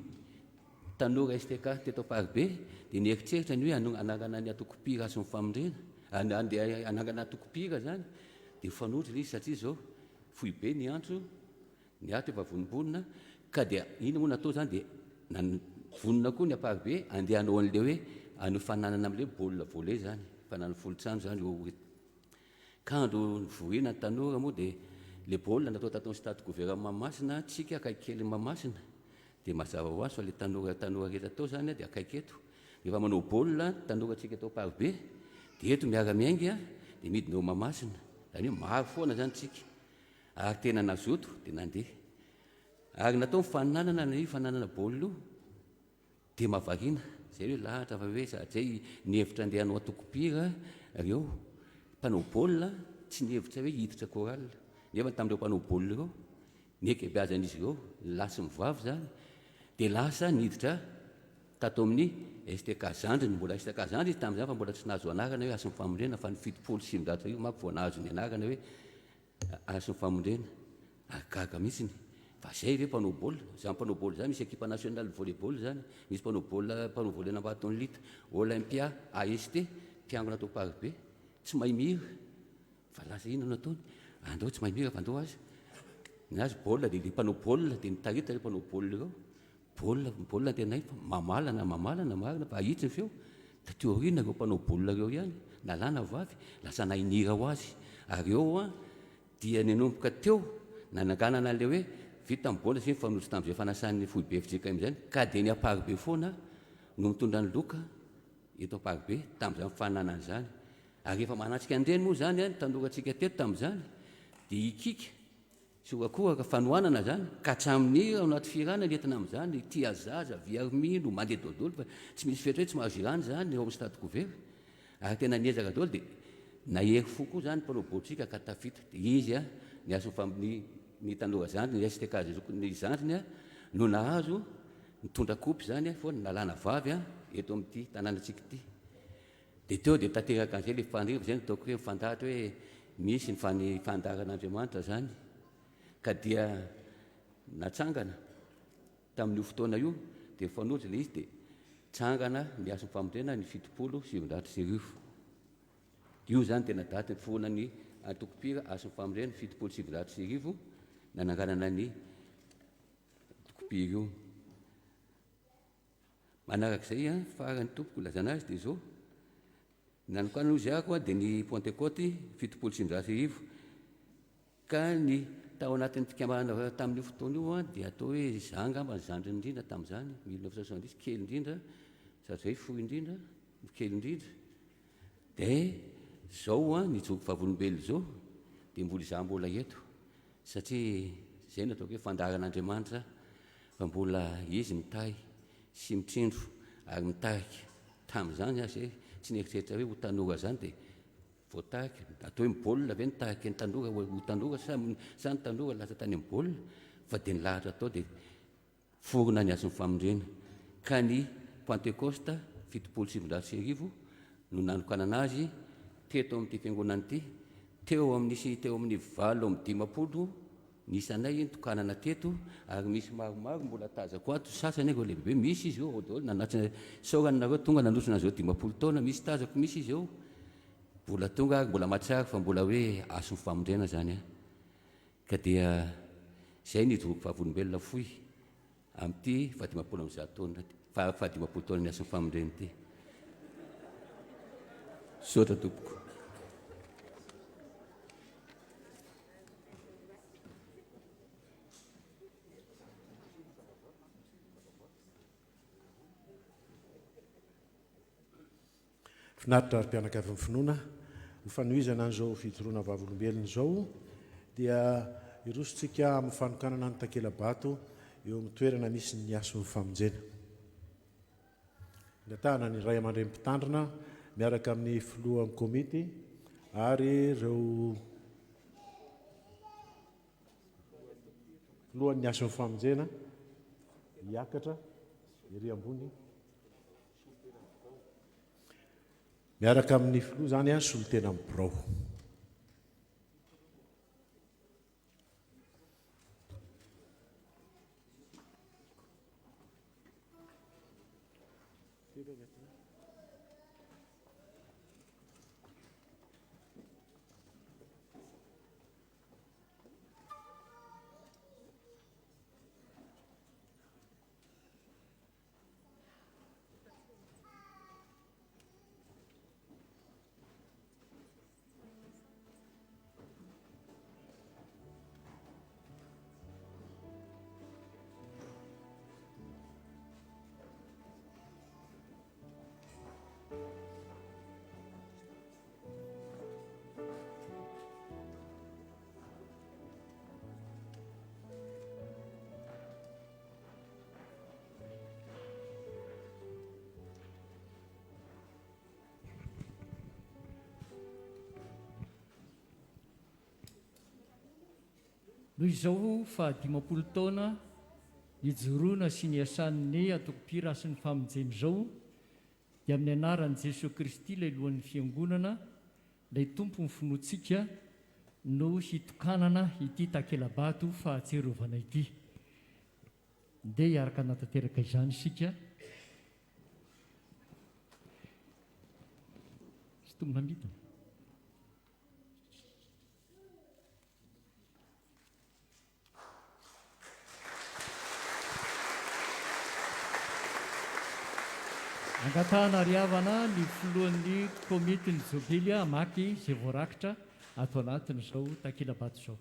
tanora STK teto Amparibe dia nieritreritra ny hoe hanangana ny antoko mpihira sy ny famondrena, handeha hanangana antoko mpihira izany, dia mifanohitra ilay izy satria izao foibe ny antso, ny ato efa vonombonona, ka dia inona moa natao izany dia vonona koa ny Amparibe handeha hanao an'ilay hoe hanao fananana amin'ilay hoe baolina volley izany, fananana volon-trano izany eo Kanjo nivohina ny tanora moa dia le baolina natao tato amin'ny stade Gouvera Mahamasina, tsika akaiky kelin'i Mahamasina, dia mazava ho azy fa le tanora tanora rehetra tao zany dia akaiky eto. Rehefa manao baolina ny tanora tsika tao Amparibe dia eto miara miainga dia midina eo Mahamasina. Zany hoe maro foana zany tsika. Ary tena nazoto dia nandeha. Ary natao ny faninanana ny fananana baolina io. Dia mahavariana, zay hoe lahatra fa hoe sady zay nihevitra andeha hanao antoko mpihira reo mpanao baolina tsy nihevitra hoe hiditra chorale, nefa tamin'ireo mpanao baolina ireo ny ankabeazan'izy ireo ny lahy sy ny vavy zany dia lasa niditra tato amin'ny STK zandriny, mbola STK zandriny izy tamin'izany fa mbola tsy nahazo anarana hoe Hasin'ny Famonjena fa ny 1970 manko vao nahazo ny anarana hoe Hasin'ny Famonjena. Ary gaga mihitsiny fa zay ve mpanao baolina? Zany mpanao baolina zany misy ekipa nationale volley ball zany, misy mpanao baolina mpanao volley Ambaton'ny Lita, Olympia, AST, mpiangona ato Amparibe, tsy mahay mihira fa lasa inona no ataony? Andao tsy mahay mihira fa andao aza ny azy baolina dia le mpanao baolina dia mitarita ireo mpanao baolina ireo, baolina baolina no tena hay fa mamalana mamalana marina fa ahitsy ny feo, taty aoriana ireo mpanao baolina ireo ihany na lahy na vavy lasa nahay nihira ho azy ary eo an Dia nanomboka teo, nananganana an'ilay hoe vita ny baolina satria nifanojo tamin'izay fanasan'ny foibe fjkm izany, ka dia ny Amparibe foana no mitondra ny loka eto Amparibe tamin'izany fananana izany. Ary rehefa manatrika an'ireny moa izany ny tanorantsika teto tamin'izany, dia hikiky. Tsy horakoraka, fanohanana zany, ka hatramin'ny ao anaty fihirana ny entina amin'izany, tia zaza, viary mino, mandeha daholo fa tsy misy fetra hoe tsy mahazo hirana izany ao amin'ny stade couvert. Ary tena niezaka daholo dia nahery fo koa izany mpanao botsika ka tafita. Dia izy a, ny asan'ny fam- ny ny tanora zandriny, ny STK zokiny ny zandriny a, no nahazo nitondra kopy izany a, fa nalana vavy a, eto amin'ity tanànantsika ity. Dia teo dia tanteraka an'izay ilay faniriako, izay no ataoko hoe mifandahatra hoe misy ny fani- fandaharan'Andriamanitra izany. Ka dia natsangana tamin'io fotoana io, dia nifanojo ilay izy dia tsangana ny hasin'ny famonjena ny 1970. Io izany tena daty niforonan'ny antoko mpihira hasin'ny famonjena 1970 nananganana ny antoko mpihira io. Manarak'izay an, farany tompoko ilazana azy dia izao, ny nanokanana hozy ako an dia ny Pantekoty 1970, ka ny tao anatin'ny fikambanana tamin'io fotoana io an dia atao hoe za angamba ny zandriny indrindra tamin'izany, 1970, kely indrindra, sady zay fohy indrindra, no kely indrindra, dia izao an, nijoro vavolombelona izao, dia mbola izaho mbola eto, satria izay no ataoko hoe fandaharan'Andriamanitra fa mbola izy mitahy sy mitrindro ary mitarika tamin'izany aza e, tsy nieritreritra hoe ho tanora izany dia voatarika, atao hoe ny baolina ve nitarika ny tanora ho tanora sa sa ny tanora lasa tany amin'ny baolina fa dia nilahatra tao dia forona ny hasin'ny famonjena ka ny Pantekosta 1970 no nanokanana azy teto amin'ity fiangonana ity teo amin'ny sy teo amin'ny 58 Ny isanay nitokanana teto ary misy maromaro mbola tazako ato, sasany ireo lehibe misy izy eo ao daholo nanatrina, isaorana nareo tonga nanotrona an'izao 50 taona, misy tazako misy izy eo mbola tonga ary mbola mahatsiaro fa mbola hoe hasin'ny famonjena zany an! Ka dia izay ny hijoroako vavolombelona fohy amin'ity faha 150 taona faha 50 taona ny hasin'ny famonjena ity. Misaotra tompoko. Finaritra ry mpianakavin'ny finoana, ho fanohizana an'izao fijoroana vavolombelona izao dia hirosontsika amin'ny fanokanana ny takela-bato eo amin'ny toerana misy ny hasin'ny famonjena. Angatahana ny Ray aman-dreny mpitandrina miaraka amin'ny filohan'ny komity ary ireo filohan'ny hasin'ny famonjena hiakatra ery ambony miaraka amin'ny filoha izany solontenan'ny birao. Noho izao faha-50 taona nijoroana sy niasan'ny Antokom-pihira Hasin'ny Famonjena izao dia amin'ny anaran'i Jesoa Kristy ilay Lohan'ny Fiangonana, ilay Tompon'ny finoantsika no hitokanana ity takela-bato fahatsiarovana ity. Ndeha hiaraka hanatanteraka izany isika. Sintomina midina. Angatahana ry havana ny filohan'ny komitin'ny jobily hamaky izay voarakitra ato anatin'izao takela-bato izao.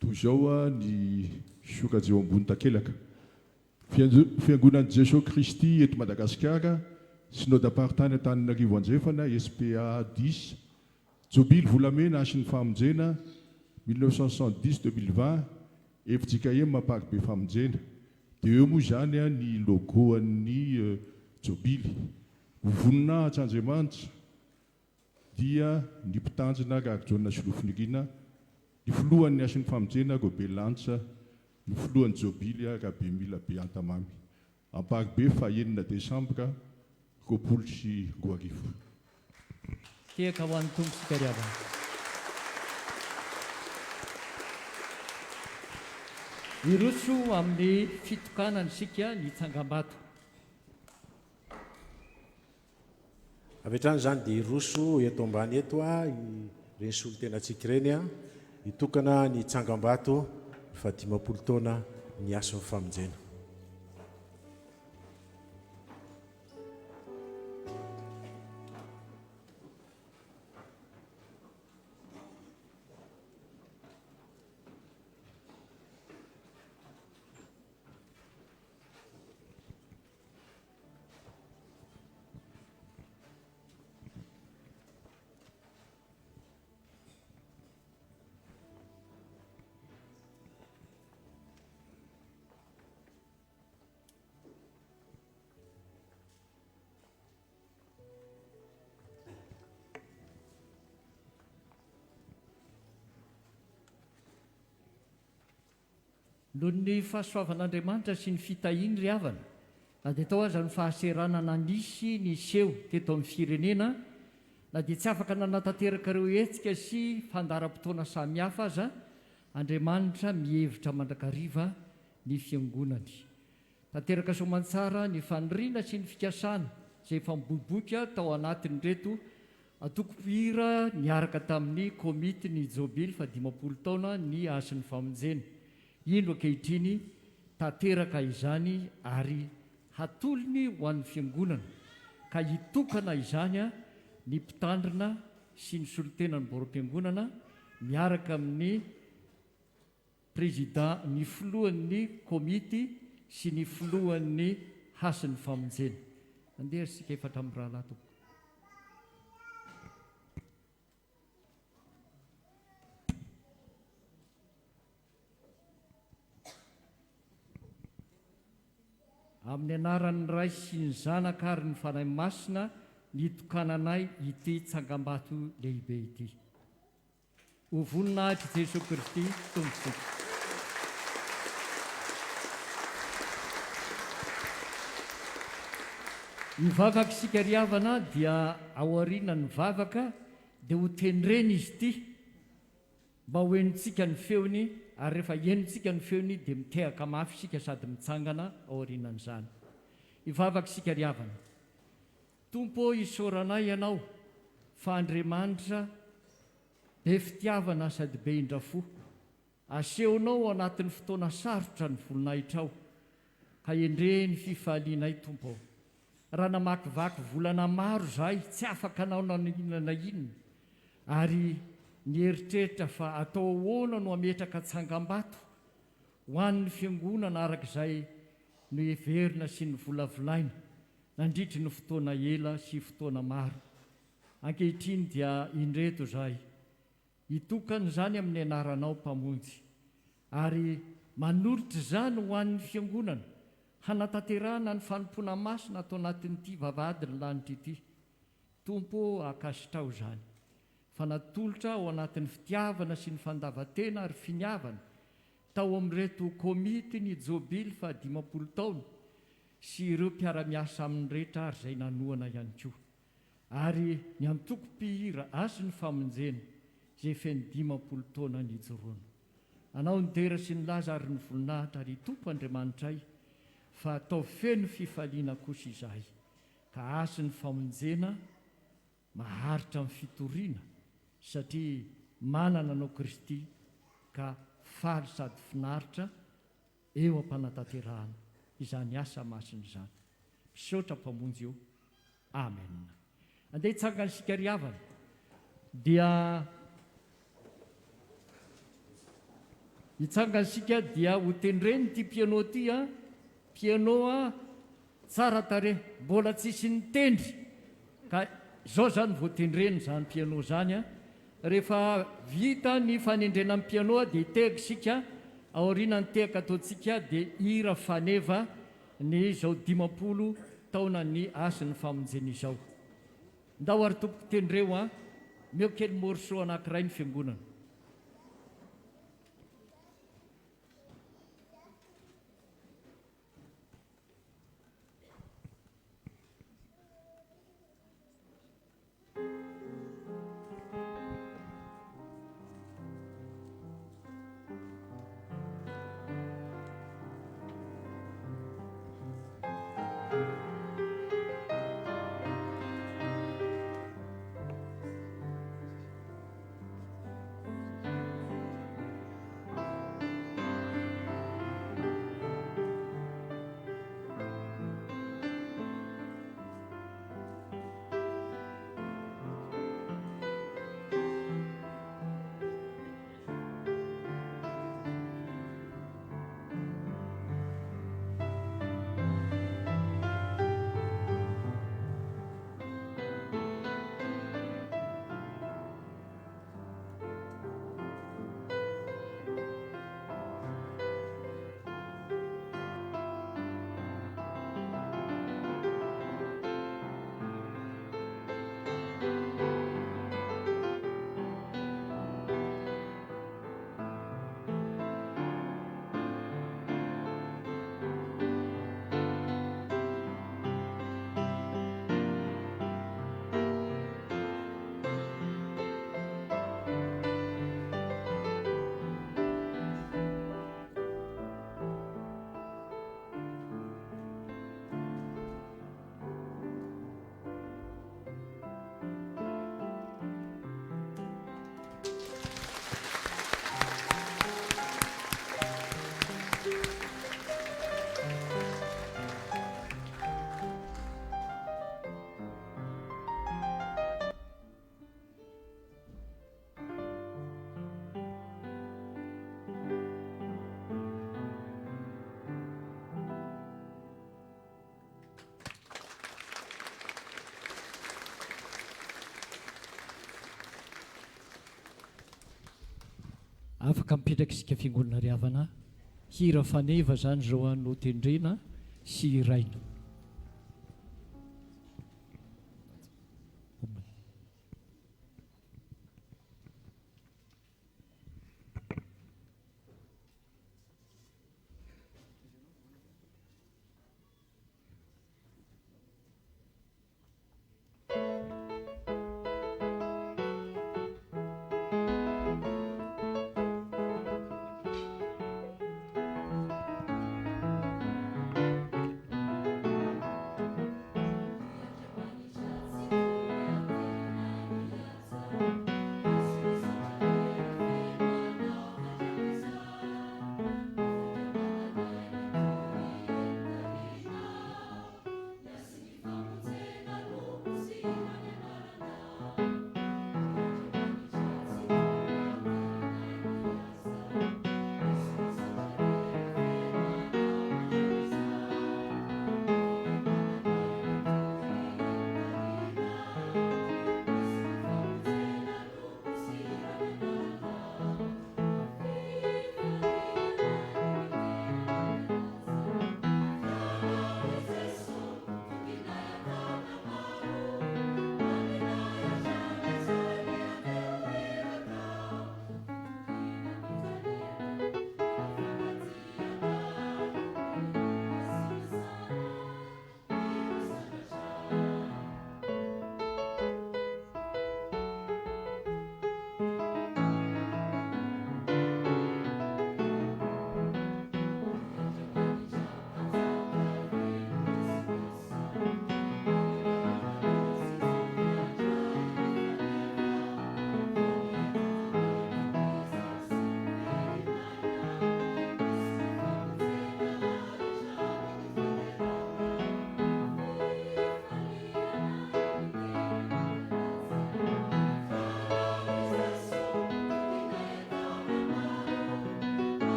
Toy izao ny sokajy eo ambony takelaka, Fiangonan'i Jesoa Kristy eto Madagasikara, Synodam-paritany Antananarivo Andrefana, SPA dix, Jobily Volamena Hasin'ny Famonjena, 1970 2020 fjkm Amparibe Famonjena. Dia eo moa izany ny logo an'ny Jobily. Ho voninahitra Andriamanitra dia ny Mpitandrina Raharijaona Solofonirina, ny Filohan'ny Hasin'ny Famonjena Robert Lanitra, ny Filohan'ny Jobily Rabemila Beantamamy. Amparibe faha enina desambra 2020. Tehaka ho an'ny Tompo isika ry havana. Hiroso amin'ny fitokanana isika ny tsangambato. Avy hatrany izany dia hiroso eto ambany eto ireny solontenantsika ireny hitokana ny tsangambato faha-50 taona ny Hasin'ny Famonjena. Noho ny fahasoavan'Andriamanitra sy ny fitahiany ry havana, na dia tao aza ny fahaseranana nisy niseho teto amin'ny firenena, na dia tsy afaka nanatanteraka ireo hetsika sy fandaharam-potoana samihafa aza, Andriamanitra mihevitra mandrakariva ny Fiangonany. Tanteraka soamantsara ny faniriana sy ny fikasana izay efa miboiboika tao anatin'ireto antoko mpihira niaraka tamin'ny komity ny Jobily fahadimampolo taona ny Hasin'ny Famonjena. Indro ankehitriny tanteraka izany ary hatolony ho an'ny Fiangonana ka hitokana izany ny Mpitandrina sy ny solontenan'ny Biraom-piangonana miaraka amin'ny Prezida, ny filohan'ny komity sy ny filohan'ny Hasin'ny Famonjena. Andeha ry isika efatra mirahalahy tompoko. Amin'ny anaran'ny Ray sy ny Zanaka ary ny Fanahy Masina nitokananay ity tsangambato lehibe ity. Ho voninahitr'i Jesoa Kristy Tompontsika. Hivavaka isika ry havana dia aorianan'ny vavaka dia ho tendrena izy ity mba ho henontsika ny feony ary rehefa henontsika ny feony dia mitehaka mafy isika sady mitsangana aorianan'izany. Hivavaka isika ry havana. Tompo ô isaoranay Ianao fa Andriamanitra be fitiavana sady be indrafo. Asehonao ao anatin'ny fotoana sarotra ny voninahitrao ka endrehy ny fifalianay Tompo ô. Raha namakivaky volana maro izahay tsy afaka nanao na inona na inona ary nieritreritra fa atao ahoana no hametraka tsangambato ho an'ny fiangonana araka izay noheverina sy novolavolaina nandritry ny fotoana ela sy fotoana maro. Ankehitriny dia indreto izahay, hitokana izany amin'ny Anaranao, Mpamonjy, ary manolotra izany ho an'ny Fiangonana, hanatanterahana ny fanompoana masina ato anatin'ity vavahadin'ny lanitra ity. Tompo ô, ankasitraho izany, fa natolotra ao anatin'ny fitiavana sy ny fandavan-tena ary finiavana tao amin'ireto Komity ny Jobily faha-50 taona sy ireo mpiara-miasa aminy rehetra ary izay nanohana ihany koa, ary ny antoko mpihira Hasin'ny Famonjena izay feno 50 taona nijoroana. Anao ny dera sy ny laza ary ny voninahitra ry Tompo Andriamanitray fa ataovy feno fifaliana kosa izahay ka Hasin'ny Famonjena maharitra amin'ny fitoriana satria manana Anao Kristy ka faly sady finaritra eo am-panatanterahana izany asa masina izany. Misaotra Mpamonjy o. Amen. Andeha hitsangana isika ry havana. Dia hitsangana isika dia ho tendreny ity piano ity a. Piano a, tsara tarehy, mbola tsisy nitendry. Ka izao izany vao tendrena izany piano izany a. Rehefa vita ny fanendrena ny piano dia hitehaka isika, aorianan'ny tehaka ataontsika dia hira faneva ny izao 50 taonan'ny Hasin'ny Famonjena izao. Ndao ary tompoko tendreo an! Meo kely morceau anankiray ny fiangonana. Afaka mipetraka isika fiangonana ry havana. Hira faneva zany zao no tendrena sy hiraina.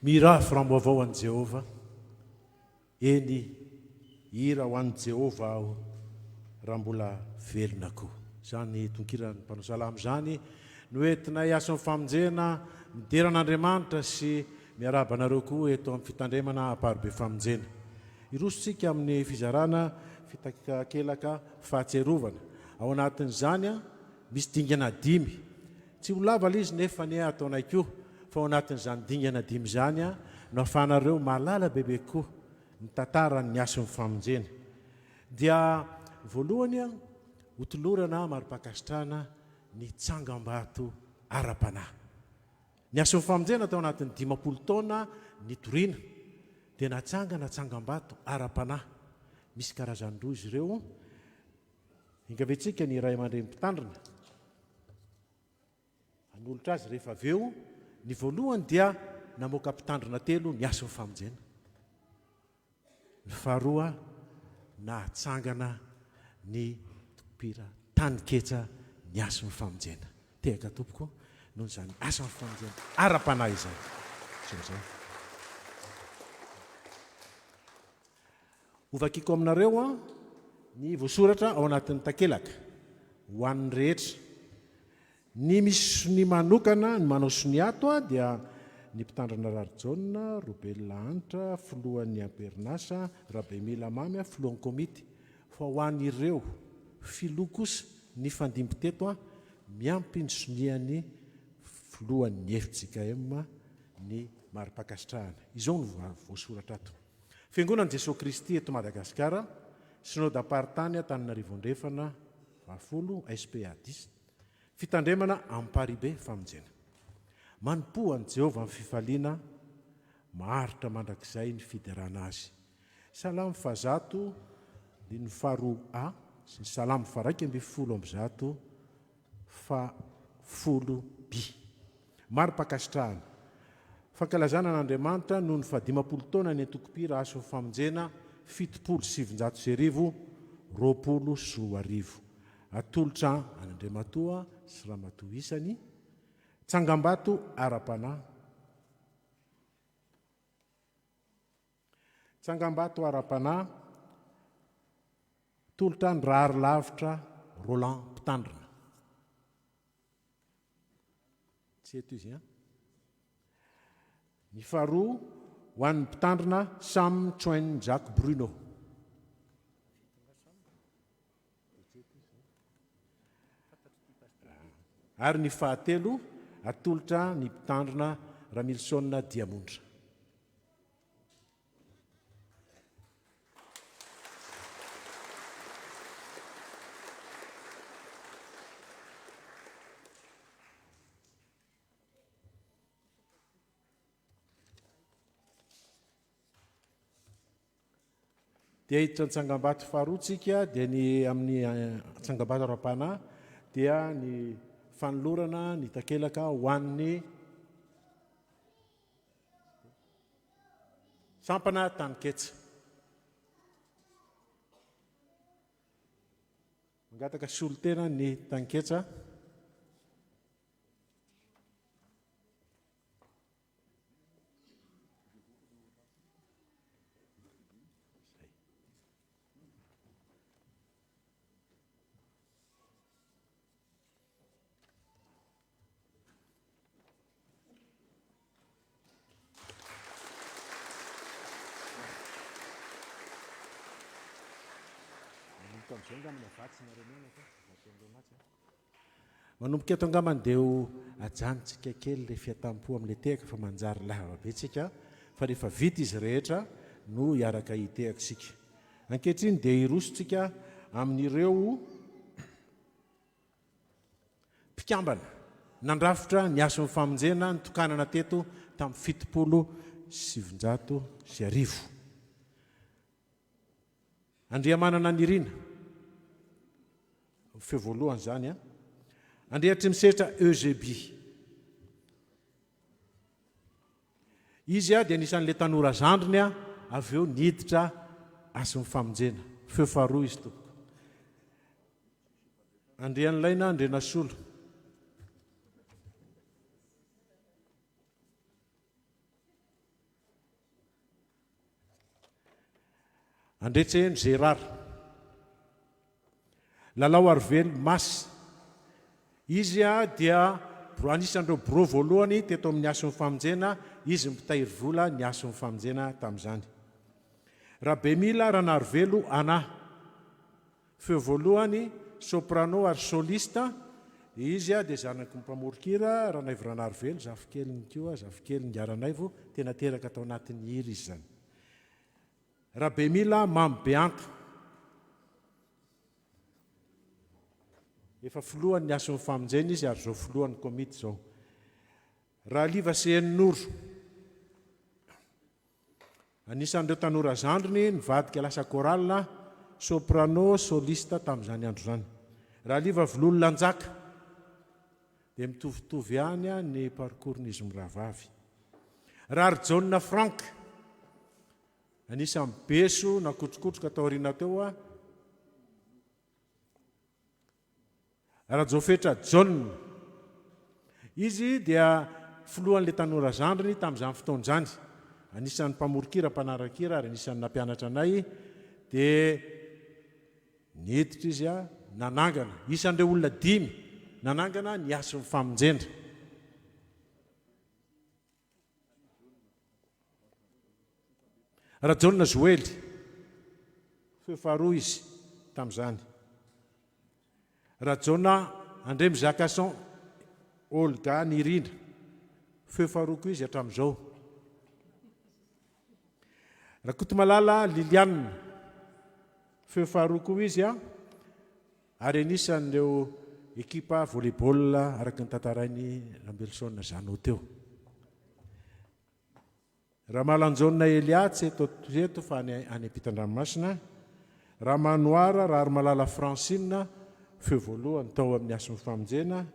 Mihirà firam-baovao ho an'i Jehovah, eny, hihira ho an'i Jehovah aho raha mbola velona koa. Izany tonkiran'ny mpanao salamo izany no entinay asan'ny famonjena midera an'Andriamanitra sy miarahaba anareo koa eto amin'ny fitandremana Amparibe Famonjena. Hiroso tsika amin'ny fizarana fitakelaka fahatsiarovana. Ao anatin'izany misy dingana dimy. Tsy ho lava ilay izy nefa anie ataonay koa fa ao anatin'izany dingana dimy izany no ahafahanareo mahalala bebe kokoa ny tantaran'ny hasin'ny famonjena. Dia voalohany hotolorana mari-pankasitrahana ny tsangambato ara-panahy. Ny hasin'ny famonjena tao anatin'ny 50 taona nitoriana dia natsangana tsangambato ara-panahy. Misy karazany roa izy ireo. Ingaventsika ny ray aman-dreny mpitandrina hanolotra azy rehefa avy eo. Ny voalohany dia namoaka mpitandrina telo ny hasin'ny famonjena. Ny faharoa nahatsangana ny tompira taninketsa ny hasin'ny famonjena. Tehaka tompoko noho izany asan'ny famonjena ara-panahy izany. Izao izao. Hovakiko aminareo ny voasoratra ao anatin'ny takelaka ho an'ny rehetra. Ny misy sonia manokana, ny manao sonia ato dia ny Mpitandrina Raharijaona, Robelina Hanitra, filohan'ny am-perinasa, Rabemila Mamy, filohan'ny komity. Fa ho an'ireo filoha kosa nifandimby teto, miampy ny sonian'ny filohan'ny fjkm ny mari-pankasitrahana. Izao no voasoratra ato. Fiangonan'i Jesoa Kristy eto Madagasikara, Synodam-paritany Antananarivo Andrefana fahafolo, SPA dist, Fitandremana Amparibe Famonjena. Manompoa an'i Jehovah amin'ny fifaliana maharitra mandrakizay ny fiderana azy. Salamo fahazato andininy faharoa A sy ny Salamo faharaika 112 fahafolo B. Mari-pankasitrahana. Fankalazana an'Andriamanitra noho ny fahadimampolo taona ny Antokom-pihira Hasin'ny Famonjena 1970, 2020. Atolotra an'Andriamatoa sy Ramatoa isany, Tsangambato ara-panahy. Tsangambato ara-panahy, Tolotra ny Raharilavitra Roland Mpitandrina. Tsy eto izy an. Ny faharoa ho an'ny mpitandrina Sam Chuen Jacques Bruno. Ary ny fahatelo atolotra ny mpitandrina Ramilison Diamondra. Dia hiditra ny tsangambato faharoa tsika dia ny amin'ny tsangambato ara-panahy dia ny fanolorana ny takelaka ho an'ny Sampana Taninketsa. Mangataka solontena ny Taninketsa. Manomboka eto angambany dia ho ajanontsika kely ilay fiatampo amin'ilay tehaka fa manjary lava be tsika fa rehefa vita izy rehetra no hiaraka hitehaka isika. Ankehitriny dia hiroso tsika amin'ireo Mpikambana nandrafitra ny Hasin'ny Famonjena nitokanana teto tamin'ny 1970. Andriamanana Nirina, feo voalohany izany an. Andriatrimisetra Eugébie. Izy dia anisan'ilay tanora zandriny avy eo niditra Hasin'ny Famonjena. Feo faharoa izy tompoko. Andrianilaina Andrianasolo. Andretseheno Gérard. Lalao Arivelo Masy. Izy dia anisan'ireo birao voalohany teto amin'ny Hasin'ny Famonjena, izy no mpitahiry vola ny Hasin'ny Famonjena tamin'izany. Rabemila Ranarivelo Anah. Feo voalohany, soprano ary soliste, izy dia zanaky ny mpamoron-kira Ranaivo Ranarivelo, zafikeliny koa, zafikeliny Ngaranaivo, tena teraka tao anatin'ny hira izy izany. Rabemila Mamy Beanta. Efa filohan'ny Hasin'ny Famonjena izy ary izao filohan'ny komity izao. Rahaliva Seheninoro. Anisan'ireo tanora zandriny nivadika lasa chorale soprano soliste tamin'izany andro izany. Rahaliva Volololanjaka. Dia mitovitovy ihany ny parcours-n'izy mirahavavy. Raharijaona Franck. Anisan'ny beso nakotrokotroka tao aoriana teo aho. Rajaofetra Jaona. Izy dia filohan'ilay tanora zandriny tamin'izany fotoana izany. Anisan'ny mpamoron-kira, mpanara-kira ary anisan'ny nampianatra anay. Dia niditra izy nanangana, isan'ireo olona dimy nanangana ny Hasin'ny Famonjena. Rajaona Joely, feo faharoa izy tamin'izany. Rajaona Andriamizakason Olga Nirina, feo faharoa koa izy hatramin'izao. Rakotomalala Liliane, feo faharoa koa izy ary anisan'ireo ekipa volley-ball araka ny tantarain'i Rambelison Jeannot teo. Ramalanjaona Elia tsy eto eto fa any any ampitan-dranomasina, Ramanoara Raharimalala Francine, feo voalohany tao amin'ny Hasin'ny Famonjena,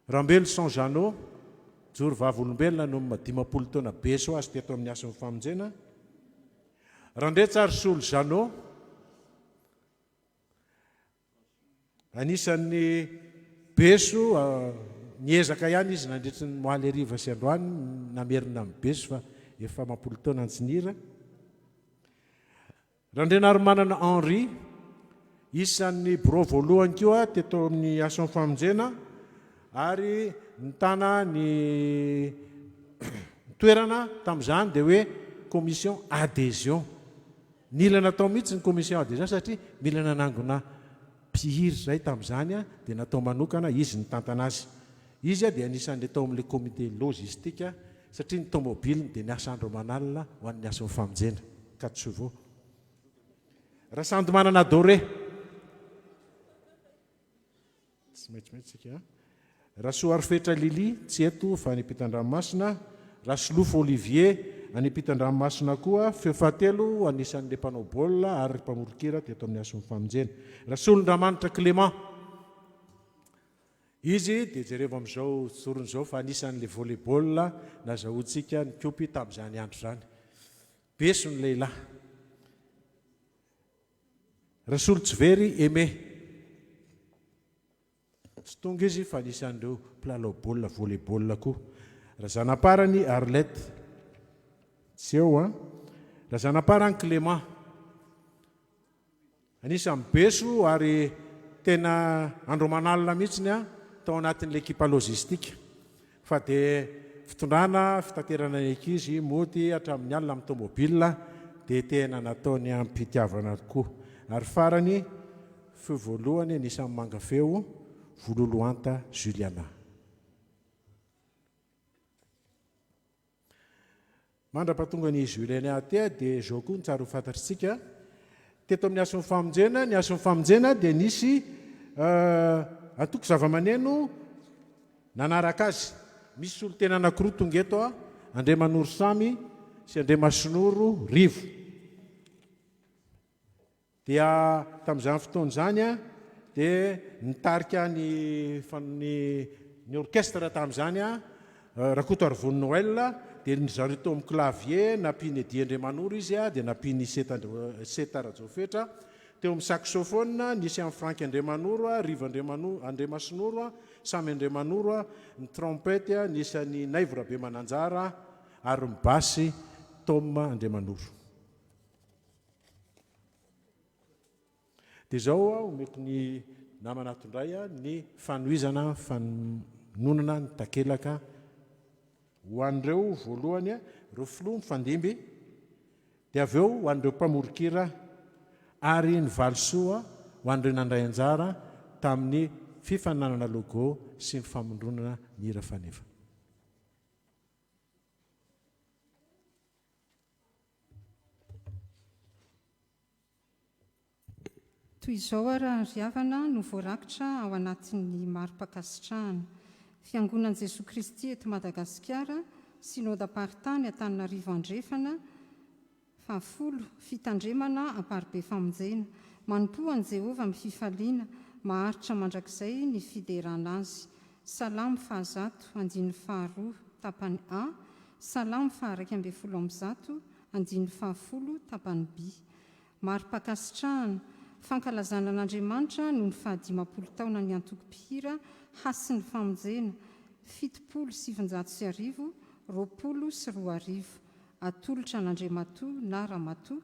Rambeloson Jeannot, joro vavolombelona noho ny 50 taona beso azy teto amin'ny Hasin'ny Famonjena, Randriantsarisolo Jeannot, Anisan'ny beso niezaka ihany izy nandritry ny moaly hariva sy androany namerina amin'ny beso fa efa amam-polo taona tsy nihira. Randrianarimanana Henri, isan'ny birao voalohany koa teto amin'ny Action Famonjena ary nitana ny toerana tamin'izany dia hoe commission adhésion. Nila natao mihitsy ny commission adhesion satria mila nanangona mpihira izay tamin'izany dia natao manokana izy nitantana azy. Izy dia anisan'ilay tao amin'ilay comité logistique satria ny tomobiliny dia niasa andro aman'alina ho an'ny asan'ny famonjena, quatre chevaux. Rasandomanana Adoré. Tsy maintsy tsika. Rasoarifetra Lily, tsy eto fa any ampitan-dranomasina. Rasolofo Olivier, any ampitan-dranomasina koa. Feo fahatelo, anisan'ilay mpanao baolina ary mpamoron-kira teto amin'ny Hasin'ny Famonjena. Rasolondramanitra Clément. Izy dia jerevo amin'izao zorony izao fa anisan'ilay volley-ball nazahoantsika nikopy tamin'izany andro izany. Beso ny lehilahy. Rasolotsivery Aimé. Tsy tonga izy fa anisan'ireo mpilalao baolina volley ball koa. Razanaparany Arlette. Tsy eo an. Razanaparany Clément. Anisan'ny beso ary tena andro aman'alina mihitsy an tao anatin'ny ekipa logistique. Fa dia fitondrana fitaterana ny ankizy mody hatramin'ny alina amin'ny tomobile dia tena nataony am-pitiavana tokoa. Ary farany, feo voalohany anisan'ny manga feo, Vololoanta Juliana. Mandra-pahatonga ny Juliana aty dia izao koa no tsara ho fantatr'isika, teto amin'ny Hasin'ny Famonjena, ny Hasin'ny Famonjena dia nisy antoko zava-maneno nanaraka azy. Misy solontena anankiroa tonga eto, Andriamanoro Samy sy Andriamasinoro Rivo. Dia tamin'izany fotoana izany dia nitarika ny ny ny orchestre tamin'izany Rakotoarivony Noël, dia ry zareo teo amin'ny clavier nampian'i Eddy Andriamanoro izy dia nampian'i Seta Seta Rajaofetra, teo amin'ny saxophone nisy an'i Franck Andriamanoro, Rivo Andriamano Andriamasinoro, Samy Andriamanoro, ny trompette nisy an'i Naivo Rabemananjara ary ny basse Tom Andriamanoro. Dia izao omeko ny namana ato indray ny fanohizana fanononana ny takelaka ho an'ireo voalohany ireo filoha mifandimby dia avy eo ho an'ireo mpamoron-kira ary ny valisoa ho an'ireo nandray anjara tamin'ny fifaninanana logo sy ny famondronana ny hira faneva. Toy izao ary ry havana no voarakitra ao anatin'ny mari-pankasitrahana. Fiangonan'i Jesoa Kristy eto Madagasikara, Synodam-paritany Antananarivo Andrefana, fahafolo, Fitandremana Amparibe Famonjena. Manompoa an'i Jehovah amin'ny fifaliana, maharitra mandrakizay ny fiderana Azy. Salamo fahazato, andininy faharoa, tapany A, Salamo faha-iraika 111, andininy fahafolo, tapany B. Mari-pankasitrahana, fankalazana an'Andriamanitra noho ny fahadimampolo taonan'ny antoko mpihira Hasin'ny Famonjena, 1970, 2020. Atolotra an'Andriamatoa na Ramatoa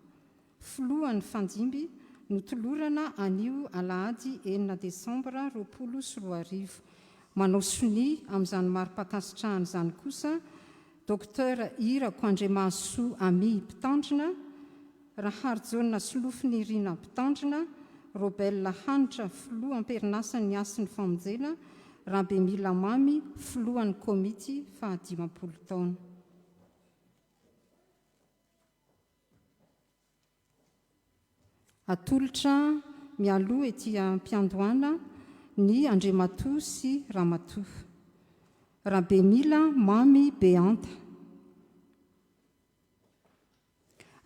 Filohan'ny Fandimby, notolorana anio alahady enina desambra 2020. Manao sonia amin'izany mari-pankasitrahana izany kosa Docteur Irako Andriamahasoa Amy Mpitandrina, Raharijaona Solofonirina Mpitandrina, Robel Hanitra Filoha am-perinasan'ny Hasin'ny Famonjena, Rabemila Mamy Filohan'ny Komity fahadimampolo taona. Atolotra mialoha ety am-piandohana ny Andriamatoa sy Ramatoa. Rabemila Mamy Behanta.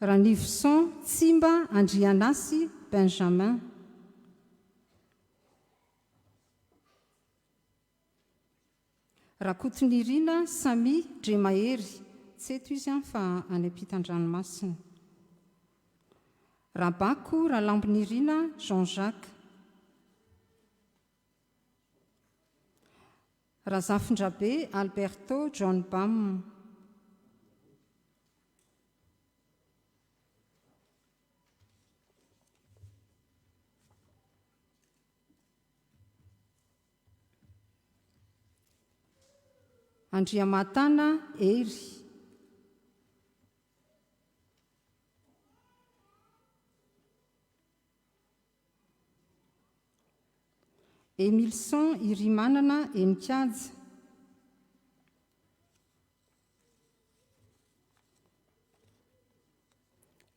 Ranivoson Tsimba Andrianasy Benjamin. Rakotonirina Sammy Dremahery, tsy eto izy an fa any ampitan-dranomasina. Rabako Ralambonirina Jean Jacques. Razafindrabe Alberto John Bam. Andriamatana Hery. Emilson Irimanana Heninkaja.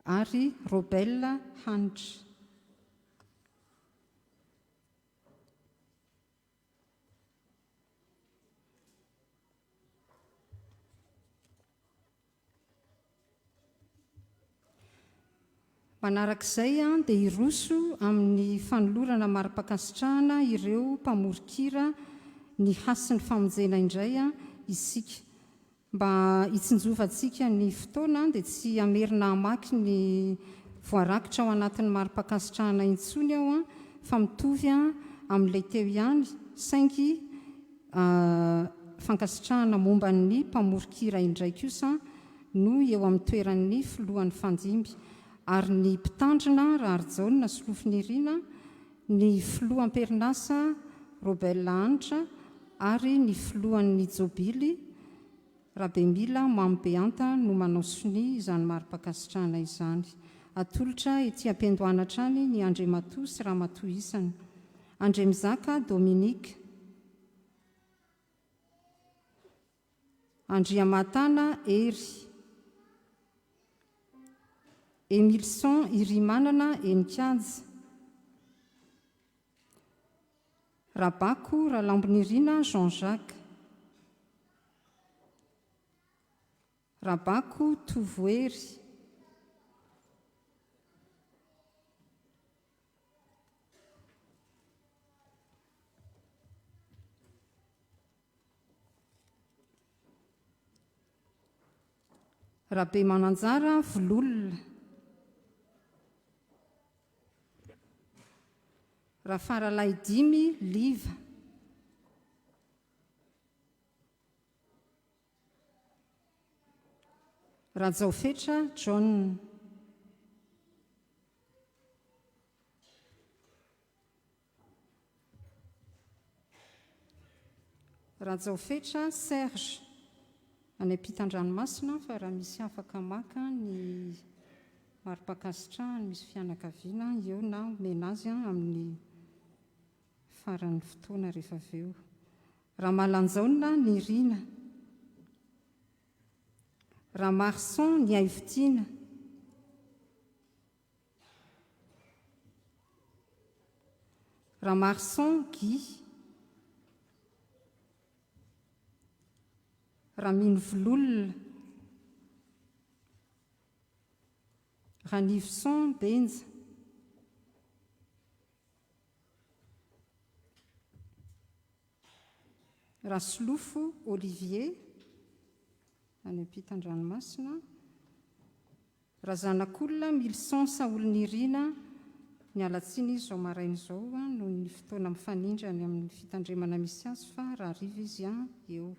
Ary Robel Hanitra. Manarak'izay dia hiroso amin'ny fanolorana mari-pankasitrahana ireo mpamoron-kira ny Hasin'ny Famonjena indray isika. Mba hitsinjovantsika ny fotoana dia tsy hamerina hamaky ny voarakitra ao anatin'ny mari-pankasitrahana intsony aho fa mitovy amin'ilay teo ihany saingy fankasitrahana momba ny mpamoron-kira indray kosa no eo amin'ny toeran'ny filohan'ny Fandimby ary ny mpitandrina Raharijaona Solofonirina, ny filoha am-perinasa Robel Hanitra ary ny filohan'ny Jobily Rabemila Mamy Behanta no manao sonia izany mari-pankasitrahana izany. Atolotra ety am-piandohana hatrany ny Andriamatoa sy Ramatoa isany. Andriamizaka Dominique. Andriamatana Hery. Emilson Irimanana Heninkaja. Rabako Ralambonirina Jean Jacques. Rabako Tovohery. Rabemananjara Vololona. Rafaralahidimy Liva. Rajaofetra John. Rajaofetra Serge, any ampitan-dranomasina fa raha misy afaka maka ny mari-pankasitrahany misy fianakaviana eo na omena azy amin'ny faran'ny fotoana rehefa avy eo. Ramalanjaona Nirina. Ramarson Niaivotiana. Ramarson Guy. Raminovololona. Ranivoson Benja. Rasolofo Olivier, any ampitan-dranomasina. Razanakolona Milson Saholinirina, niala tsiny izy izao maraina izao noho ny fotoana mifanindry any amin'ny fitandremana misy azy fa rahariva izy eo.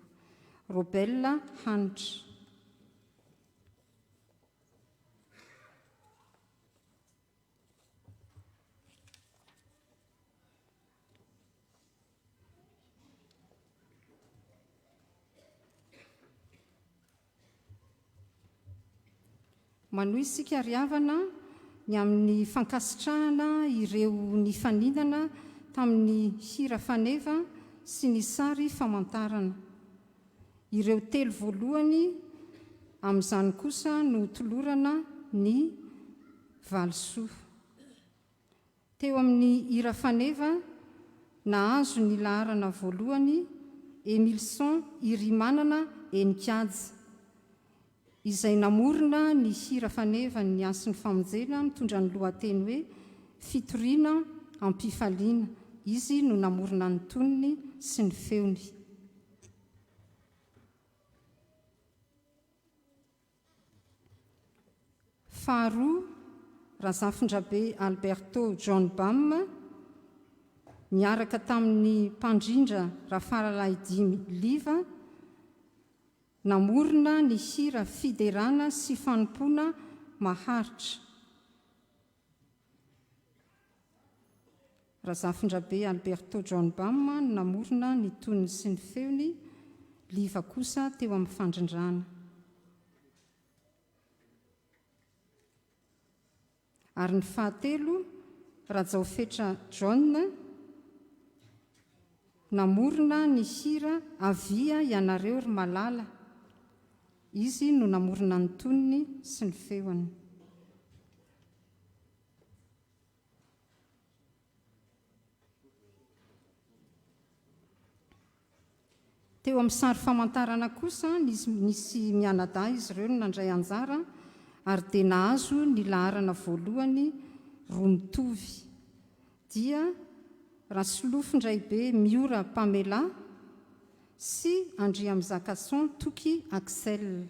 Robel Hanitra. Manohy isika ry havana ny amin'ny fankasitrahana ireo nifaninana tamin'ny hira faneva sy ny sary famantarana. Ireo telo voalohany amin'izany kosa no tolorana ny valisoa. Teo amin'ny hira faneva, nahazo ny laharana voalohany Emilson Irimanana Heninkaja, izay namorona ny hira fanevan'ny Hasin'ny Famonjena mitondra ny lohateny hoe Fitoriana am-pifaliana. Izy no namorona ny tonony sy ny feony. Faharoa, Razafindrabe Alberto John Bam, niaraka tamin'ny mpandrindra Rafaralahidimy Liva, namorona ny hira fiderana sy fanompoana maharitra. Razafindrabe Alberto John Bam no namorona ny tonony sy ny feony, Liva kosa teo amin'ny fandrindrana. Ary ny fahatelo, Rajaofetra John, namorona ny hira Avia ianareo ry malala, izy no namorona ny tonony sy ny feony. Teo amin'ny sary famantarana kosa, nisy mianadahy izy ireo no nandray anjara ary dia nahazo ny laharana voalohany roa mitovy, dia Rasolofondraibe Miora Pamela sy Andriamizakason Toky Axel.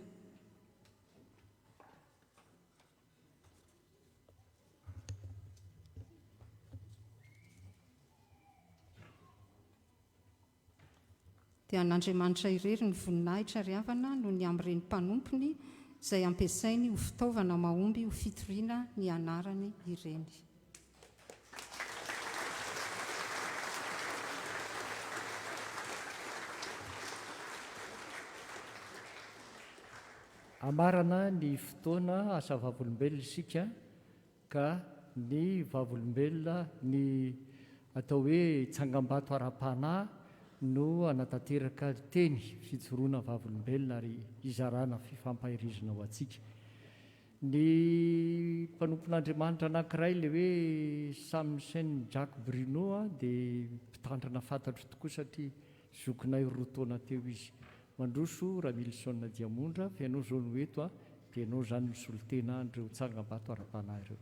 Dia an'Andriamanitra irery ny voninahitra ry havana noho ny amin'ireny mpanompony izay ampiasainy ho fitaovana mahomby ho fitoriana ny anarany ireny. Hamarana ny fotoana asa vavolombelona isika ka ny vavolombelona ny atao hoe tsangambato ara-panahy no hanatanteraka teny fijoroana vavolombelona ary hizarana fifampaherezana ho antsika. Ny mpanompon'Andriamanitra anankiray ilay hoe Samson Jack Bruno dia mpitandrina fantatro tokoa satria Zokinay roa taona teo izy. Mandroso Ramilison Diamondra fa ianao izao no eto a, dia ianao izany misolo tena an'ireo tsangambato ara-panahy ireo.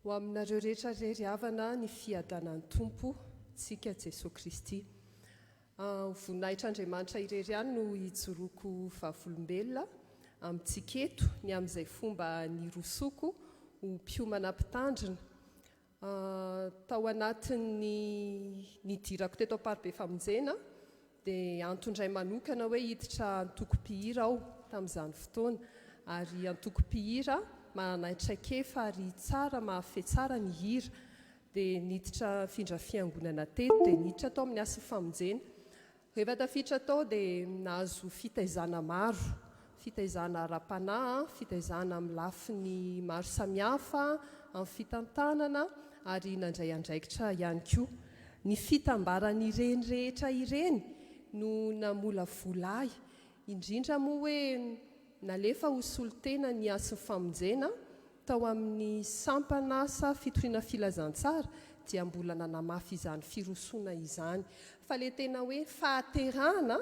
Ho aminareo rehetra re ry havana ny fiadanan'ny Tompo tsika Jesoa Kristy. Ho voninahitr'Andriamanitra irery ihany no hijoroako vavolombelona amintsika eto ny amin'izay fomba nirosoako. ho mpiomana mpitandrina. Tao anatin'ny nidirako teto Amparibe Famonjena dia antony iray manokana hoe hiditra antoko mpihira aho tamin'izany fotoana ary antoko mpihira manana traikefa ary tsara mahafehy tsara ny hira dia niditra nifindra fiangonana teto dia niditra tao amin'ny Hasin'ny Famonjena. Rehefa tafiditra tao dia nahazo fitaizana maro, fitaizana ara-panahy, fitaizana amin'ny lafiny maro samihafa, amin'ny fitantanana ary nandray andraikitra ihany koa. Ny fitambaran'ireny rehetra ireny no namolavola ahy, indrindra moa hoe nalefa ho solontena ny Hasin'ny Famonjena Tao amin'ny sampan'asa fitoriana filazantsara dia mbola nanamafy izany firosoana izany. Fa ilay tena hoe fahaterahana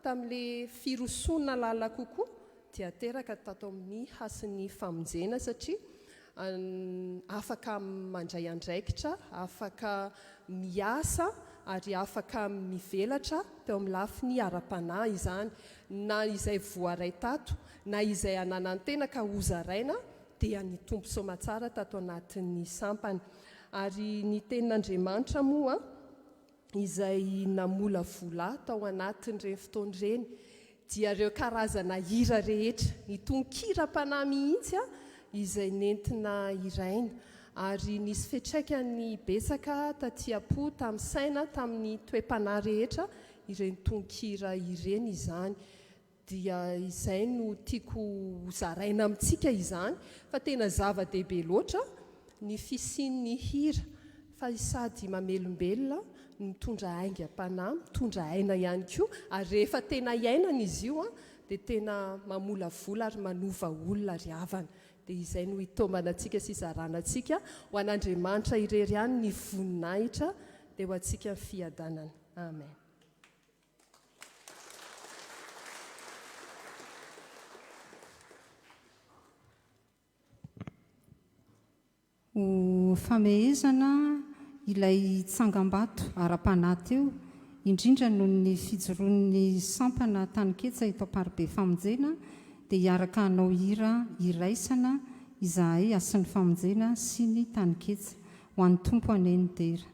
tamin'ilay firosoana lalina kokoa dia teraka tato amin'ny hasin'ny famonjena satria afaka mandray andraikitra, afaka miasa ary afaka mivelatra teo amin'ny lafiny ara-panahy izany na izay voaray tato na izay ananan'ny tena ka hozaraina dia nitombo soamatsara tato anatin'ny sampana. Ary ny tenin'Andriamanitra moa izay namolavola tao anatin'ireny fotoana ireny dia ireo karazana hira rehetra, ny tononkiram-panahy mihitsy izay nentina hiraina ary nisy fiantraikany betsaka taty am-po tamin'ny saina, tamin'ny toe-panahy rehetra ireny tononkira ireny izany. Dia izay no tiako ho zaraina amintsika izany fa tena zava-dehibe loatra ny fisian'ny hira fa sady mamelombelona no mitondra aingam-panahy, mitondra aina ihany koa ary rehefa tena iainana izy io dia tena mamolavola ary manova olona ry havana. Dia izay no hitaomana antsika sy hizarana antsika ho an'Andriamanitra irery ihany ny voninahitra dia ho antsika ny fiadanana. Amen. Ho famehezana ilay tsangambato ara-panahy teo, indrindra noho ny fijoroan'ny sampana Taninketsa eto Amparibe Famonjena, dia hiaraka hanao hira iraisana izahay Hasin'ny Famonjena sy ny Taninketsa. Ho an'ny Tompo anie ny dera.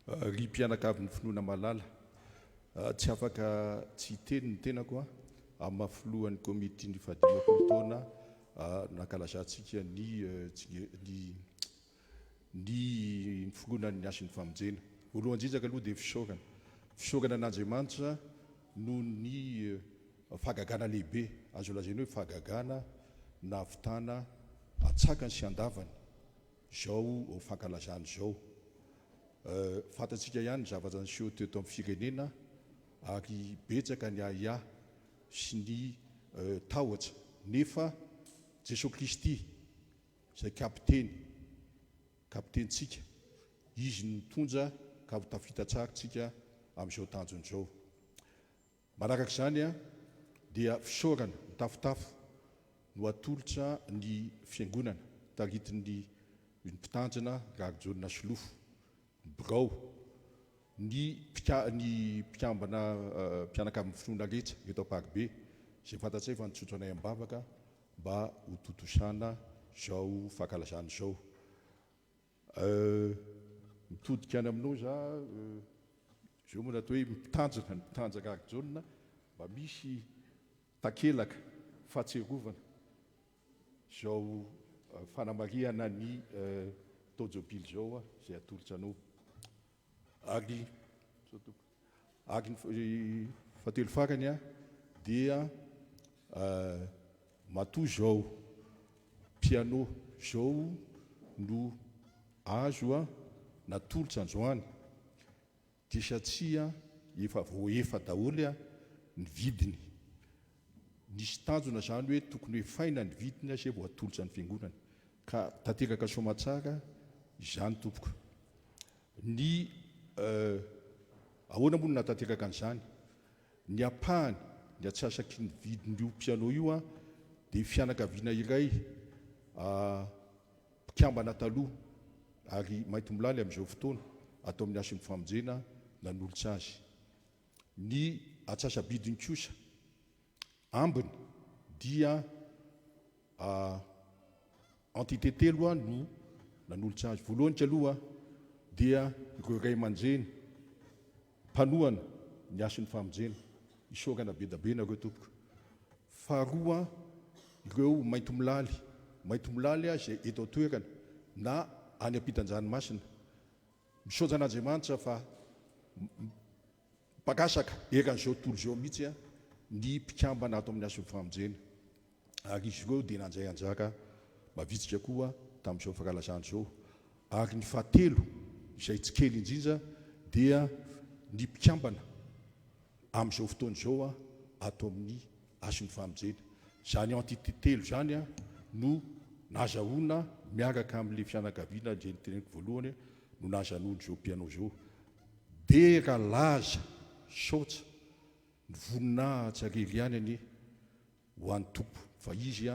Ry mpianakavin'ny finoana malala, tsy afaka tsy hiteny ny tenako amin'ny maha filohan'ny komitin'ny fahadimampolo taona nankalazantsika ny ny ny niforonan'ny Hasin'ny Famonjena. Voalohany indrindra aloha dia fisaorana. Fisaorana an'Andriamanitra noho ny fahagagana lehibe, azo lazaina hoe fahagagana nahavitana antsakany sy andavany izao fankalazana izao. Fantatsika ihany ny zavatra niseho teto amin'ny firenena ary betsaka ny ahiahy sy ny tahotra nefa Jesoa Kristy izay kapiteny, kapitenintsika, Izy no mitondra ka ho tafita tsara tsika amin'izao tanjona izao. Manaraka izany dia fisaorana mitafotafo no atolotra ny Fiangonana taritin'ny ny Mpitandrina Raharijaona Solofo, ny Birao, ny mpika ny mpikambana mpianakavin'ny finoana rehetra eto Amparibe izay fantatsay fa nitsotro anay am-bavaka mba ho tontosana izao fankalazana izao. Euh, mitodika any aminao za euh, zao moa natao hoe mpitanjaka, ny mpitanjaka Arjaona mba misy takelaka fahatsiarovana izao fanamarihana ny taon-jobily izao izay atolotra anao. Ary ary ny fahatelo farany dia matoa izao piano izao no azo natolotra androany dia satria efa voaefa daholo ny vidiny. Nisy tanjona izany hoe tokony ho efaina ny vidiny izay vao atolotra ny fiangonana. Ka tanteraka soamatsara izany tompoko. Ny ahoana moa no nahatanteraka an'izany? Ny ampahany, ny atsasaky ny vidin'io piano io dia fianakaviana iray mpikambana taloha ary maintimolaly amin'izao fotoana ato amin'ny Hasin'ny Famonjena nanolotra azy. Ny atsasa-bidiny kosa ambiny dia entité telo no nanolotra azy. Voalohany aloha dia ireo ray aman-dreny mpanohana ny hasin'ny famonjena. Isaorana be da be nareo tompoko. Faharoa ireo maintimolaly, maintimolaly izay eto an-toerana na any ampitan-dranomasina. Misaotra an'Andriamanitra fa mpakasaka eran'izao tontolo izao mihitsy ny mpikambana ato amin'ny Hasin'ny Famonjena ary izy ireo dia nandray anjara mavitrika koa tamin'izao fankalazana izao. Ary ny fahatelo izay tsy kely indrindra dia ny mpikambana amin'izao fotoana izao ato amin'ny Hasin'ny Famonjena. Izany entité telo izany no nazahoana miaraka amin'ilay fianakaviana izay noteneniko voalohany no nahazahoana izao piano izao. Dera laza saotsa ny voninahitra rery ihany anie ho an'ny Tompo fa Izy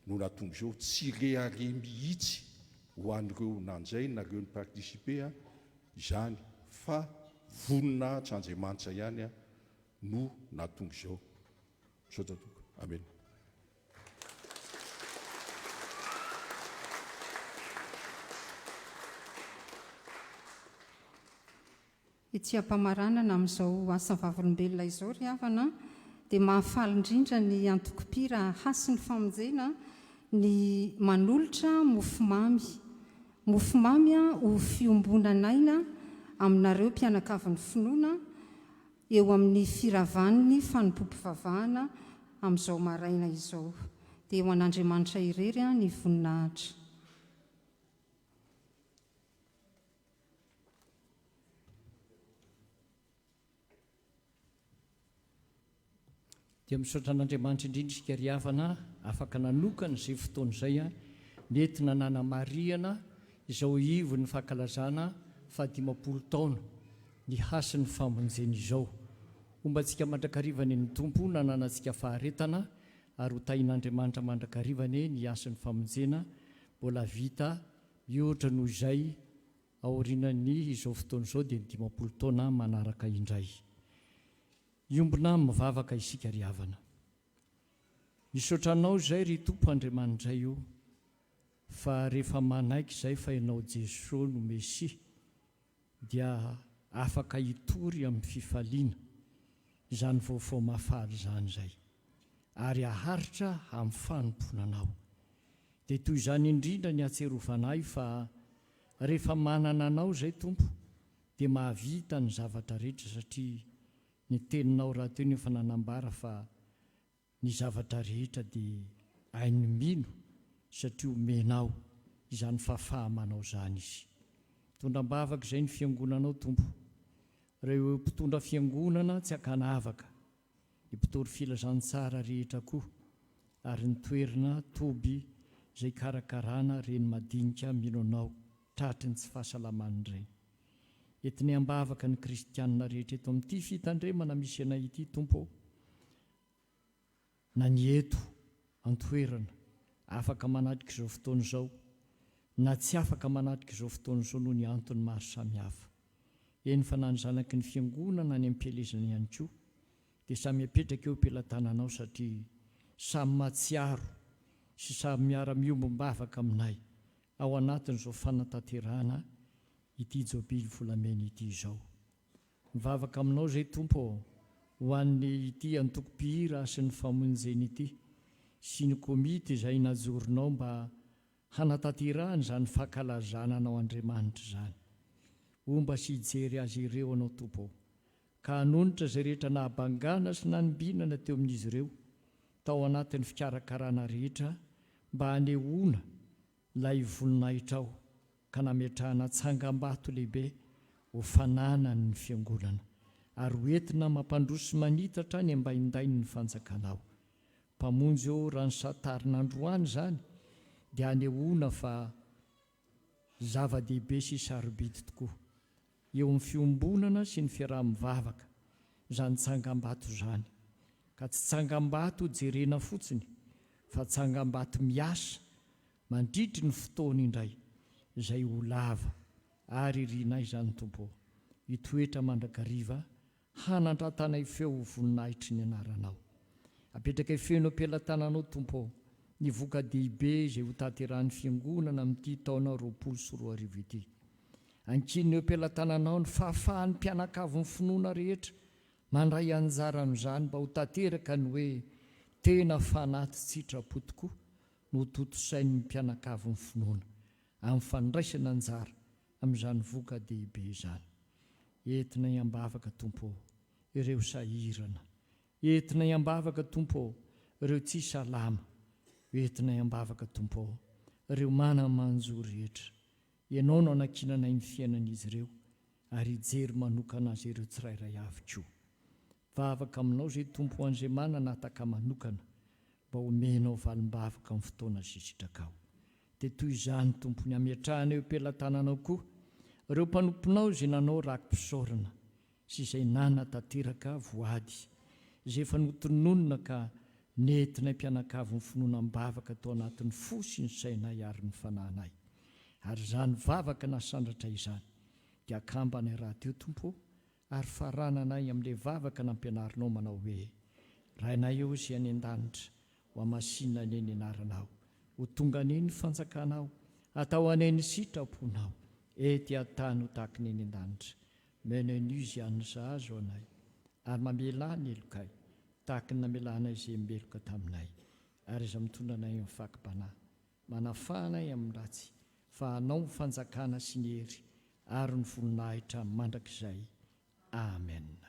no nahatonga izao, tsy rehareha mihitsy ho an'ireo nanjay na ireo ni-participer izany fa voninahitra Andriamanitra ihany no nahatonga izao. Misaotra tompoko. Amen. Ety am-pamaranana amin'izao asa vavolombelona izao ry havana dia mahafaly indrindra ny antokom-pira Hasin'ny Famonjena ny manolotra mofomamy. Mofomamy ho fiombonan'aina aminareo mpianakavin'ny finoana eo amin'ny firavan'ny fanompoam-pivavahana amin'izao maraina izao. Dia ho an'Andriamanitra irery ny voninahitra. Dia misaotra an'Andriamanitra indrindra isika ry havana afaka nanokana izay fotoana izay nentina nanamarihana izao ivon'ny fankalazana fahadimampolo taona ny hasin'ny famonjena izao. Homba antsika mandrakariva anie ny Tompo nananantsika faharetana ary ho tahin'Andriamanitra mandrakariva anie ny hasin'ny famonjena mbola vita Mihoatra noho izay, aorianan'ny izao fotoana izao dia ny 50 taona manaraka indray. Hiombona mivavaka isika ry havana. Misaotra Anao izay ry Tompo Andriamanitray o, fa rehefa manaiky izay fa Ianao Jesoa no Mesia dia. Afaka hitory amin'ny fifaliana izany vaovao mahafaly izany izay, ary haharitra amin'ny fanompoana Anao. Dia toy izany indrindra ny hahatsiarovana ahy fa rehefa manana Anao izay Tompo dia mahavita ny zavatra rehetra satria ny Teninao rahateo no efa nanambara fa Ny zavatra rehetra dia hain'ny mino satria omenao izany fahafaha-manao izany izy. Mitondra am-bavaka izay ny fiangonanao Tompo. Ireo mpitondra fiangonana tsy ankanavaka, ny mpitory filazantsara rehetra koa, ary ny toerana, toby, izay ikarakarana ireny madinika mino Anao tratry ny tsy fahasalamana ireny. Entinay am-bavaka ny kristianina rehetra eto amin'ity fitandremana misy anay ity Tompo ô. na ny eto an-toerana afaka manatrika izao fotoana izao na tsy afaka manatrika izao fotoana izao noho ny antony maro samihafa. Eny fa na ny zanaky ny Fiangonana any am-pielezana ihany koa dia samy apetraka eo am-pelatananao satria samy mahatsiaro sy samy miara-miombom-bavaka aminay ao anatin'izao fanatanterahana ity Jobily volamena ity izao. Mivavaka aminao izay Tompo ô, ho an'ny ity antoko mpihira sy ny famonjena ity, sy ny komity izay najoronao mba hanatanterahana izany fankalazana Anao Andriamanitra izany. Homba sy hijery azy ireo Anao Tompo ô, ka hanonitra izay rehetra nahabangana sy nanombinana teo amin'izy ireo tao anatin'ny fikarakarana rehetra mba hanehoana ilay voninahitrao ka nametrahana tsangambato lehibe ho fananany ny Fiangonana, ary ho entina mampandroso sy manitatra any ambaindainy ny fanjakanao. Mpamonjy ô, raha ny satarina androany izany dia anehoana fa zava-dehibe sy sarobidy tokoa eo amin'ny fiombonana sy ny fiaraha-mivavaka izany tsangambato izany, ka tsy tsangambato jerena fotsiny fa tsangambato miasa Mandritry ny fotoana indray izay ho lava ary irinay izany Tompo ô, hitoetra mandrakariva hanandratanay feo ho voninahitry ny anaranao. Apetrakay feno am-pelatananao Tompo ô, ny voka-dehibe izay ho tanterahan'ny Fiangonana amin'ity taona 2020 ity. Ankinina eo am-pelatananao ny fahafahan'ny mpianakavin'ny finoana rehetra mandray anjara amin'izany mba ho tanteraka ny hoe tena fanaty tsitrapo tokoa no tontosain'ny mpianakavin'ny finoana amin'ny fandraisana anjara amin'izany voka-dehibe izany. Entinay am-bavaka, Tompo ô, ireo sahirana. Entinay am-bavaka, Tompo ô, ireo tsy salama. Entinay am-bavaka, Tompo ô, ireo mana-manjo rehetra. Ianao no anankinanay ny fiainan'izy ireo ary hijery manokana azy ireo tsirairay avy koa. Vavaka aminao izay Tompo Andriamanana hataka manokana mba homenao valim-bavaka amin'ny fotoana izay sitrakao. Dia toy izany Tompo ny hametrahana eo am-pelatananao koa ireo mpanomponao izay nanao raki-pisaorana sy izay nanatanteraka voady izay efa notononina ka nentinay mpianakavin'ny finoana am-bavaka tao anatin'ny fo sy ny sainay ary ny fanahinay. Ary izany vavaka nasandratra izany dia akambanay rahateo Tompo ô, ary farananay amin'ilay vavaka nampianarinao manao hoe, Rainay ô izay any an-danitra, ho hamasinina anie ny anaranao, ho tonga anie ny fanjakanao, atao anie ny sitraponao, ety an-tany ho tahaka ny any an-danitra. Meno izy hanina sahaza ho anay, ary mamelà ny helokay, tahaka ny namelanay izay meloka taminay, ary aza mitondra anay amin'ny fakam-panahy, Manafaha anay amin'ny ratsy, fa Anao ny fanjakana sy ny hery ary ny voninahitra mandrakizay. Amen.